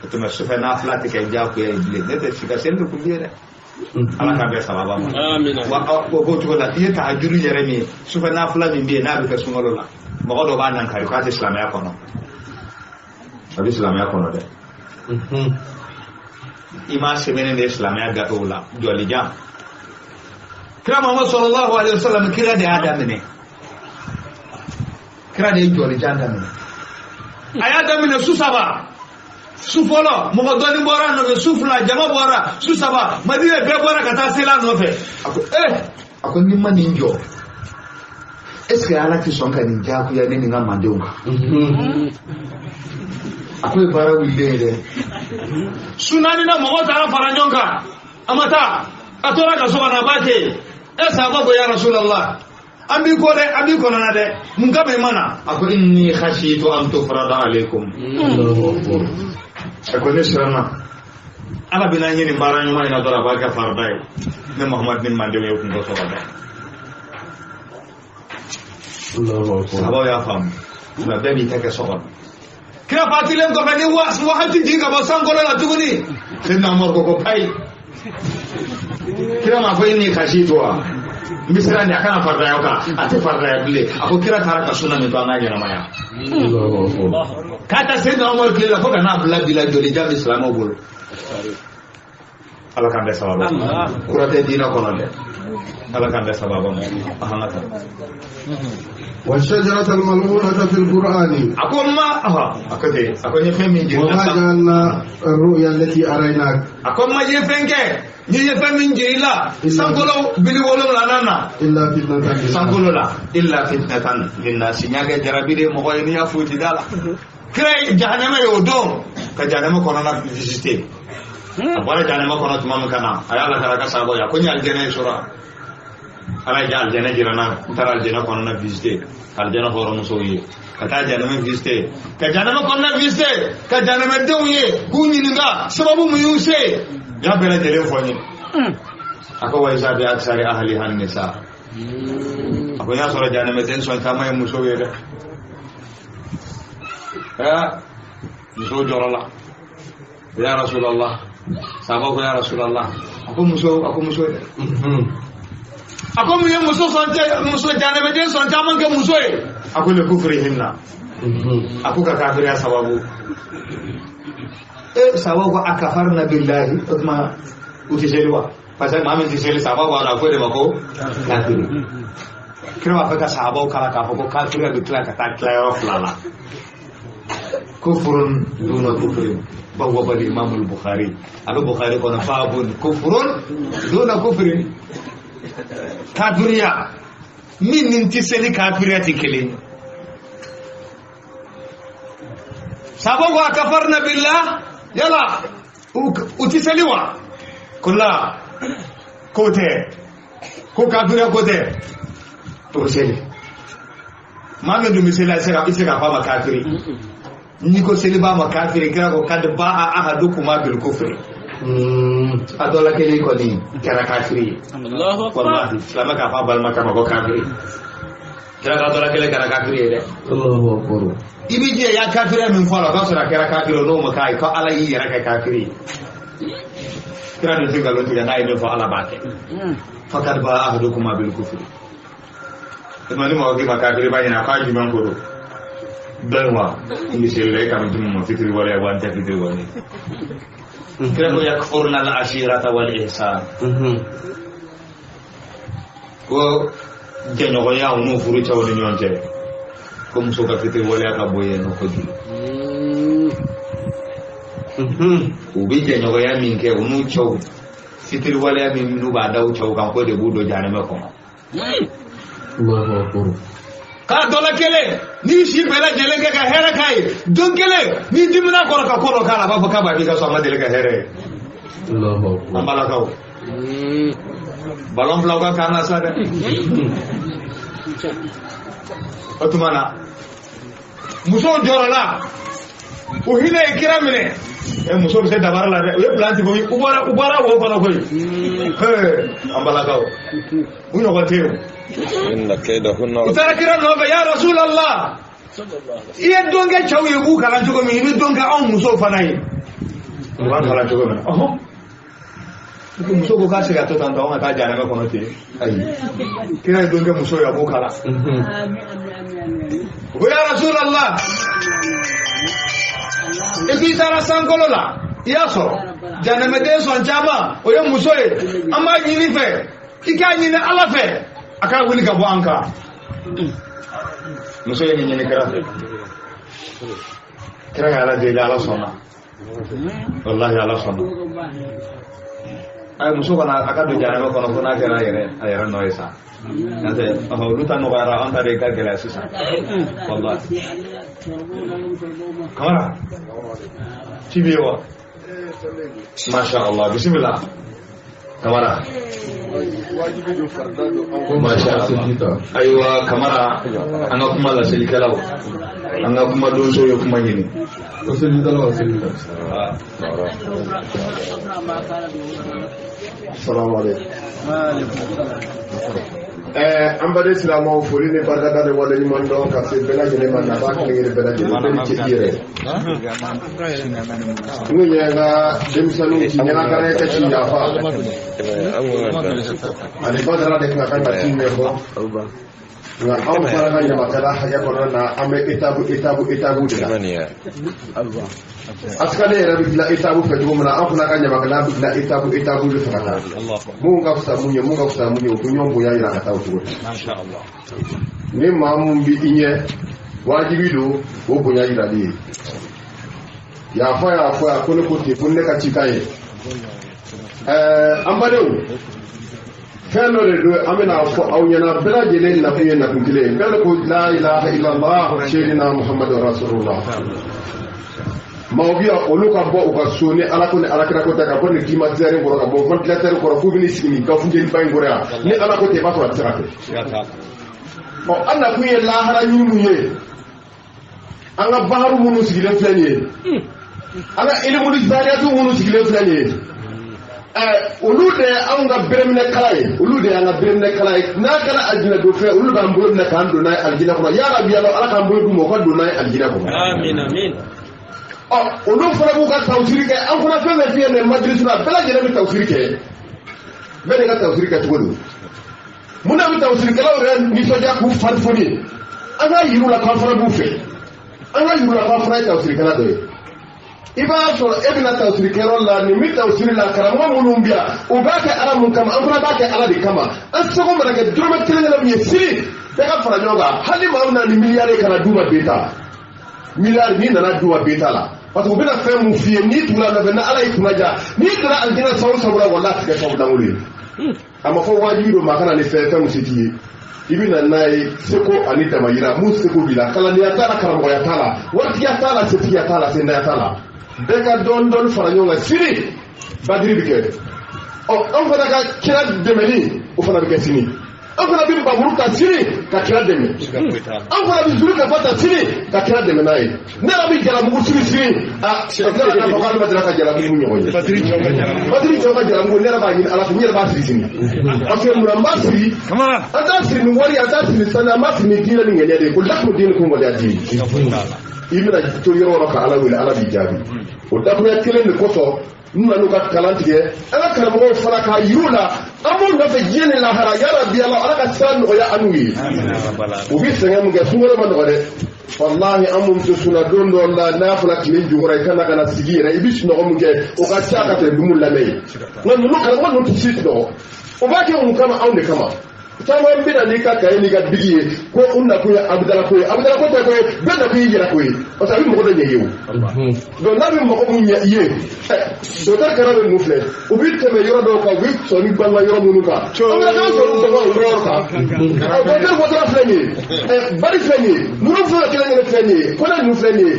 O tuma sufɛ nafila tɛ kɛ diyagoya ye bilen. Ne tɛ si ka seli de kun bɛ yen dɛ. Ala k'an bɛɛ sababa ma. Wa o b'o cogo la, i ye tahajuru yɛrɛ min ye, sufɛ nafila min bɛ yen n'a bɛ kɛ sunkalo la, mɔgɔ dɔ b'a nankari k'a tɛ silamɛya kɔnɔ. A bɛ silamɛya kɔnɔ dɛ. I m'a sɛbɛnnen de ye silamɛya gafew la, jɔlijan. Kira Muhammad sallallahu alaihi wasallam, kira de y'a daminɛ. Kira de ye jɔlijan daminɛ. A y'a daminɛ su saba. Su fɔlɔ mɔgɔ dɔɔni bɔra a nɔfɛ, su fila jama bɔra, su saba Madina bɛɛ bɔra ka taa seli a nɔfɛ. A ko a ko ni ma nin jɔ, est ce que Ala tɛ sɔn ka nin diyagoya ne ni n ka mandenw kan? A ko ye baara wulilen ye dɛ. Su naani na mɔgɔw taara fara ɲɔgɔn kan, a ma taa, a tora ka so kɔnɔ, a b'a kɛ yen. Sahaba ko ya Rasulallah, an b'i kɔ dɛ, an b'i kɔnɔna dɛ, mun kama i ma na? A ko inni khashitu an tufrada alaykum. A ko ne siranna Ala bɛna n ye nin baara ɲuman in na dɔrɔn, a b'a kɛ farida ye. Ne Muhamadu ni mandenw ye kun kɔsɔn ka da. Sahabaw y'a faamu, nka bɛɛ b'i ta kɛ so kɔnɔ. Kira fatilen kɔfɛ ni wagati jigin ka bɔ sankolo la tuguni, Seydina Umaru ko payi. Kira m'a fɔ inni khashitu wa, n bɛ siran de a kana faridaya o kan, a tɛ faridaya bilen. A ko kira taara ka sunna min to an k'a ɲɛnamaya. K'a ta Seydina Umaru tile la fo ka n'a bila bi la, jolijan bɛ silamɛw bolo. Ala k'an bɛɛ sababa ma. Kura tɛ diinɛ kɔnɔ dɛ. Ala k'an bɛɛ sababa ma. An ka taa. والشجرة الملعونة في القرآن. A ko ma, a ko ten, a ko n ye fɛn min jira. وما جعلنا الرؤيا التي أريناك. A ko ma ye fɛn kɛ, n'i ye fɛn min jira i la, sankolo bili wolonwula na. إلا فتنة. Sankolo la, illa fitnatan linnasi. N y'a kɛ jarabi de ye mɔgɔ ye, n'i y'a foyi ti da la. Kira ye jahanama ye o don, ka jahanama kɔnɔna visiter. A bɔra jahanama kɔnɔ tuma min ka na, a y'a lakara ka sababu ye, a ko n ye alijɛnɛ ye sɔrɔ. Ala ye alijɛnɛ jira n na, n taara alijɛnɛ kɔnɔna visiter, ka alijɛnɛ hɔrɔnmusow ye, ka taa jahanama visiter, ka jahanama kɔnɔna visiter, ka jahanamadenw ye, k'u ɲininka sababu mun y'u se. U y'a bɛɛ lajɛlen fɔ n ye. A ko wa isa bi aksari ahliha nisa. A ko n y'a sɔrɔ jahanamaden sɔn caman ye musow ye dɛ. Musow jɔrɔ la. Ya Rasulallah, sahaba ko ya Rasulallah, a ko muso, a ko muso dɛ. A ko mun ye muso sɔn cɛ, muso jahanamaden sɔn caman kɛ muso ye? A ko le kufrihinna. A ko ka kafiriya sababu. Sahaba ko a kafarna billahi, o tuma u tɛ seli wa? Parce que maa min tɛ seli, sahaba b'a dɔn, a fɔ de ma ko kafiri. Kira b'a fɛ ka sahabaw kalan k'a fɔ ko kafiriya bɛ tila ka taa tilayɔrɔ fila la. Kufrun duna kufrin. بواب الإمام البخاري، أبو بخاري كنا باب كفر دون كفر. كافريا من انتسالي كافريا تكلين. سبوا كفرنا بالله، يلا وتساليوا كلا كوتة كو كافريا كوتة توسالي. ما من دون مثال إسرا فما كافري. N'i ko seli b'a ma kafiri, kira ko kad ba'a ahadukuma bil kufri. A dɔ la kelen kɔni kɛra kafiri ye. Wallahi silamɛ k'a fɔ a balimakɛ ma ko kafiri. Kira ka dɔ la kelen kɛra kafiri ye dɛ. I b'i jija i y'a kafiriya min fɔ a la, o k'a sɔrɔ a kɛra kafiri ye, n'o ma k'a ye ko Ala y'i yɛrɛ kɛ kafiri ye. Kira dun tɛ nkalon tigɛ, n'a ye min fɔ Ala b'a kɛ. Fakad ba'a ahadukuma bil kufri. O tuma ni mɔgɔ k'i ma kafiri b'a ɲini a k'a jumɛn ko don. Dɔ in wa misali la e kan bɛ jumɛn ma fitiri wale wa n tɛ fitiri wale kira ko yakfurna al ashirata wal ihsan ko jɛɲɔgɔnya u n'u furu cɛw ni ɲɔgɔn cɛ ko muso ka fitiri waleya ka bɔ yen nɔ kojugu u bɛ jɛɲɔgɔnya min kɛ u n'u cɛw fitiri waleya min n'u b'a da u cɛw kan k'o de b'u don jahanama kɔnɔ. K'a dɔ la kelen n'i si bɛɛ lajɛlen kɛ ka hɛrɛ k'a ye don kelen n'i dimina kɔrɔ ka ko dɔ k'a la a b'a fɔ k'a b'a b'i ka so a ma deli ka hɛrɛ ye. An balakaw balon filaw ka kan na sa dɛ. O tuma na musow jɔrɔla u hinɛ ye kira minɛ muso bɛ se dabara la dɛ u ye pilanti bɔ u bɔra wo kɔnɔ koyi an balakaw u ɲɔgɔn tɛ yen. U taara kira nɔfɛ ya Rasulallah i ye don kɛ cɛw ye k'u kalan cogo min i bɛ don kɛ anw musow fana ye u b'an kalan cogo min na ɔhɔn muso ko k'a se ka to tan tɔ anw ka taa jahanama kɔnɔ ten ayi kira ye don kɛ muso ye a b'u kalan u ko ya Rasulallah i k'i taara sankolo la i y'a sɔrɔ jahanamaden sɔn caman o ye muso ye an b'a ɲini fɛ i k'a ɲini Ala fɛ a k'a wuli ka bɔ an kan muso ye nin ɲini kira fɛ kira ka Ala deli Ala sɔnna walahi Ala sɔnna ayi muso kana a ka don jahanama kɔnɔ fo n'a kɛra a yɛrɛ nɔ ye sa n'o tɛ olu ta nɔgɔyara an ta de ka gɛlɛya sisan walahi Kamara ci bɛ yen wa masha Allah bisimila Kamara masha Allah ayiwa Kamara an ka kuma laselikɛlaw an ka kuma donso ye kuma ɲini Assalamu alaikum. An baden silamɛw foli ni barikada ni waleɲuman dɔn ka se bɛɛ lajɛlen ma naba kelen kelen bɛɛ lajɛlen bɛɛ ni ce i yɛrɛ. N kun ye n ka denmisɛnninw ci ɲɛnakara ye ka ci yafa ani badara de kan ka ci ɲɛfɔ nka anw fana ka ɲamakala hakɛ kɔnɔna na an bɛ etabu de la. Asikale yɛrɛ bɛ dilan etabu fɛ cogo min na an fana ka ɲamakalaya bɛ dilan etabu de fɛ ka taa mun ka fisa mun ye mun ka fisa mun ye u bɛ ɲɔgɔn bonya yira ka taa o cogo la. Ni maa mun bɛ i ɲɛ wajibi don o bonya yirali ye. Yafa y'a fɔ yan ko ne ko ten ko ne ka cikan ye. An badenw fɛn dɔ de don an bɛna fɔ aw ɲɛna bɛɛ lajɛlen nakun ye nakun kelen ye bɛɛ ko la ilaha illallah seydina muhammadu rasulullah. Maaw bɛ yan olu ka bɔ u ka so ni ala ko ni alakira ko tɛ ka bɔ nin climatiseur kɔrɔ ka bɔ ventilateur kɔrɔ k'u bɛ n'i sigi nin gafunteniba in kɔrɔ yan ni ala ko tɛ i b'a sɔrɔ a tɛ se ka kɛ. Ɔ an nakun ye lahara ɲini mun ye an ka baharu minnu sigilen filɛ nin ye an ka ilimuli zariyatu minnu sigilen filɛ nin ye olu de ye anw ka bereminɛkala ye olu de y'an ka bereminɛkala ye n'a kɛra alijinɛ don fɛn olu b'an bolo minɛ k'an don n'a ye alijinɛ kɔnɔ yarabi ala k'an bolo d'u ma u ka don n'a ye alijinɛ kɔnɔ. Amiina amiina. Ɔ olu fana b'u ka tawusiri kɛ an fana fɛn fɛn fiyɛ nin majilisi la bɛɛ lajɛlen bɛ tawusiri kɛ bɛɛ de ka tawusiri kɛ cogo don mun na bɛ tawusirikɛlaw yɛrɛ nisɔndiya k'u fari foni an ka yir'u la k'an fana b'u fɛ an ka yir'u la k'an fana ye tawusirikɛla dɔ ye. I b'a sɔrɔ e bɛna tawusirikɛyɔrɔ la nin bɛ tawusiri la karamɔgɔ minnu bɛ yan u b'a kɛ ala mun kama an fana b'a kɛ ala de kama an seko mana kɛ dɔrɔmɛ kelen kelen min ye sini bɛɛ ka fara ɲɔgɔn kan hali maa min na ni miliyari kana d'u ma beta miliyari n'i nana d'u ma beta la parce que u bɛna fɛn mun f'i ye n'i tugula nɔfɛ ni ala y'i kunna ja n'i donna alijinɛ sabu sabu la walahi a tɛ kɛ sabu lankolon ye a ma fɔ wajibi don maa kana ni fɛn mun se t'i ye i bɛ na n'a ye seko ani damayira mun seko b'i la kalandenya t'a la karamɔgɔya t'a la waritigiya t'a la setigiya t'a la sendaya t'a la bɛɛ ka dɔɔni dɔɔni fara ɲɔgɔn kan sini badiri bɛ kɛ ɔ an fana ka kira dɛmɛni o fana bɛ kɛ sini an fana bɛ baburu ta sini ka kira dɛmɛ an fana bɛ zuru kafa ta sini ka kira dɛmɛ n'a ye ne yɛrɛ bɛ jalamugu siri sini a tila k'a fɔ k'ale ma deli ka jalamugu ɲɔgɔn ye batiri cɛw ka jalamugu ne yɛrɛ b'a ɲini ala fɛ n yɛrɛ b'a siri sini parce que munna n b'a siri an t'a siri ni wari an t'a siri ni sanu an b'a siri ni diinɛ ni ŋɛɲɛ de ye ko lakum diinukum waliya diin i bɛna to yɔrɔ o yɔrɔ ka ala wele ala b'i jaabi o dakurunya kelen de kosɔn n nana n'u ka kalan tigɛ an ka karamɔgɔw fana k'a yir'u la An b'u nɔfɛ diɲɛ ni lahara yarabi Ala ka sira nɔgɔya an n'u ye. U bɛ sɛgɛn min kɛ sunkalo ma nɔgɔ dɛ. Walahi an mun tɛ sunna don dɔ la n'a fɔra tile jukɔrɔ i kana ka na sigi yɛrɛ i bɛ sunɔgɔ min kɛ o ka ca ka tɛmɛ dumuni lamɛn ye. Nka ninnu karamɔgɔ ninnu tɛ si sunɔgɔ. O b'a kɛ mun kama anw de kama. Caman bɛ na n'i ka kaye n'i ka bigi ye ko u nakun ye abudala ko ye abudala ko tɛ ko ye bɛɛ nakun y'i yɛrɛ ko ye parce que a bɛ mɔgɔ dɔ ɲɛ i ye o. Donc n'a bɛ mɔgɔ min ɲɛ i ye docteur Kara bɛ ninnu filɛ u bɛ tɛmɛ yɔrɔ dɔw kan u bɛ sɔnni balima yɔrɔ minnu kan an bɛ taa sɔrɔ u bɔn o yɔrɔ kan docteur Watara filɛ nin ye Bari filɛ nin ye ninnu filɛ kelen kelen filɛ nin ye Kɔnɛ ninnu filɛ nin ye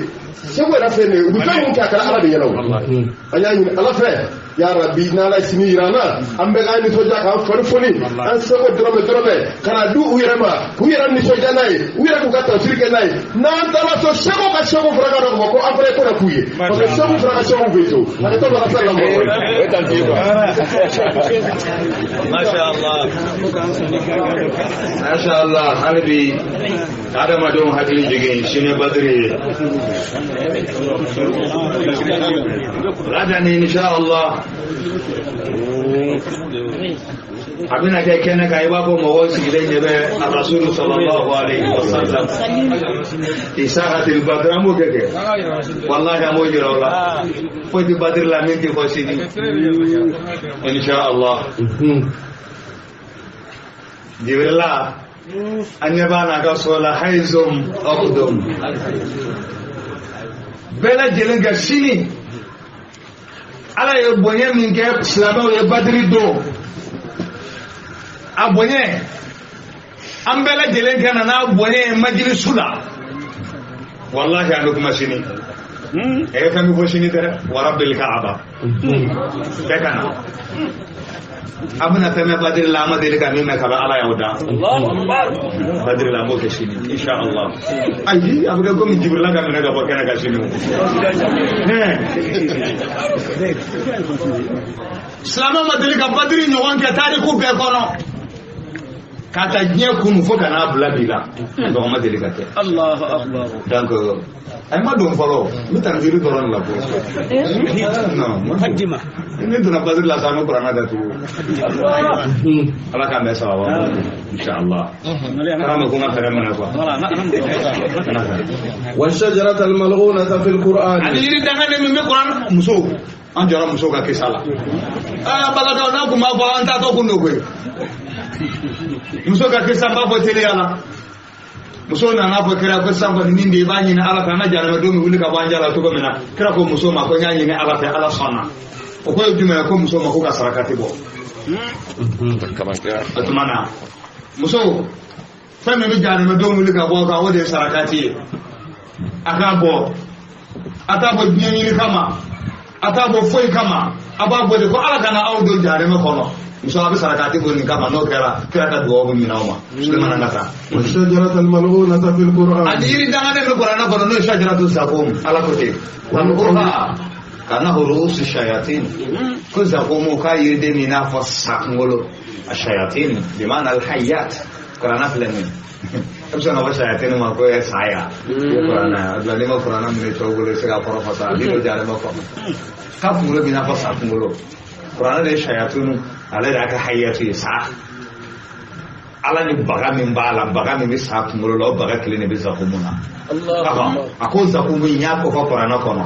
Segu yɛrɛ filɛ nin ye u bɛ fɛn min kɛ a kɛra Ala de ɲɛna o an y'a ɲini Ala fɛ ya Rabbi n'Ala ye sini yira an na an bɛɛ k'an nisɔndiya k'an fari foni an seko dɔrɔmɛ dɔrɔmɛ ka na di u yɛrɛ ma k'u yɛrɛ nisɔndiya n'a ye u yɛrɛ k'u ka tafsiri kɛ n'a ye n'an taara so seko ka seko fana ka dɔn k'a fɔ ko an fana ye ko dɔ k'u ye parce que seko fana ka seko bɛ yen so a tɛ tɔgɔ ka sa la mɔgɔ ye. Masha Allah. Masha Allah hali bi adamadenw hakili jigin sini badiri ye. Ladani insha Allah. A bɛna kɛ kɛnɛ kan i b'a fɔ mɔgɔw sigilen ɲɛ bɛ Rasulu sallallahu alaihi wa sallam. Isahatil badr an b'o kɛ kɛ. Walahi an b'o jira o la. Foyi tɛ badiri la min tɛ fɔ sini. Insha Allah. Jibrila an ɲɛ b'a n'a ka so la haizum aqdum. Bɛɛ lajɛlen ka sini Ala ye bonya min kɛ silamɛw ye badiri don a bonya an bɛɛ lajɛlen ka na n'a bonya ye majilisu la walahi an bɛ kuma sini e fɛn bɛ fɔ sini tɛ dɛ wa rabbil kaaba bɛɛ ka na a bɛna fɛn mɛn badiri la an ma deli ka min mɛn kaban Ala y'aw da badiri la an b'o kɛ sini insha Allah ayi a bɛ kɛ komi Jibrila ka minɛ ka bɔ kɛnɛ kan sini o silamɛ ma deli ka badiri ɲɔgɔn kɛ tariku bɛɛ kɔnɔ k'a ta diɲɛ kunu fo ka n'a bila bi la ɲɔgɔn ma deli ka kɛ. Allahu akbar. Donc a ma don fɔlɔ n bɛ taa jiri dɔrɔn de la fɔlɔ. Non Mukaddima. Ne donna badiri la sa an bɛ kuranɛ datugu. Ala k'an bɛɛ sababa insha Allah. Karamɔgɔ ko n ka fɛɛrɛ minɛ quoi. والشجرة الملعونة في القرآن. Ani yiri dangaden min bɛ kuran musow an jɔra musow ka kisa la. Aa balakaw n'a kun b'a fɔ an taatɔ kun don koyi. Muso ka kisa n b'a fɔ teliya la. Muso nana fɔ kira ko sisan kɔni nin de i b'a ɲini Ala fɛ an ka jahanama don bɛ wuli ka bɔ an ja la cogo min na kira ko muso ma ko n y'a ɲini Ala fɛ Ala sɔnna o ko ye jumɛn ye ko muso ma ko ka sarakati bɔ. O tuma na muso fɛn min bɛ jahanama don wuli ka bɔ o kan o de ye sarakati ye a k'a bɔ a t'a bɔ diɲɛ ɲini kama a t'a bɔ foyi kama a b'a bɔ de ko Ala kana aw don jahanama kɔnɔ. Muso a bɛ sarakati bɔ nin kama n'o kɛra kira ka dugawu bɛ minɛ aw ma Sulemana ka taa. والشجرة الملعونة في القرآن. Ani yiri dangaden bɛ kuranɛ kɔnɔ n'o ye shajaratu zakum Ala ko ten. Walqur'an kana ru'usu shayatin ko zakumu k'a yiriden min n'a fɔ sa kunkolo a shayatin bi ma'ana al-hayyat kuranɛ filɛ nin ye. E bɛ se ka fɔ shayatin ma ko ye saya. Kuranɛ a bila n'i ma kuranɛ minɛ cɛw bolo i tɛ se k'a kɔrɔ fɔ sa a b'i don jahanama kɔnɔ. K'a kunkolo b'i n'a fɔ sa kunkolo. Kuranɛ de ye shayatinu ale de y'a kɛ hayyatu ye sa. Ala ni baga min b'a la baga min bɛ sa kunkolo la o baga kelen de bɛ zakumu na. A ko zakumu in y'a kɔfɔ kuranɛ kɔnɔ.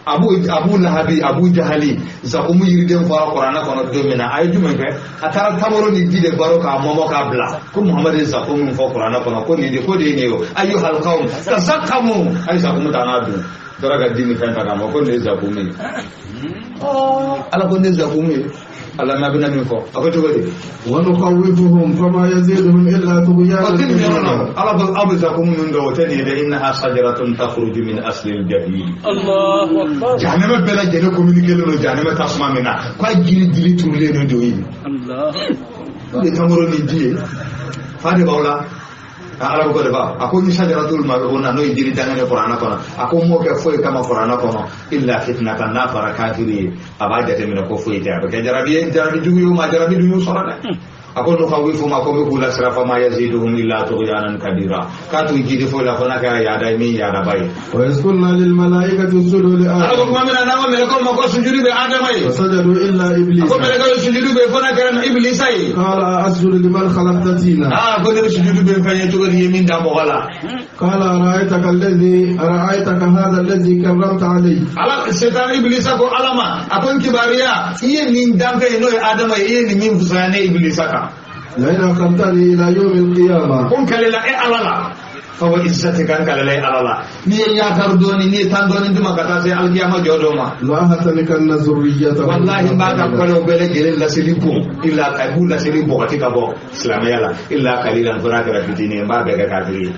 Abu Lahabi Abu Jahali zakumu yiriden fɔra kuranɛ kɔnɔ don min na a ye jumɛn kɛ a taara tamaro ni ji de baro k'a mɔmɔ k'a bila ko Muhamadu ye zakumu min fɔ kuranɛ kɔnɔ ko nin de ko de ye nin ye o ayyuhal qawm tazakkamu a ye zakumu ta n'a dun tora ka ji ni fɛn ta k'a ma ko nin ye zakumu ye. Ala ko nin ye zakumu ye. Ala n'a bɛna min fɔ a ko cogo di. ونخوفهم فما يزيدهم إلا طغيانا. Ala ko aw bɛ zakumu min dɔn o tɛ nin ye dɛ innaha shajaratun takhruju min aslil jahim. Allahu akbar. Jahanama bɛɛ lajɛlen communiqué don jahanama tasuma min na k'a jiri dili turulen don yen. Allah. O de ye tamaro ni ji ye fa de b'aw la. Ala ko de ba a ko ni shajaratul mal'una n'o ye jiri dangan ye kuranɛ kɔnɔ a ko m'o kɛ foyi kama kuranɛ kɔnɔ illa fitnatan n'a fɔra kafiri ye a b'a jateminɛ ko foyi tɛ a bɛ kɛ jarabi ye jarabi jugu ye o ma jarabi dun y'u sɔrɔ dɛ. A ko nukhawifuhum a ko bɛ k'u lasira fama yaziduhum illa tughyanan kabira k'a t'u jidi foyi la fo n'a kɛra yaada ye min yaadaba ye. Wa iz qulna lil malaikati usjudu li Ala ko Adam tuma min na n'an ko mɛlɛkɛw ma ko sujudu bɛ Adama ye. fasajadu illa A ko iblisa mɛlɛkɛw ye sujudu bɛ fo n'a kɛra Ibilisa ye. qala asjudu liman khalaqta tina Aa ko ne bɛ sujudu bɛ fɛn ye cogo di i ye min da mɔgɔ la. qala ara'aytaka alladhi ara'aytaka hadha alladhi karramta alayhi Ala setan Ibilisa ko Ala ma a ko n kibaruya i ye nin danfɛn ye n'o ye Adama ye i ye nin min fisaya ne Ibilisa kan. la in akhartani ila yawmi alqiyamah Ko n kalela e Ala la. Fa wa izzatika n kalela e Ala la. N'i ye yakari dɔɔni n'i ye tan dɔɔni di ma ka taa se alikiyama jɔ dɔ ma. la ahtanikanna dhurriyyatahu Wallahi n b'a ka kɔlɛw bɛɛ lajɛlen laseli bon illa ka b'u laseli bɔgɔti ka bɔ silamɛya la illa kalilan fo n'a kɛra fitinin ye n b'a bɛɛ kɛ kafiri ye.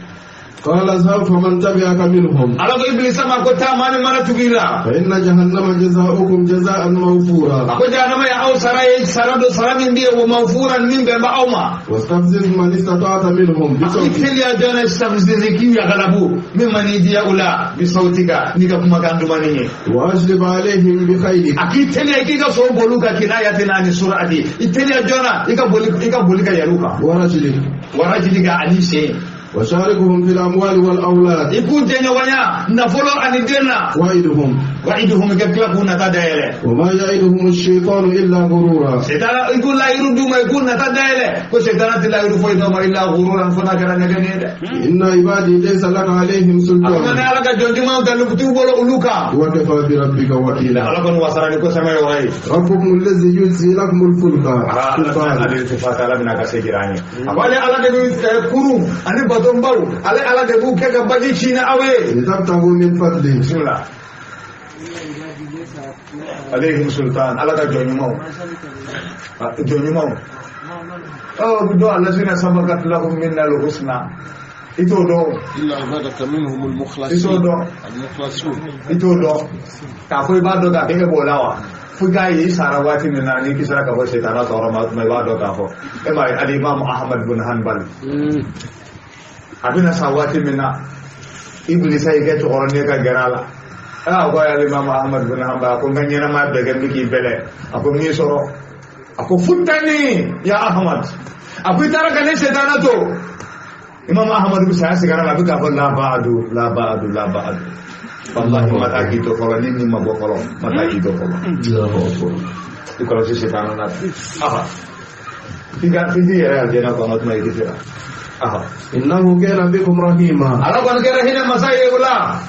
qala izhab faman tabi'aka minhum Ala ko Ibilisa ma ko taa maa min mana tugu i la. fa inna jahannama jazaa'ukum jazaa'an mawfura A ko jahanama ye aw sara ye sara dɔ sara min bɛ yen o mawfuran min bɛn bɛ aw ma. wastafziz man istata'ta minhum I bisawtik teliya joona istafziz k'i yagalabu min man i diya u la bisawtika n'i ka kumakan dumanni ye. wa ajlib alayhim bi khaylik A k'i teliya k'i ka so boli u kan kinayatin ani surati i teliya joona i ka boli ka yɛlɛ u kan. wa rajlik Warajlika ani sen. wa sharikuhum fil amwali wal awlad I k'u jɛɲɔgɔnya nafolo ani den na. wa'iduhum Wa'iduhum i ka tila k'u nata dayɛlɛ. wa ma ya'iduhum ash-shaytanu illa ghurura Setana i k'u layiru d'u ma i k'u nata dayɛlɛ ko setana tɛ layiru foyi d'u ma illa ghururan fo n'a kɛra nɛgɛnni ye dɛ. inna ibadi laysa laka alayhim A ko sultan ne Ala ka jɔn ɲumanw dalu t'u bolo olu kan. wa kafa bi rabbika wakila Ala kɔni wasara ni ko sɛmɛ yɔrɔ ye. rabbukum alladhi yujzi lakum al-fulka fil Ala bahri de fata ala bɛna ka se jira an ye. A ko ale Ala de bɛ kurun ani batonbaw ale Ala de b'u kɛ ka baji ci ni aw ye. litabtagu min fadlihi Bismillah. Alayhim sultan Ala ka jɔn ɲumanw. Jɔn ɲumanw. Ɔ dɔn alazina sabakat lahum minna al-husna. I t'o dɔn. إلا عبادك منهم I t'o المخلصين dɔn. المخلصون I t'o dɔn. K'a fɔ i b'a dɔn k'a kɛ e b'o la wa. Fo k'a ye i sara waati min na n'i kisira ka bɔ setana tɔɔrɔ ma o tuma i b'a dɔn k'a fɔ e m'a ye alimami Ahmad bin Hanbal a bɛna sa waati min na Ibilisa y'i kɛ cɛkɔrɔnin ka gɛrɛ a la aa ko alimami Ahmad bin Hanbal a ko n ka ɲɛnamaya bɛɛ kɛ n bɛ k'i bɛlɛ a ko n y'i sɔrɔ a ko futani ya Ahmad a ko i taara ka ne setana to Imam Ahmad bɛ saya sigara la a bɛ k'a fɔ la ba'adu la ba'adu la ba'adu wallahi ma taa k'i to fɔlɔ ni nin ma bɔ fɔlɔ ma taa k'i to fɔlɔ i kɔlɔsi setana na aha i ka i k'i yɛrɛ alijɛnɛ kɔnɔ tuma i kisira aha innahu kana bikum rahima Ala kɔni kɛra hinɛ masa ye o la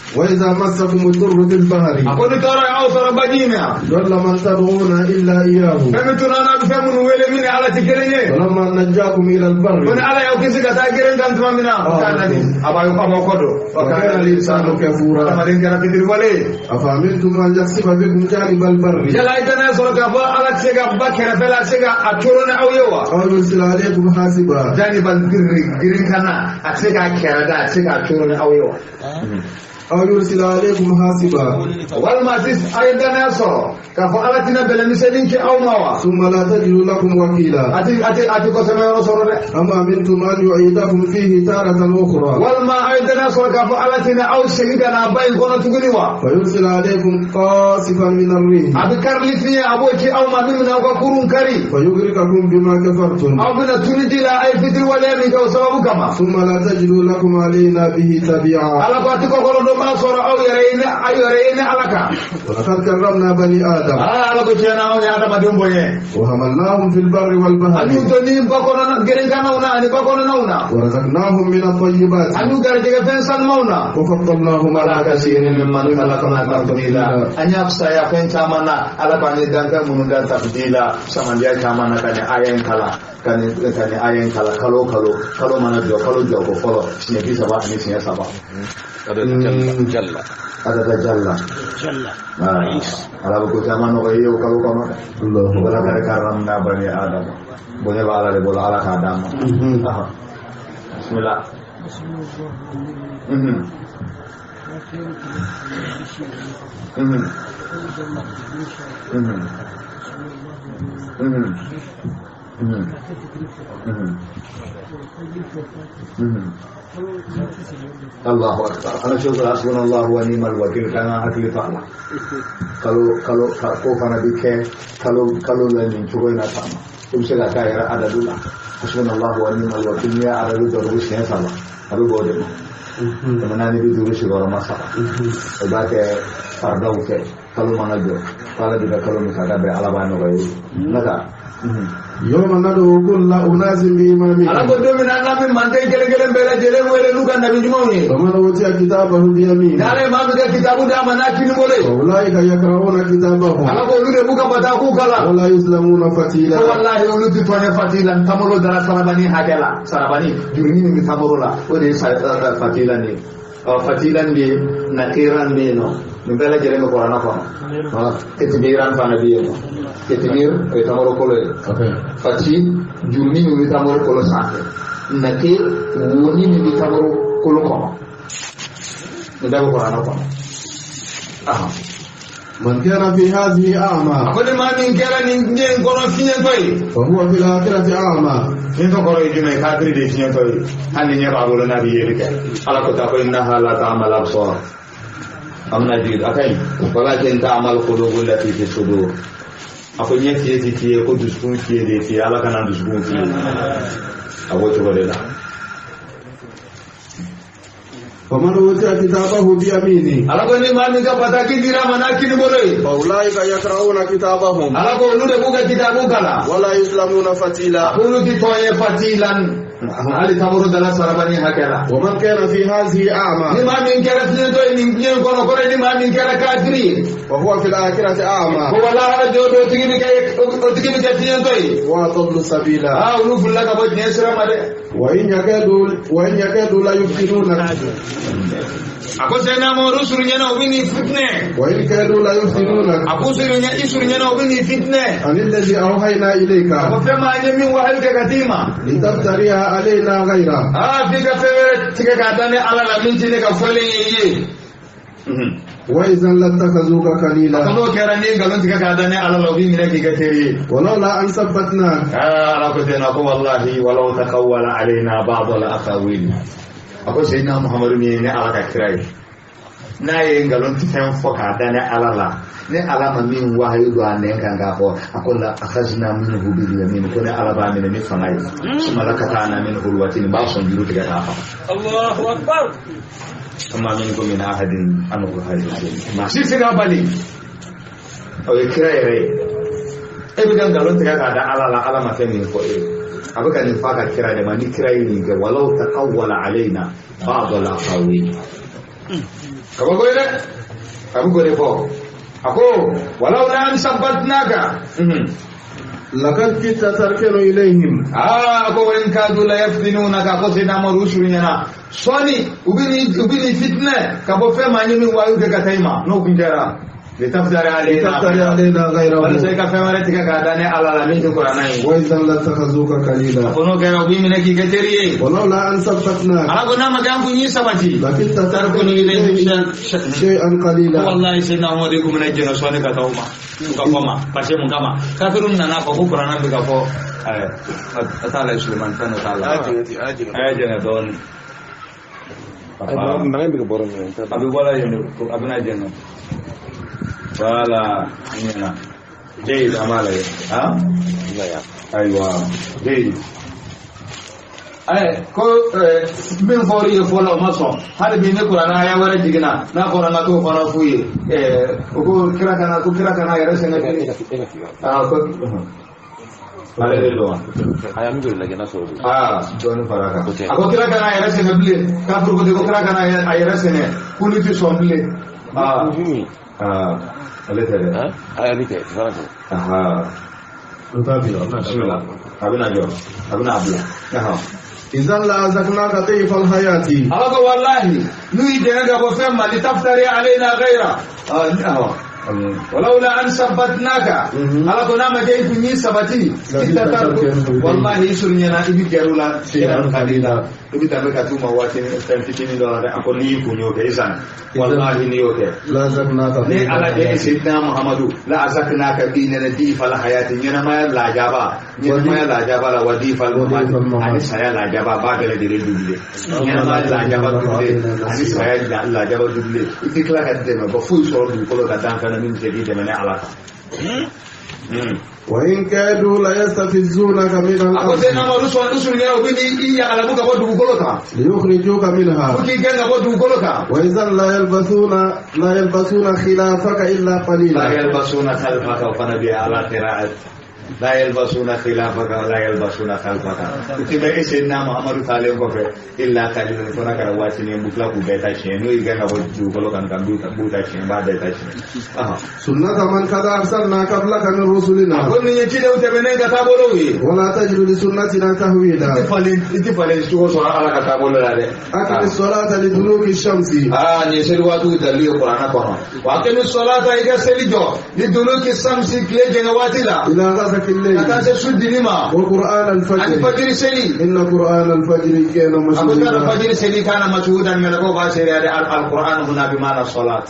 wa idha massakum ad-durru fil bahri a ko ni tɔɔrɔ ye aw sɔrɔ baji in na dalla man tad'una illa iyyahu fɛn min tununa n'a bɛ fɛn minnu wele min ni Ala tɛ kelen ye falamma najjakum ila al-barri ko ni Ala y'aw kisi ka taa geren kan tuma min na o k'a nani a b'aw kɔ don wa kana al-insanu kafura adamaden kɛra fitiriwale ye afa amintum an yakhsifa bikum janiba al-barri yala i tɛna sɔrɔ k'a fɔ Ala tɛ se ka ba kɛrɛfɛ la a tɛ se ka a coro ni aw ye wa aw yursila alaykum hasiba janibal birri girin kana a tɛ se k'a kɛrɛda a tɛ se k'a coro ni aw ye wa aw yursila alaykum hasiba walima a ye danaya sɔrɔ k'a fɔ Ala tɛna bɛlɛmisɛnnin kɛ aw ma wa thumma la tajidu lakum wakila a ti kɔsɛbɛ yɔrɔ sɔrɔ dɛ am amintum an yu'idakum fihi taratan ukhra walima a ye danaya sɔrɔ k'a fɔ Ala tɛna aw segin ka na ba in kɔnɔ tuguni wa fayursila alaykum qasifan min ar-rih a bɛ karili fiɲɛ a b'o ci aw ma min bɛna aw ka kurun kari fayughrikakum bima kafartum aw bɛna tunu ji la a ye fitiriwaleya min kɛ o sababu kama thumma la tajidu lakum alayna bihi tabi'a Ala ko a ti kɔkɔrɔ dɔ b'a sɔrɔ aw yɛrɛ ye ni Ala kan wa laqad karramna bani adam Ala ko tiɲɛ na anw ye adamadenw bonya wa hamalnahum fil barri wal an y'u bahri to ni ba kɔnɔna gerenkanaw na ani ba kɔnɔnaw na wa razaqnahum min at-tayyibat an y'u garijɛgɛ fɛn sanumaw na wa faddalnahum ala ala kasirin mimman khalaqna tafdila an y'a fisaya fɛn caman na Ala k'an ye danfɛn minnu da tafdila samandiya caman na ka nin aya in kalan ka nin aya in kalan kalo kalo mana jɔ kalo jɔ ko fɔlɔ siɲɛ 30 ani siɲɛ 3 Jalla adada jalla Jalla. Ala bɛ ko caman nɔgɔya i ye o kalo kɔnɔ dɛ wala ka karramna bani adama bonya bɛ Ala de bolo Ala k'a d'an ma bismillah Allahu akbar. Ala shukr hasbunallahu wa ni'mal wakil kana hakili to a la. Kalo kalo ko fana bi kɛ kalo kalo la nin cogo in na tan. I bɛ se ka k'a yɛrɛ adadu la hasbunallahu wa ni'mal wakil n'i y'a adadu dɔrɔn siɲɛ 3 a bɛ bɔ o de ma 450 sigiyɔrɔma 3 i b'a kɛ faridaw fɛ kalo mana jɔ k'ala b'i ka kalo musaka bɛɛ ala b'a nɔgɔya i ye n'o tɛ يوم ندعو كل أناس بإمامهم ala ko don min na n'an bɛ manden kelen kelen bɛɛ lajɛlen wele n'u ka nabi ɲumanw ye ومن أوتي كتابه بيمينه n'ala ye maa min ka kitabu d'a ma n'a kini bolo ye فأولئك يقرؤون كتابهم ala ko olu de b'u ka bataku kalan ولا يظلمون ko فتيلا walahi olu ti tɔɲɛ fatilan tamaro dara sarabani hakɛ la sarabani jurunin min bɛ tamaro la o de ye fatilan ye ɔ fatilan bɛ yen nakiran bɛ yen nɔ nin bɛɛ lajɛlen bɛ kuranɛ kɔnɔ ketibiran fana bɛ yen nɔ ketibir o ye tamaro kolo ye fati jurunin min bɛ tamaro kolo sanfɛ nakir woni min bɛ tamaro kolo kɔnɔ nin bɛɛ bɛ kuranɛ kɔnɔ. من كان في هذه أعمى a ko ni maa min kɛra nin diɲɛ in kɔnɔ fiɲɛtɔ ye فهو في الآخرة أعمى fiɲɛtɔ kɔrɔ ye jumɛn ye kafiri de ye fiɲɛtɔ ye hali ni ɲɛ b'a bolo n'a bɛ yeli kɛ ala ko ta ko innaha la ta'mal absar an bɛna jigin a ka ɲi walakin ta'mal qulubu allati fi sudur a ko ɲɛ fiye ti fiye ko dusukun fiye de ye fiye ala kana dusukun fiye a b'o cogo de la ومن أوتي كتابه بيمينه ala ko ni maa min ka bataki dira ma n'a kini bolo ye فأولئك يقرؤون كتابهم ala ko olu de b'u ka kitabu kalan ولا يظلمون فتيلا olu ti tɔn ye fatilan hali tamaro dala sarabani hakɛ la ومن كان في هذه ni أعمى maa min kɛra fiɲɛtɔ ye nin diɲɛ in kɔnɔ kɔrɔ ye ni maa min kɛra kafiri ye وهو في الآخرة ko أعمى wala jɔ o tigi bɛ kɛ o tigi bɛ kɛ fiɲɛtɔ ye وأضل سبيلا aa olu filila ka bɔ diɲɛ sira ma dɛ وإن يكادوا لا يفتنونك a ko seyidina Mamadu surunyana u bɛ n'i fitinɛ وإن كادوا لا يفتنونك a ko surunya i surunyana u bɛ n'i fitinɛ عن الذي أوحينا إليك a ko fɛn ma an ye min wahayu kɛ ka d'i ma لتفتريها علينا غيره aa f'i ka fɛn wɛrɛ tigɛ k'a da ne ala la min tɛ ne ka fɔlen ye i ye وإذا لاتخذوك a ko خليلا n'o kɛra n'i ye nkalon tigɛ k'a da ne ala la u b'i minɛ k'i kɛ teri ye ولولا أن ثبتناك aa ala ko ten a ko walahi walaw takawwala alayna ba'd al aqawil a ko seyidina Muhammadu min ye ne ala ka kira ye n'a ye nkalon fɛn fɔ k'a da ne ala la ne ala ma min wahayu don a nɛn kan k'a fɔ a ko la akhazna minhu bil yamin ko ne ala b'a minɛ ni fanga ye summa lakata'na minhu alwatin n b'a sɔn juru tigɛ k'a faga Allahu akbar. fama minkum min ahadin anhu hajizin maa si tɛ se k'a bali o ye kira yɛrɛ ye e bɛ ka nkalon tigɛ k'a da ala la ala ma fɛn min fɔ e ye a bɛ ka nin fɔ a ka kira de ma ni kira ye nin kɛ walaw taqawwala alayna ba'd al aqawil kabako ye dɛ a bɛ k'o de fɔ a ko walaw la an sabbatnaka لقد كدت تركن إليهم aa ko wa in kadu la yaftinunaka ko seyidina Amadu surunyana sɔɔni u bɛ n'i fitinɛ ka bɔ fɛn ma an ye min wayu kɛ ka taa i ma n'o kun kɛra litaftari alayna لتفتري علينا walasa i غيره ka fɛn wɛrɛ tigɛ k'a da ne ala la min tɛ kuranɛ ye وإذا لاتخذوك خليلا ko n'o kɛra u b'i minɛ k'i kɛ teri ye ولولا أن ثبتناك ala ko n'a ma kɛ an kun y'i sabati لكدت تركن tarkunu إليهم ilayhim شيئا قليلا wallahi seyidina Amadu kun bɛna jɛnɛ sɔɔni ka taa u ma u ka fɔ ma parce que mun kama kafiriw nana fɔ ko kuranɛ bɛ ka fɔ a t'a la Sulemani fɛn dɔ t'a la a y'a jɛngɛ dɔɔni a bɛ bɔra yen de a bɛna jɛngɛ wala ɲɛna jeyid an b'a lajɛ han ayiwa jeyid ko min fɔr'i ye fɔlɔ o ma sɔn hali bi ni kuranɛ aya wɛrɛ jiginna n'a fɔra n ka t'o fana f'u ye o ko kira kana yɛrɛ sɛgɛn aa ko ale de don wa aa dɔɔnin fara a kan a ko kira kana a yɛrɛ sɛgɛn bilen kafiri ko ten ko kira kana a yɛrɛ sɛgɛn k'olu tɛ sɔn bilen aa aa ale tɛ dɛ aha bisimilah a bɛna jɔ a bɛna a bila إذا لأذقناك ضعف الحياة ala ko walahi n'u y'i dɛmɛ ka bɔ fɛn ma litaftari alayna ghayra walaula an sabbatnaka ala ko n'a ma kɛ i kun y'i sabati wallahi i surunyana i bɛ gɛrɛ u la shay'an qalila i bɛ tɛmɛ ka t'u ma waati fɛn fitinin dɔ la dɛ a ko n'i y'i kun y'o kɛ isan wallahi n'i y'o kɛ ni ala de ye Seydina Muhammadu la azaknaka bi nana difal hayati ɲɛnamaya lajaba ɲɛnamaya lajaba la wa difal mamati ani saya lajaba b'a bɛɛ lajɛlen duble ɲɛnamaya lajaba duble ani saya lajaba duble i tɛ tila ka dɛmɛ bɔ foyi sɔrɔ dugukolo ka dan fɛn na min bɛ se k'i dɛmɛ ni ala kan. وإن كادوا ليستفزونك من الأرض ليخرجوك منها وإذا لا يلبثون خلافك إلا قليلا لا يلبسون خلفك وفنبي على قراءة لا يلبسون خلافك ولا يلبسون خلفك كتب سيدنا محمد تعالى كفر إلا قليلا كنا كرواتي نبوكلا كوبيتا شيء نو يجينا بوجو كان كان بوتا شيء بعد تاشين سنة من قد أرسلنا قبلك من رسلنا أقول من يجي لو تبني كتابولوي ولا تجد لسنتنا تهويلا إنت فلين شو صار على كتابولو لا أقم الصلاة لدلوك الشمس نسير واتو دليل القرآن كنا وأقم الصلاة إذا سلجو لدلوك الشمس كل جنواتي لا إلى غسق الليل وقرآن الفجر إن قرآن الفجر كان مشهودا الفجر سلي كان مشهودا من القرآن هنا بمعنى الصلاة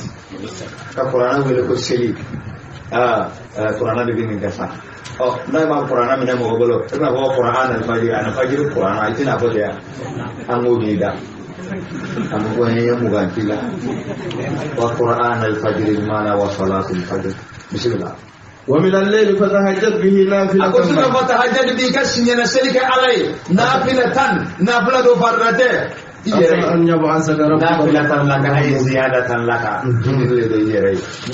القرآن هو سلي قرآن بيجي كذا لا ما القرآن من مقبله إنه هو قرآن الفجر أنا فجر القرآن أيتنا أقول يا أمو جيدا أمو هي مغانتلا وقرآن الفجر بمعنى وصلاة الفجر بسم الله ومن الليل فتهجد به نافلة أقول فتهجد به كسن ينسلك علي نافلة نافلة فرته أن يبعثك ربك نافلة لك أي زيادة لك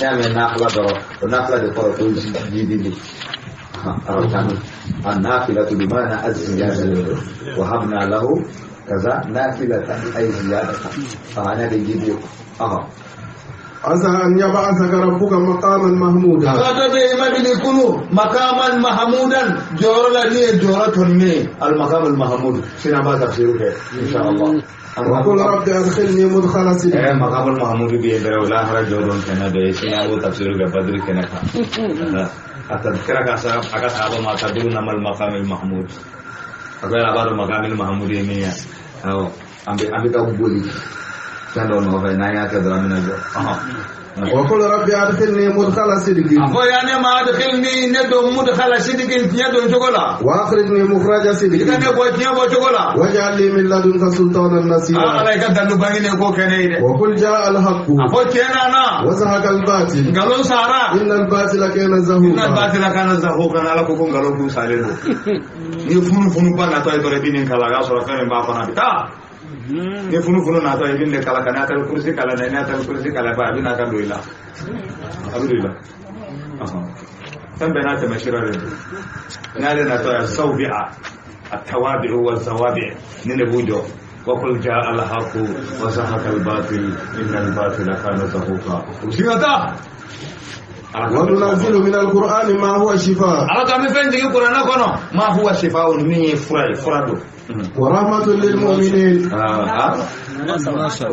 نعم نافلة درو ونافلة درو جديد النافلة بمعنى الزيادة وهبنا له كذا نافلة أي زيادة فأنا بجديد عسى أن يبعثك ربك مقاما محمودا مقاما محمودا جورا لي جورة مي المقام المحمود سينما تفسيره إن شاء الله وقل رب أدخلني مدخل صدق مقام المحمود بيدره ولا هرج جورون كنا ده سينما تفسيره بدر كنا أتذكرك أصحاب ما تدرون ما المقام المحمود أقول أبار المقام المحمود يمية أو أم بتقولي وقل ربي أدخلني مدخل صدق أقول يعني ما أدخلني ندو مدخل صدق ندو شغلا وأخرجني مخرج صدق واجعل لي من لدنك سلطانا نصيرا وقل جاء الحق وزهق الباطل إن الباطل كان زهوقا إن الباطل كان زهوقا على كوكون قالوا سالينو يفون فون بانا توي توري كلا ni funu funu na to ibin ne kala kana tal kursi kala na ne tal kursi kala ba abin aka doila abdullah aha tan bana ta mashira ne na da na to sawbi'a at-tawabi' wa zawabi' ne ne bujo wa qul jaa al-haqq wa zahaqa al-batil inna al-batila kana zahuqa ushiyata وننزل من القرآن ما هو شفاء على تعمل فين تجي القرآن كنا ما هو شفاء من فرع فرادو ورحمة للمؤمنين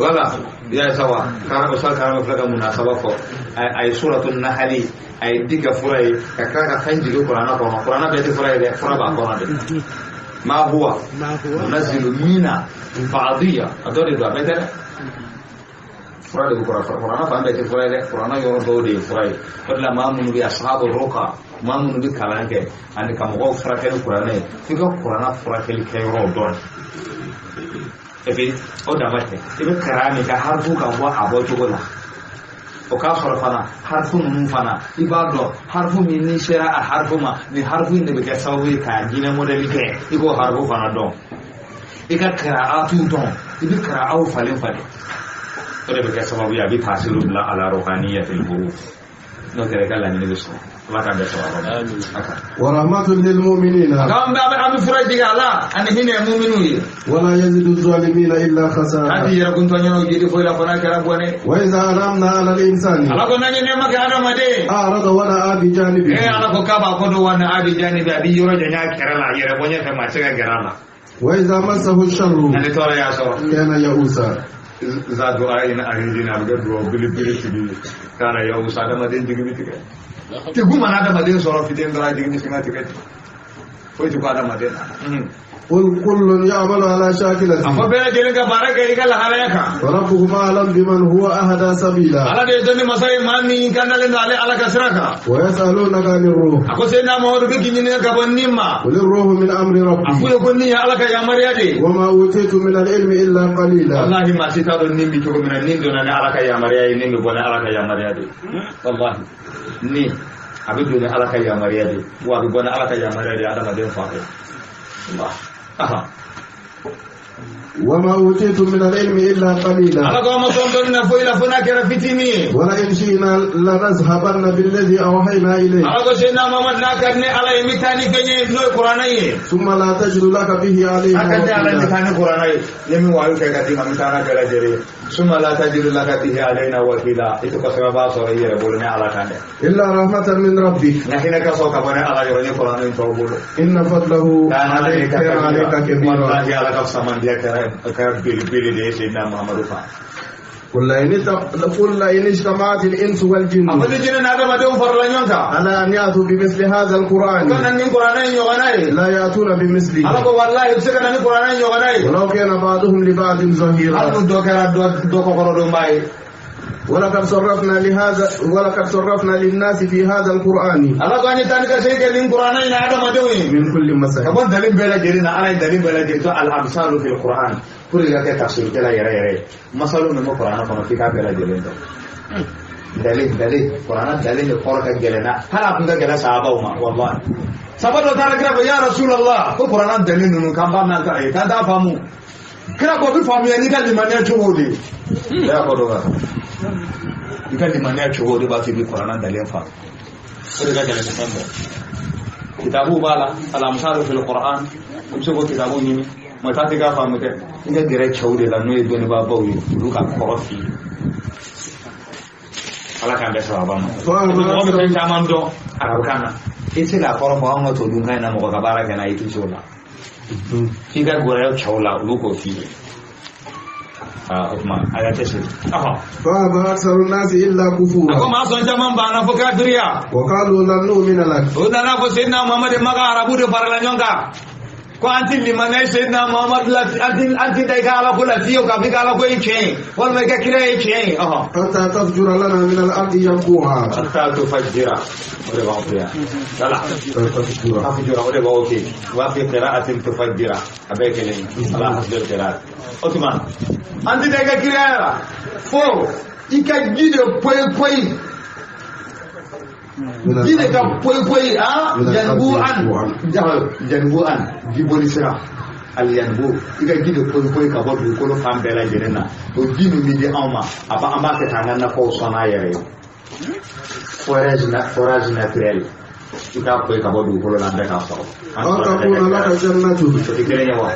ولا يا سوا كان أصلا كان مفلق مناسبة فو أي سورة النحل أي ديك فرع كذا فين تجي القرآن كنا القرآن بيت فرع ده فرع بقرآن ده ما هو ننزل من بعضية أدور ده بيت fura de bɛ kuranna fan bɛɛ tɛ fura ye dɛ kuranna yɔrɔ dɔw de ye fura ye o de la maa minnu bɛ asahabu roka maa minnu bɛ kalan kɛ ani ka mɔgɔw furakɛ ni kuranɛ ye f'i ka kuranna furakɛli kɛ yɔrɔw dɔn et puis o dama tɛ i bɛ kalan min kɛ harifu ka bɔ a bɔcogo la o k'a sɔrɔ fana harifu ninnu fana i b'a dɔn harifu min n'i sera a harifu ma nin harifu in de bɛ kɛ sababu ye k'a jinɛ mɔdɛli kɛ i k'o harifu fana dɔn i ka karaatu dɔn i bɛ karaaw falen falen o de bɛ kɛ sababu ye a bɛ taasiru bila a la ruhaniyatil huruf n'o kɛra i ka laɲini bɛ sɔrɔ ala k'an bɛɛ sɔrɔ a kan. wa rahmatun lil mu'minina. K'an bɛ an bɛ fura jigin a la ani hinɛ mu'minu ye. wala yazidu zalimina illa khasara. An ti yɛrɛ kun tɔɲɔgɔnw jidi foyi la fo n'a kɛra bɔnɛ. wa iza an'amna ala al-insani. Ala ko n'an ye nɛɛma kɛ hadamaden. a'rada wa na'a bi janibi. Ala ko k'a b'a kɔ don wa na'a bi janibi a b'i yɔrɔ janya a kɛrɛ la a yɛrɛ bɔ ɲɛfɛ maa tɛ se ka gɛrɛ a la. wa iza massahu sharru. Ani tɔɔrɔ y'a sɔrɔ. kana ya'usa. Za du'a ina aridina a bɛ kɛ duwawu belebele tigi ye kana yawusa adamaden jigi bɛ tigɛ degun mana adamaden sɔrɔ fitinin dɔrɔn a jigi bɛ sin ka tigɛ ten foyi ti bɔ adamaden na. قل كل يعمل على شاكلته. أفا بلا جلك بارك إليك لحالك. وربكم أعلم بمن هو أهدى سبيلا. على دي مساي ماني كان لنا على على كسرك. ويسألونك عن الروح. أكو سيدنا محمد بك نينا كبنيما. قل الروح من أمر ربي. أكو يكون ني على يا مريادي. وما أوتيت من العلم إلا قليلا. والله ما سيتادو نيمي تشوكو من النين دون على يا مريادي نيمي بونا على يا مريادي. والله ني A bɛ don ni Ala ka yamaruya de ye, wa a bɛ bɔ ni Ala ka yamaruya de ye adamaden fan fɛ. Allah. وما أوتيتم من العلم إلا قليلا. Ala ko ma sɔn dɔnni na foyi la fo n'a kɛra fitinin ye. ولئن شئنا لنذهبن بالذي أوحينا إليك. Ala ko Seydina Muhammad n'a ka di ne Ala ye n bɛ taa ni fɛn ye n'o ye kuranɛ ye. ثم لا تجد لك به علينا A ka di ne Ala ye n bɛ وكيلا. taa ni kuranɛ ye. N ye min wayo kɛ ka d'i ma n bɛ taa n'a bɛɛ lajɛlen ye. Summa la tajidu laka bihi alayna wakila. I tɛ kɔsɛbɛ b'a sɔrɔ i yɛrɛ bolo ne Ala kan dɛ. إلا رحمة من ربك. Nka hinɛ ka sɔrɔ ka bɔ ne Ala yɔrɔ n ye kuranɛ in tɔw bolo. إن فضله كان عليك عليك كان عليك كبيرا. كبيرا. Wallahi Ala ka fisamandiya kɛra belebele de ye Seydina Muhammadu kan. قل لئن اجتمعت الإنس والجن A fɔ ni jinɛ ni adamadenw farala ɲɔgɔn kan. على أن يأتوا بمثل هذا U ka القرآن na ni kuranɛ in ɲɔgɔnna ye. لا يأتون بمثله Ala ko wallahi u bɛ se ka na ni kuranɛ in ɲɔgɔnna ye. ولو كان بعضهم لبعض Hali ظهيرا. n'u dɔ kɛra dɔ kɔkɔrɔdonba ye. ولقد صرفنا للناس في هذا القرآن Ala ko an ye taa ni ka segin kɛ nin kuranɛ in na adamadenw ye. من كل مثل. Ka bɔ dalil bɛɛ lajɛlen na Ala ye dalil bɛɛ lajɛlen to al-amsalu fil Qur'an pour que ka kɛ tafsirikɛla yɛrɛ yɛrɛ ye. Masalu min bɛ kuranɛ kɔnɔ f'i k'a bɛɛ lajɛlen dɔn. Dalil kuranɛ dalil de kɔrɔ ka gɛlɛn na hali a kun ka gɛlɛn sahabaw ma wallahi. Sahaba dɔ taara kira fɛ ya Rasulallah ko kuranɛ dalil ninnu k'an b'a mɛn k'an k'an t'a faamu. Kira ko o bɛ faamuya n'i ka limaniya cogo de ye. Ne y'a fɔ dɔ kan. I ka limaniya cogo de b'a to i bɛ kuranɛ dalil faamu. O de ka gɛlɛn ni fɛn bɛɛ. Kitabu b'a la al-amsalu fil Qur'an i bɛ se k'o kitabu ɲini mɛ taa tɛ k'a faamu dɛ i ka gɛrɛ cɛw de la n'o ye dɔnnibaabaw ye olu ka kɔrɔ f'i ye. Ala k'an bɛɛ sababa ma. Mɔgɔ bɛ fɛn caman dɔn arabukan na i tɛ se k'a kɔrɔ fɔ anw ka todunkan in na mɔgɔ ka baara kɛ n'a ye i tɛ se o la. F'i ka gɛrɛ cɛw la olu k'o f'i ye. O tuma a y'a cɛsiri. فأبى أكثر الناس إلا A ko كفورا. maa sɔn caman banna fo kafiriya. وقالوا لن نؤمن لك. O nana fɔ Seydina Muhammad Maka arabu de farala ɲɔgɔn kan. Ko an ti limaniya Seydina Muhammad la an ti da i ka Ala ko la fiyewu k'a fɔ i ka Ala ko ye tiɲɛ ye walima i ka kira ye tiɲɛ ye. حتى تفجر لنا من الأرض ينبوعا. Hatta tufajjira o de b'anw fɛ yan. Wala. تفجر. Tafjura o de b'aw fɛ yen. Wa fi qira'atin tufajjira a bɛɛ ye kelen ye. Ala hasbil qira'at. O tuma an ti da i ka kiraya la fo i ka ji de poyi poyi. Ji de ka poyi poyi a yanbu an yanbu an jiboli sira al yanbu i ka ji de poyi poyi ka bɔ dugukolo fan bɛɛ lajɛlen na o ji min bɛ di anw ma a b'a an b'a kɛ k'an ka nakɔw sɔn n'a yɛrɛ ye forage naturel i k'a poyi ka bɔ dugukolo la an bɛɛ k'a sɔrɔ. أو تكون لك جنة. O tɛ kelen ye wa?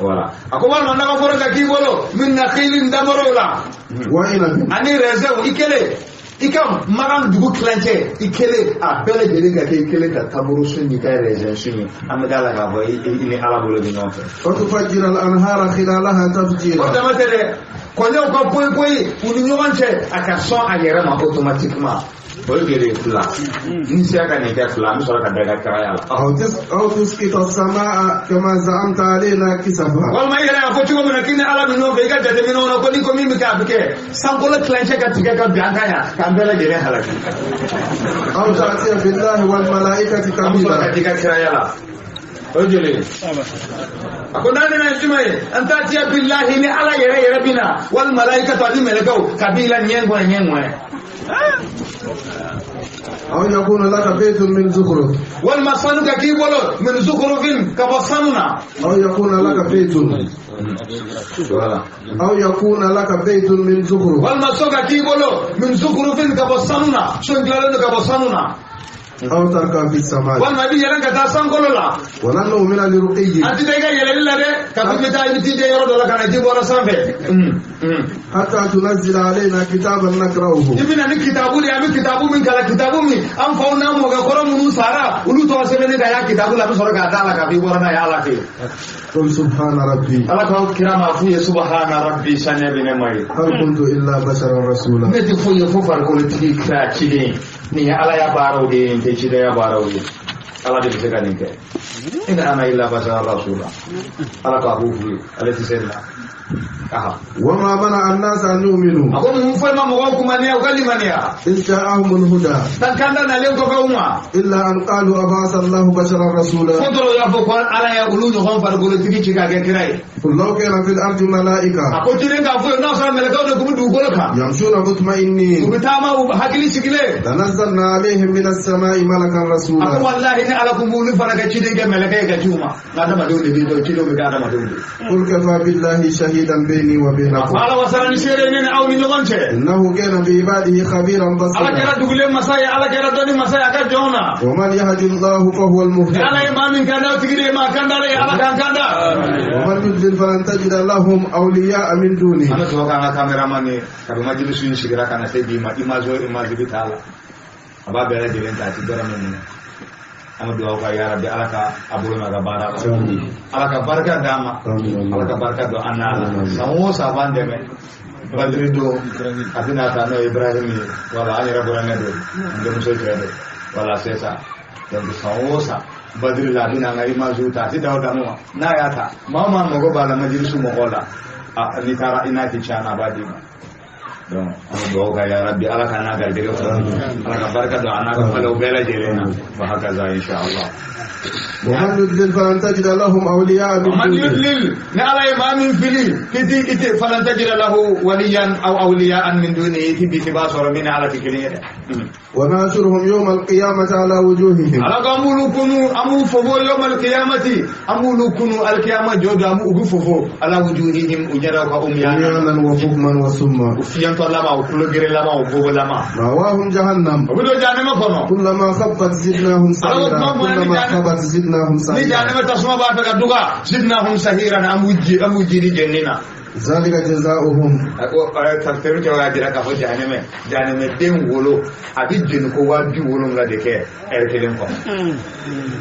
Voilà. A ko walima nakɔ foro ka k'i bolo min nakhilin damorow la. وعنب. Ani rɛzɛnw i kelen i ka magan dugu tilancɛ i kelen a bɛɛ lajɛlen ka kɛ i kelen ka tamaro sun n'i ka rɛzɛn sun ye an bɛ da la k'a fɔ i ni Ala bolo bɛ ɲɔgɔn fɛ. وتفجر الأنهار خلالها O تفجيرا. dama tɛ dɛ kɔɲɔw ka poyi poyi u ni ɲɔgɔn cɛ a ka sɔn a yɛrɛ ma automatiquement o ye gere fila n'i sera ka nin kɛ fila an bɛ sɔrɔ ka da i ka kiraya la. أو تسقط السماء كما زعمت علينا كسفا. Walima i yɛrɛ y'a fɔ cogo min na k'i ni Ala bɛ ɲɔgɔn fɛ i ka jateminɛw na ko n'i ko min bɛ kɛ a bɛ kɛ sankolo tilancɛ ka tigɛ ka bin an kan yan k'an bɛɛ lajɛlen halaki. أو تأتي بالله والملائكة An bɛ sɔrɔ ka قبيلا. di i ka kiraya la. O ye joli ye? A ko n'a nana ye jumɛn ye? An ta'tiya billahi ni Ala yɛrɛ yɛrɛ bɛ na wal malaikatu ani mɛlɛkɛw kabila ɲɛ ŋɔɛ ɲɛ ŋɔɛ. أو يكون لك بيت من زخرف. Walima sanu ka k'i bolo min zukurufin ka bɔ sanu na. أو يكون لك بيت. أو يكون لك بيت من زخرف. Walima so ka k'i bolo min zukurufin ka bɔ sanu na so dilanlen don ka bɔ sanu na. أو ترقى في السماء. Walima i bɛ yɛlɛn ka taa sankolo la. ولن نؤمن لرقيك An ti taa i ka yɛlɛli la dɛ ka fɔ i bɛ taa i bɛ t'i den yɔrɔ dɔ la ka na ji bɔra sanfɛ. حتى تنزل علينا كتابا نقرأه. I bɛna ni kitabu de ye an bɛ kitabu min kalan kitabu min an faw n'an mɔkɛ kɔrɔ minnu sara olu tɔgɔ sɛbɛnnen ka y'a kitabu la a bɛ sɔrɔ k'a d'a la k'a fɔ i bɔra n'a ye Ala fɛ yen. قل سبحان ربي. Ala k'aw kira ma f'u ye subahana rabbi saniya bɛ ne ma ye. هل كنت إلا بشرا رسولا. Ne tɛ foyi ye fo farikolotigi kira ciden nin ye Ala ya baaraw de ye nin tɛ cidenya baaraw ye. Ala de bɛ se ka nin kɛ in ana illa bashara rasula ala k'a b'u f'u ye ale tɛ se nin na. وما منع الناس أن يؤمنوا أقول من فما مغوكم أن يغلي من يا إذ جاءهم الهدى تكلم عليهم كفوما إلا أن قالوا أبعث الله بشرا رسولا فضلوا يا فقال على يقولون هم فرقوا تيجي تيجي كراي قل لو كان في الأرض ملائكة أقول تيجي كفو الناس ملائكة لكم دوغلك يمشون مطمئنين وبتاما وحكي سكلي لنزلنا عليهم من السماء ملكا رسولا أقول والله إن على كم فرق تيجي ملائكة كجوما لا ما دون بيدو تيجي بكارا ما دون قل كفى بالله شهيدا بيني وبينكم على وسرني سيرين أو من لغنشه إنه كان بعباده خبيرا بصيرا على كرا دغلي مساي على كرا دوني مساي أكجونا ومن يهد الله فهو المهتد على إمام كان تجري ما كان داري على كان كان ومن يضلل فلن تجد لهم أولياء من دونه أنا توقع على كاميراماني كابو مجلس ينشغل كان سيدي ما إمازو إمازو بتالا أبا بلا جيرين تاتي دورا مني أما دعاء يا ربي على كا أبونا كبارا على كبركة داما على كبركة دو أنا سمو سابان دمه بدري دو أبينا تانو إبراهيم ولا أني ربنا ندو عندهم سوي ولا سيسا donc سمو سا بدري لا بينا غير ما زوتا سيدا ودامو ناياتا ما ما مغو بالا مجلس مغولا نتارا إناتي شانا باديما donc an duwawu ka ya rabbi ala ka n'a garijɛgɛ fɔ ala ka barika don an n'a ka falew bɛɛ lajɛlen na wa hakaza insha Allah ومن يضلل فلن تجد لهم أولياء من ومن دونه يضلل نعلى ما من فلي كتي كتي فلن تجد له وليا أو أولياء من دونه تبي تباصر من على تكلية ونحشرهم يوم القيامة على وجوههم على قامولو كنو أمو فوفو يوم القيامة أمولو كنو القيامة جود أمو أغفوفو على وجوههم أجروا كأميانا عميانا وبكما وصما وفيان طلما وكل غير لما وبوب لما مأواهم جهنم وبدو جهنم كنو كلما خبت زدناهم سعيرا كلما خبت زدناهم ni سعيرا jahannama tasuma b'a fɛ ka duga zidnahum sahiran amu jiri jennina ذلك جزاؤهم tafsiru cɛ y'a jira k'a fɔ jahanama jahanama den wolo a bɛ jeni ko 70,000 de kɛ ɛri kelen kɔnɔ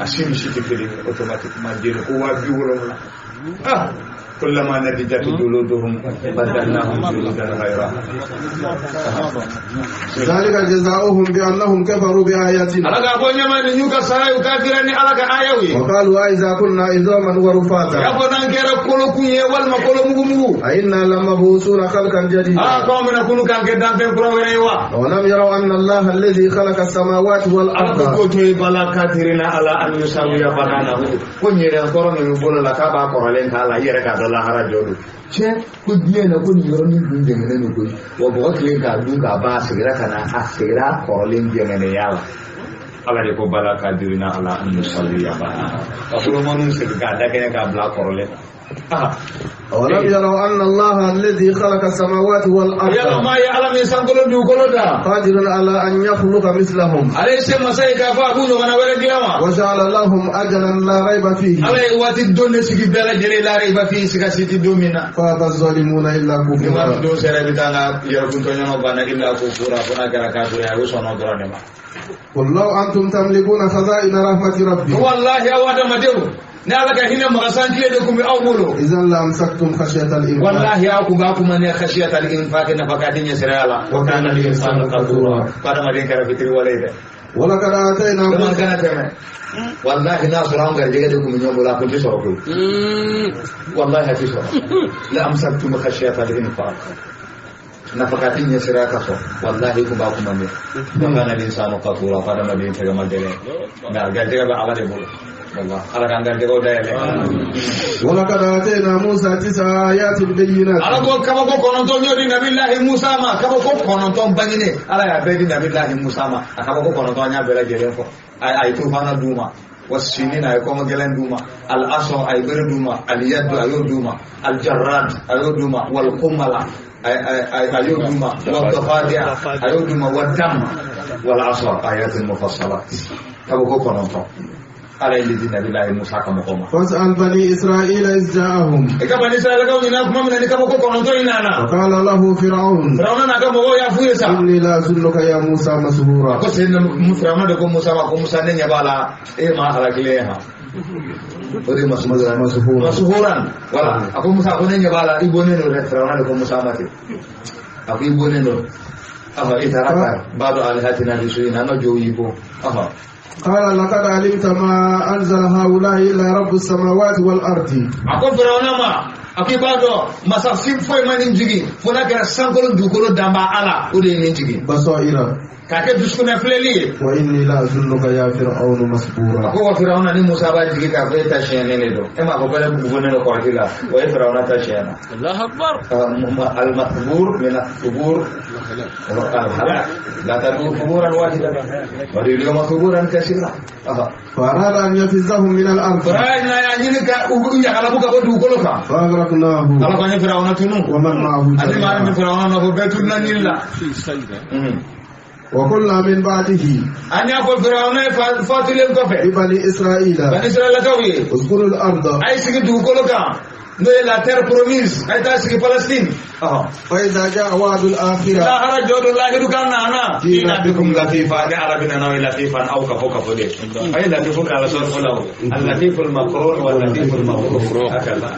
a si ni si tɛ kelen ye automatiquement jeni ko 70,000 ah كلما نضجت جلودهم بدلناهم جلودا غيرها ذلك جزاؤهم بأنهم كفروا بآياتنا ala k'a fɔ ɲama ni y'u ka sara ye u kafira ni ala ka ayaw ye وقالوا أئذا كنا عظاما y'a ورفاتا fɔ n'an kɛra kolokun ye walima kolomugumugu أئنا لمبعوثون خلقا جديدا aa k'anw bɛna kunu k'an kɛ danfɛn kura wɛrɛ ye wa ولم يروا أن الله الذي خلق السماوات ala ko والأرض ko to ye bala katirina ala an yusawiya bananahu ko ɲɛrɛ kɔrɔ min bɛ bolo la k'a b'a kɔrɔlen k'a la i yɛrɛ k'a dɔn lahara jɔ don tiɲɛ ko diɲɛ na ko nin yɔrɔnin dun jɛngɛnen don koyi wa bɔgɔ tilen k'a dun k'a ban a seginna ka na a seginna a kɔrɔlen jɛngɛnenya la ala de ko bala kadirina ala an yusawiya bananahu ka bolomaniw segin k'a da kɛnɛ k'a bila a kɔrɔlen na أولم يروا أن الله الذي خلق السماوات yala والأرض ma ye ala min sankolo dugukolo da قادر على أن يخلق مثلهم ale ye se masa ye k'a fɔ a b'u ɲɔgɔnna wɛrɛ dilan wa وجعل لهم أجلا لا ريب فيه ala ye waati don de sigi bɛɛ lajɛlen la i b'a f'i siga si ti don min na فأبى الظالمون إلا ni waati كفورا don sera i bɛ taa n ka yɛrɛkuntɔɲɔgɔn banna illa kufura fo n'a kɛra kafiri ye a bɛ sɔn o dɔrɔn de ma قل لو أنتم تملكون خزائن رحمة ربي wallahi aw adamadenw ni ala ka hinɛ magasan tile de kun bɛ aw bolo إذا لأمسكتم خشية الإنفاق wallahi aw kun b'a kuma ne khashiyata al-infaq nafaqati ɲɛsiraya la wa kana al-insanu qatura ko adamaden kɛra fitiri wale ye dɛ ولقد آتينا dama موسى kana tɛmɛ wallahi n'a sɔrɔ anw garijɛgɛ de kun bɛ ɲɔgɔn bolo a kun tɛ sɔrɔ koyi wallahi a tɛ sɔrɔ la amsaktum khashiyata al-infaq nafaqati ɲɛsiraya ka sɔrɔ wallahi kun b'a kuma ne wa kana al-insanu qatura ko adamaden tɛgɛ ma gɛlɛn nka garijɛgɛ bɛ ala de bolo wallahi ala k'an garijɛgɛw dayɛlɛ ولقد آتينا موسى 9 آيات بينات ala ko kabako kɔnɔntɔn y'o di nabilahi musa ma kabako kɔnɔntɔn bangene ala y'a bɛɛ di nabilahi musa ma a kabako kɔnɔntɔn an y'a bɛɛ lajɛlen fɔ a ye tufana d'u ma wasinina a ye kɔngɔ gɛlɛn d'u ma al-asɔ a ye bere d'u ma al-yaddu a y'o d'u ma al-jarrad a y'o d'u ma wal-qumala a y'o d'u ma wad-dafadi'a a y'o d'u ma wad-dam wal-asɔ ayatul mufassalat kabako kɔnɔntɔn ala ye di nabilahi musa ka mɔgɔ ma فاسأل بني إسرائيل إذ جاءهم i ka bani israɛlakaw ɲininka kuma min na ni kabako kɔnɔntɔn in nana فقال له فرعون Firawuna n'a ka mɔgɔw y'a f'u ye sa إني لأظنك يا موسى مسحورا ko seyidina Firawuna de ko Musa ma ko Musa ne ɲɛ b'a la e ye maa halakilen ye han o de ye masuhuran masuhuran wala a ko Musa ko ne ɲɛ b'a la i bonnen don dɛ Firawuna de ko Musa ma ten a ko i bonnen don i taara ka badu alihatina bi suyin an ka jow y'i bon. قال لقد علمت ما أنزل هؤلاء إلا رب السماوات والأرض. A ko Firawuna ma, a k'i b'a dɔn masa si foyi ma nin jigin fo n'a kɛra sankolo dugukolo danba Ala, o de ye nin jigin. بصائر. K'a kɛ dusukunna filɛli ye. وإني لأظنك يا فرعون A مسبورا. ko wa Firawuna ni Musa b'a jigin k'a fɔ e ta siɲɛnen de don, e m'a fɔ ko ne bugunen don kɔrɔti la, o ye Firawuna ta siɲɛ na. الله أكبر. المقبور من الثبور الهلاك لا تدعو ثبورا واحدا ودعوا اليوم ثبورا كثيرا. فأراد أن يفزهم من الأرض. Firawuna y'a ɲini ka u ɲagalabu ka bɔ dugukolo kan. فأغرقناه Ala ko an ye Firawuna tunu ومن معه ani maa min جميعا. bɛ Firawuna nɔfɛ bɛɛ tununa Nili la. وقلنا من بعده An y'a fɔ Firawuna ye fatulen kɔfɛ لبني إسرائيل Bani Israɛlakaw ye, اسكنوا الأرض. a ye sigi dugukolo kan n'o ye la terre promise, a ye taa sigi Palestine. فإذا جاء وعد الآخرة Lahara jɔ don lahidu kan nana ina bikum latifa ni arabi nana ye latifan aw kafo kafo de a ye latifu k'a la sɔrɔ fɔlɔ al-latifu al-maqrun wa al-latifu al-maqrun hakala.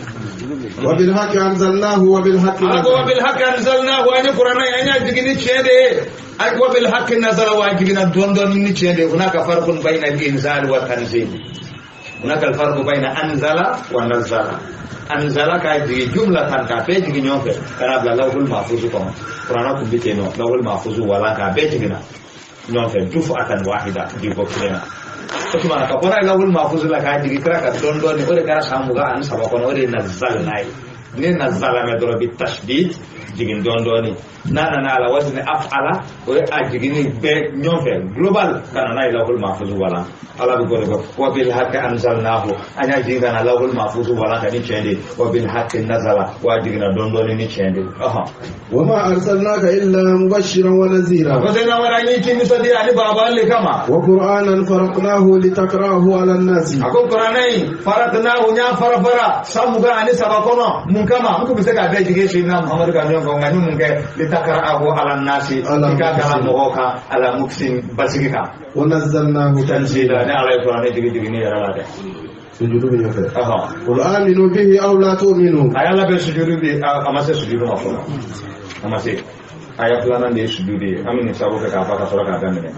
وبالحق أنزلناه وبالحق Ala ko wa نزل. bil haqqi anzalnahu, an ye kuranɛ ye, an y'a jigin ni tiɲɛ de ye. Ay wa bil haqqi nazala, wa jiginna dɔɔni dɔɔni ni tiɲɛ de ye. Hunaka farqun bayna al-inzal wa tanzil, hunaka al-farqu bayna anzala wa nazzala. Anzala k'a jigin jumlatan k'a bɛɛ jigin ɲɔgɔn fɛ ka n'a bila lawhul mahfuz kɔnɔ. Kuranɛ kun bɛ ten nɔ, lawhul mahfuz wala k'a bɛɛ jiginna ɲɔgɔn fɛ duf'atan wahida, jigin ko kelen na. O tuma na ka bɔ n'a ye lawhul mahfuz la k'a jigin kira ka dɔɔni dɔɔni, o de kɛra san 23 kɔnɔ, o de ye nazzalna ye. Ni nazzala mɛ dɔrɔn bi tashdid, jigin dɔɔni dɔɔni. N'a nana ala wazni af'ala, o ye a jiginni bɛɛ ɲɔgɔn fɛ global ka na n'a ye lawhul mahfuz wala. Ala bɛ k'o de fɔ wa bil haqqi anzalnahu, an y'a jigin ka na lawhul mahfuz wala ka ni tiɲɛ de ye. Wa bil haqqi nazala, wa jiginna dɔɔni dɔɔni ni tiɲɛ de ye. وما أرسلناك إلا مبشرا A ونذيرا. ko sai na wara an yi ci nisɔndiya ani bagabagali kama. وقرآنا فرقناه لتقرأه على الناس. A ko kuranɛ in faraknahu, n y'a fara fara san 23 kɔnɔ mun kama? N kun bɛ se k'a bɛɛ jigin Seydina Muhamadu ka ɲɔgɔn kan, nka ni mun kɛ litakara'ahu ala nasi, i k'a kalan mɔgɔw kan ala muksin, basigi kan. ونزلناه Tanzila تنزيلا. ni Ala ye kuranɛ jigin jiginni yɛrɛ la dɛ. سجود بن قل آمنوا به أو لا تؤمنوا. A y'a labɛn sujudu bi, a ma se sujudu ma fɔlɔ, a ma se. Aya filanan de ye sujudu ye, an bɛ nin sabu kɛ k'a ban ka sɔrɔ k'a daminɛ.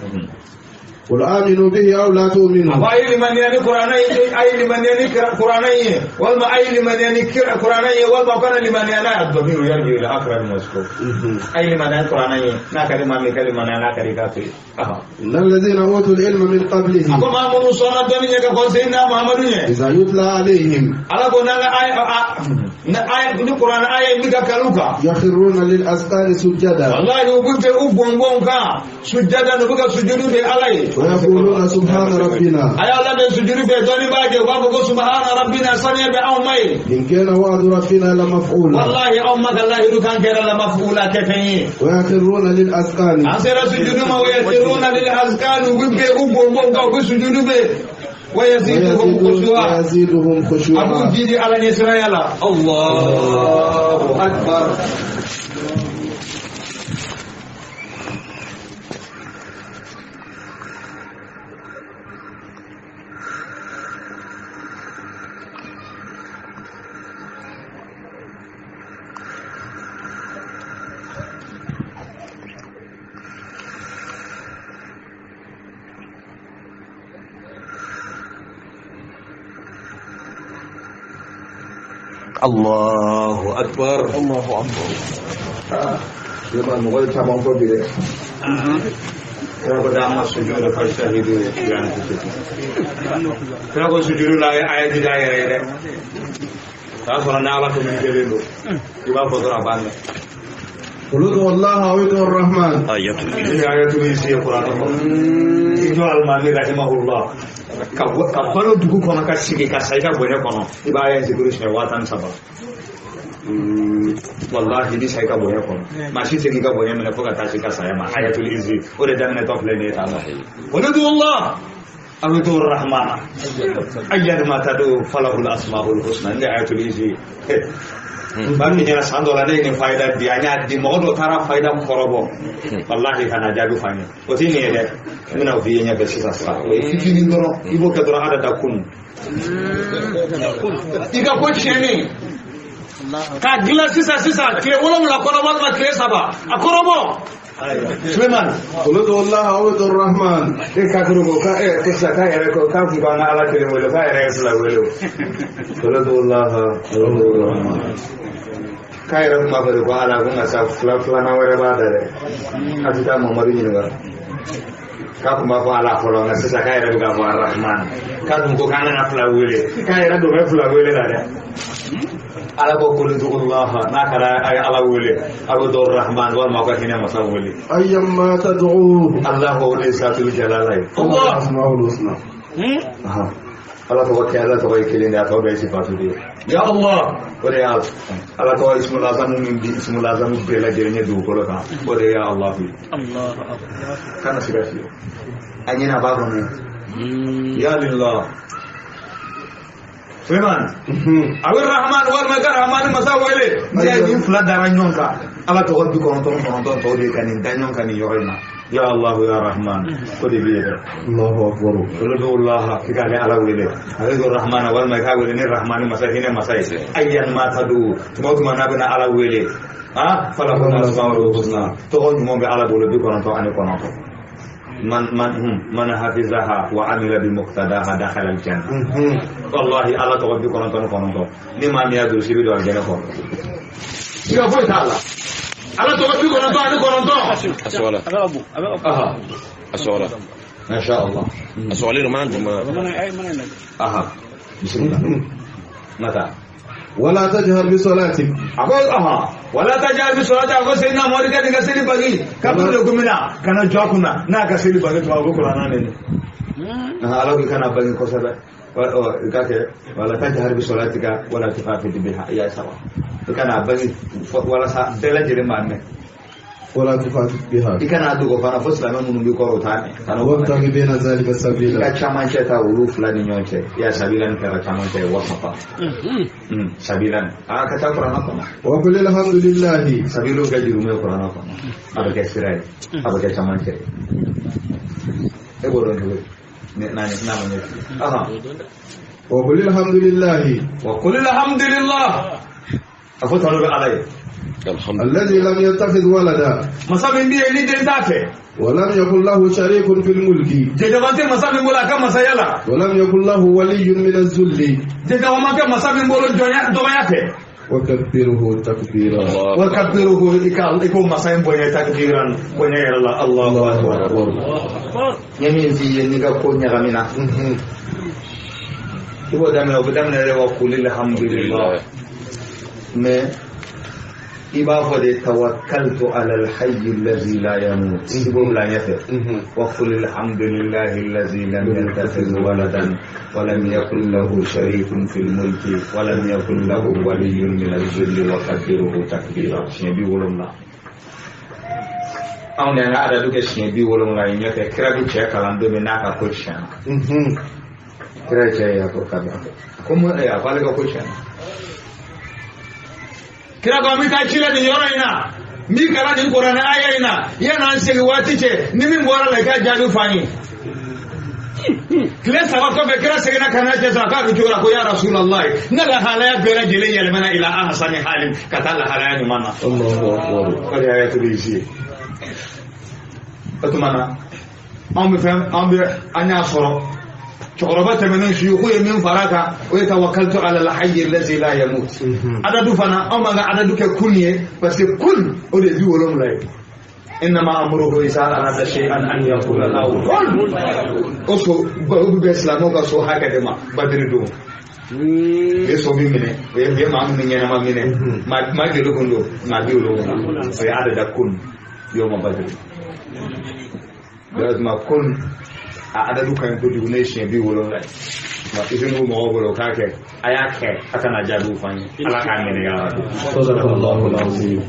قل آمنوا به أو لا A تؤمنوا. ko a ye limaniya ni kuranɛ ye, a ye limaniya ni kuranɛ ye, walima a ye limaniya ni kuranɛ ye, walima aw kana limaniya n'a ye. Ad-damiru yarji'u ila aqrabi mazkur. A ye limaniya ni kuranɛ ye, n'a ka di maa min ka limaniya, n'a ka di i k'a to yen. إن الذين أوتوا العلم من A قبله ko maa minnu sɔnna dɔnni ɲɛ ka kɔn Seydina Muhamadu ɲɛ, إذا يتلى عليهم Ala ko n'an ka aya na aya ni kuranɛ aya in bɛ ka kalan u kan, يخرون للأذقان سجدا. Wallahi u bɛ kɛ u bɔnbɔn kan sujada, u bɛ ka sujudu de Ala ye. ويقولون سبحان ربنا. A y'a labɛn sujudu fɛ, dɔnni b'a kɛ, u b'a fɔ ko subahana rabbina, saniya bɛ anw ma ye. إن كان وعد ربنا لمفعولا. Wallahi anw ma ka lahidu kan kɛra la mafula kɛ fɛn ye. ويخرون للأذقان. An sera sujudu ma, wa yasiruna lil azkan, u bɛ kɛ u bɔnbɔn kan, u bɛ sujudu bɛ wa yaziduhum khushu'a, ويزيدهم a b'u خشوعا. jidi Ala ɲɛsiranya la. Allahu akbar. Allahu akbar. Allahu akbar. Yaba mɔgɔ ye caman fɔ bi dɛ. Kira ko dama sujudu fajtahidu fi anfusikum. Kira ko sujudu la a ye jija a yɛrɛ ye dɛ. O y'a sɔrɔ n'Ala ko min kelen don, i b'a fɔ dɔrɔn a b'a mɛn. قل ادعوا الله أو ادعوا الرحمن. Ni ayatul isi ye kuranɛ kɔnɔ. I jɔ alimami rahimahullah ka ka balo dugu kɔnɔ ka sigi ka sa i ka bonya kɔnɔ, i b'a ye zikiri siɲɛ 13. Wallahi i bɛ sa i ka bonya kɔnɔ, maa si tɛ k'i ka bonya minɛ fo ka taa se i ka saya ma. Ayatul isi o de daminɛtɔ filɛ nin ye tan nɔ. Qul ud'u Allah aw ud'u ar-rahmana ayyan ma tad'u falahul asmaul husna. Ni ayatul isi n b'a f'i ɲɛna, san dɔ la ne ye nin fayida di, an y'a di mɔgɔ dɔ taara fayida kɔrɔbɔ, wallahi ka na jaabi f'an ye. O tɛ nin ye dɛ, n bɛna o f'i ye ɲɛfɛ sisan sisan. O ye fitinin dɔrɔn, i b'o kɛ dɔrɔn adada kunun i ka ko tiɲɛnen k'a dilan sisan sisan, tile 7 kɔnɔ walima tile 3 a kɔrɔbɔ. Suleiman قل ادعوا الله أو ادعوا الرحمن e kafiru ko ka e ko sa ka yɛrɛ ko k'a kun k'an ka ala kelen wele k'a yɛrɛ ye fila wele o qul ud'u Allah aw ud'u Rahman k'a yɛrɛ kun b'a fɔ de ko ala ko nka sa filanan wɛrɛ b'a da dɛ a tɛ taa Mamadu ɲininka k'a kun b'a fɔ ala fɔlɔ nka sisan k'a yɛrɛ bɛ k'a fɔ Arahman k'a dun ko k'an kana fila wele k'a yɛrɛ don bɛ fila wele la dɛ ala ko qul ud'u Allah n'a kɛra a ye ala wele a bɛ dɔw Rahman walima aw ka hinɛ masa wele أيما تدعوه Allah ko o de ye satul jalala ye فله الأسماء الحسنى Ala tɔgɔ kɛ ala tɔgɔ ye kelen de ye a tɔ bɛɛ ye sifatu de ye ya Allah o de y'a ala tɔgɔ ismul azamu min bi ismul azamu bɛɛ lajɛlen ye dugukolo kan o de ye Allah ye kana siga fiyewu a ɲinɛ a b'a kɔnɔ ya lillah Suleiman a bɛ Rahman walima i ka Rahman masa wele n'i y'a ye nin fila dara ɲɔgɔn kan ala tɔgɔ 99 tɔw de ye ka nin da ɲɔgɔn kan nin yɔrɔ in na ya Allah ya Rahman o de bɛ yen dɛ. الله أكبر Qul ud'u Allah k'i k'ale ala wele ale ko Rahman walima i k'a wele ni Rahman masa hinɛ masa ye ayyan ma tadu tuma o tuma n'a bɛna ala wele ah falahul asmaul husna tɔgɔ ɲuman bɛ ala bolo 99 man hafizaha wa amila bi muqtadaha dakhala al janna wallahi ala tɔgɔ 99 ni maa min y'a durusi i bɛ don alijɛnɛ kɔnɔ siga foyi t'a la ala tɔgɔ 99 A sɔgɔla. A sɔgɔla. masha Allah A sɔgɔlen don mana duguma. aha bismillah mata ولا تجهر بصلاتك ako aha wala tajhar bi salati ako sayyidina Muhammad ka dinga seli bagi ka bulu kumina kana jɔ kunna n'a ka seli bagi to a ko kuranna ne ala ko kana bagi kosɛbɛ i ka kɛ wala tajhar bi salatika wala tukhafit biha ya sawa i kana bagi walasa bɛɛ lajɛlen b'a mɛn ولا تخافت بها i kana dogo fana fo silamɛ minnu b'i kɔrɔ u t'a mɛn kana o fana kɛ. وابتغ بين ذلك i ka سبيلا camancɛ ta olu fila ni ɲɔgɔn cɛ ya sabila ni kɛra camancɛ ye wasafa sabila ni a ka taa kuranna kɔnɔ وقل الحمد لله sabilu ka jurumu ye kuranna kɔnɔ a bɛ kɛ sira ye a bɛ kɛ camancɛ ye e b'o dɔn cogo di n'a ma ɲɛ f'i ye aha وقل الحمد لله wa qul alhamdulillah a ko tanu bɛ ala ye Alhamdulillah. الذي لم يتخذ ولدا masa min bɛ yen ni den t'a fɛ ولم يكن له شريك في الملك jɛjɔgɔn tɛ masa min bolo a ka masaya la ولم يكن له ولي من الذل jɛjɔgɔn ma kɛ masa min bolo jɔnya dɔgɔya fɛ وكبره تكبيرا wa kabbiruhu i ka i ko masa in bonya takbiran bonya yɛrɛ la Allahu akbar n ye min f'i ye n'i ka ko ɲagamina i b'o daminɛ o bɛ daminɛ de wa qul alhamdulillah mais i b'a fɔ de tawakkaltu ala alhayy allazi la yamut i b'o bila ɲɛfɛ wa qul alhamdulillahi allazi lam yattakhidh waladan wa lam yakun lahu sharikun fil mulki wa lam yakun lahu waliyyun min az-zulli wa kabbirhu takbira siɲɛ 70 anw de y'an ka adadu kɛ siɲɛ 70 ye ɲɛfɛ kira bɛ cɛ kalan don min n'a ka ko tiɲɛna kira ye cɛ ye a ko kabi ko mun a ko ale ka ko tiɲɛna kira ko an bɛ taa ci la nin yɔrɔ in na n b'i kalan nin kuranɛ aya in na yan'an segin waati cɛ ni min bɔra la i ka jaabi f'an ye tile 3 kɔfɛ kira seginna ka na cɛ sɔrɔ k'a bɛ cogo la ko ya rasulallah ne lahalaya bɛɛ lajɛlen yɛlɛmana ila ahsani halin ka taa lahalaya ɲuman na Allahu akbar o de y'a ayatul kursi ye o tuma na anw bɛ fɛn an bɛ an y'a sɔrɔ cɛkɔrɔba tɛmɛnen suyuku ye min fara kan o ye tawakkaltu ala alhayy allazi la yamut adadu fana anw b'an ka adadu kɛ kun ye parce que kun o de ye 70 ye innama amruhu iza arada shay'an an yaqula lahu kun o so o bɛ bɛn silamɛw ka so hakɛ de ma badiri don u ye so min minɛ u ye maa minnu ɲɛnama minɛ maa joli kun don maa 70 o ye adada kun yawma badiri o tuma kun a adadu ka ɲi kojugu ne ye siɲɛ 70 ye wa izini mɔgɔw bolo u k'a kɛ a y'a kɛ a kana jaabiw f'an ye ala k'a minɛ ya rabi Sadaqallahu al-azim.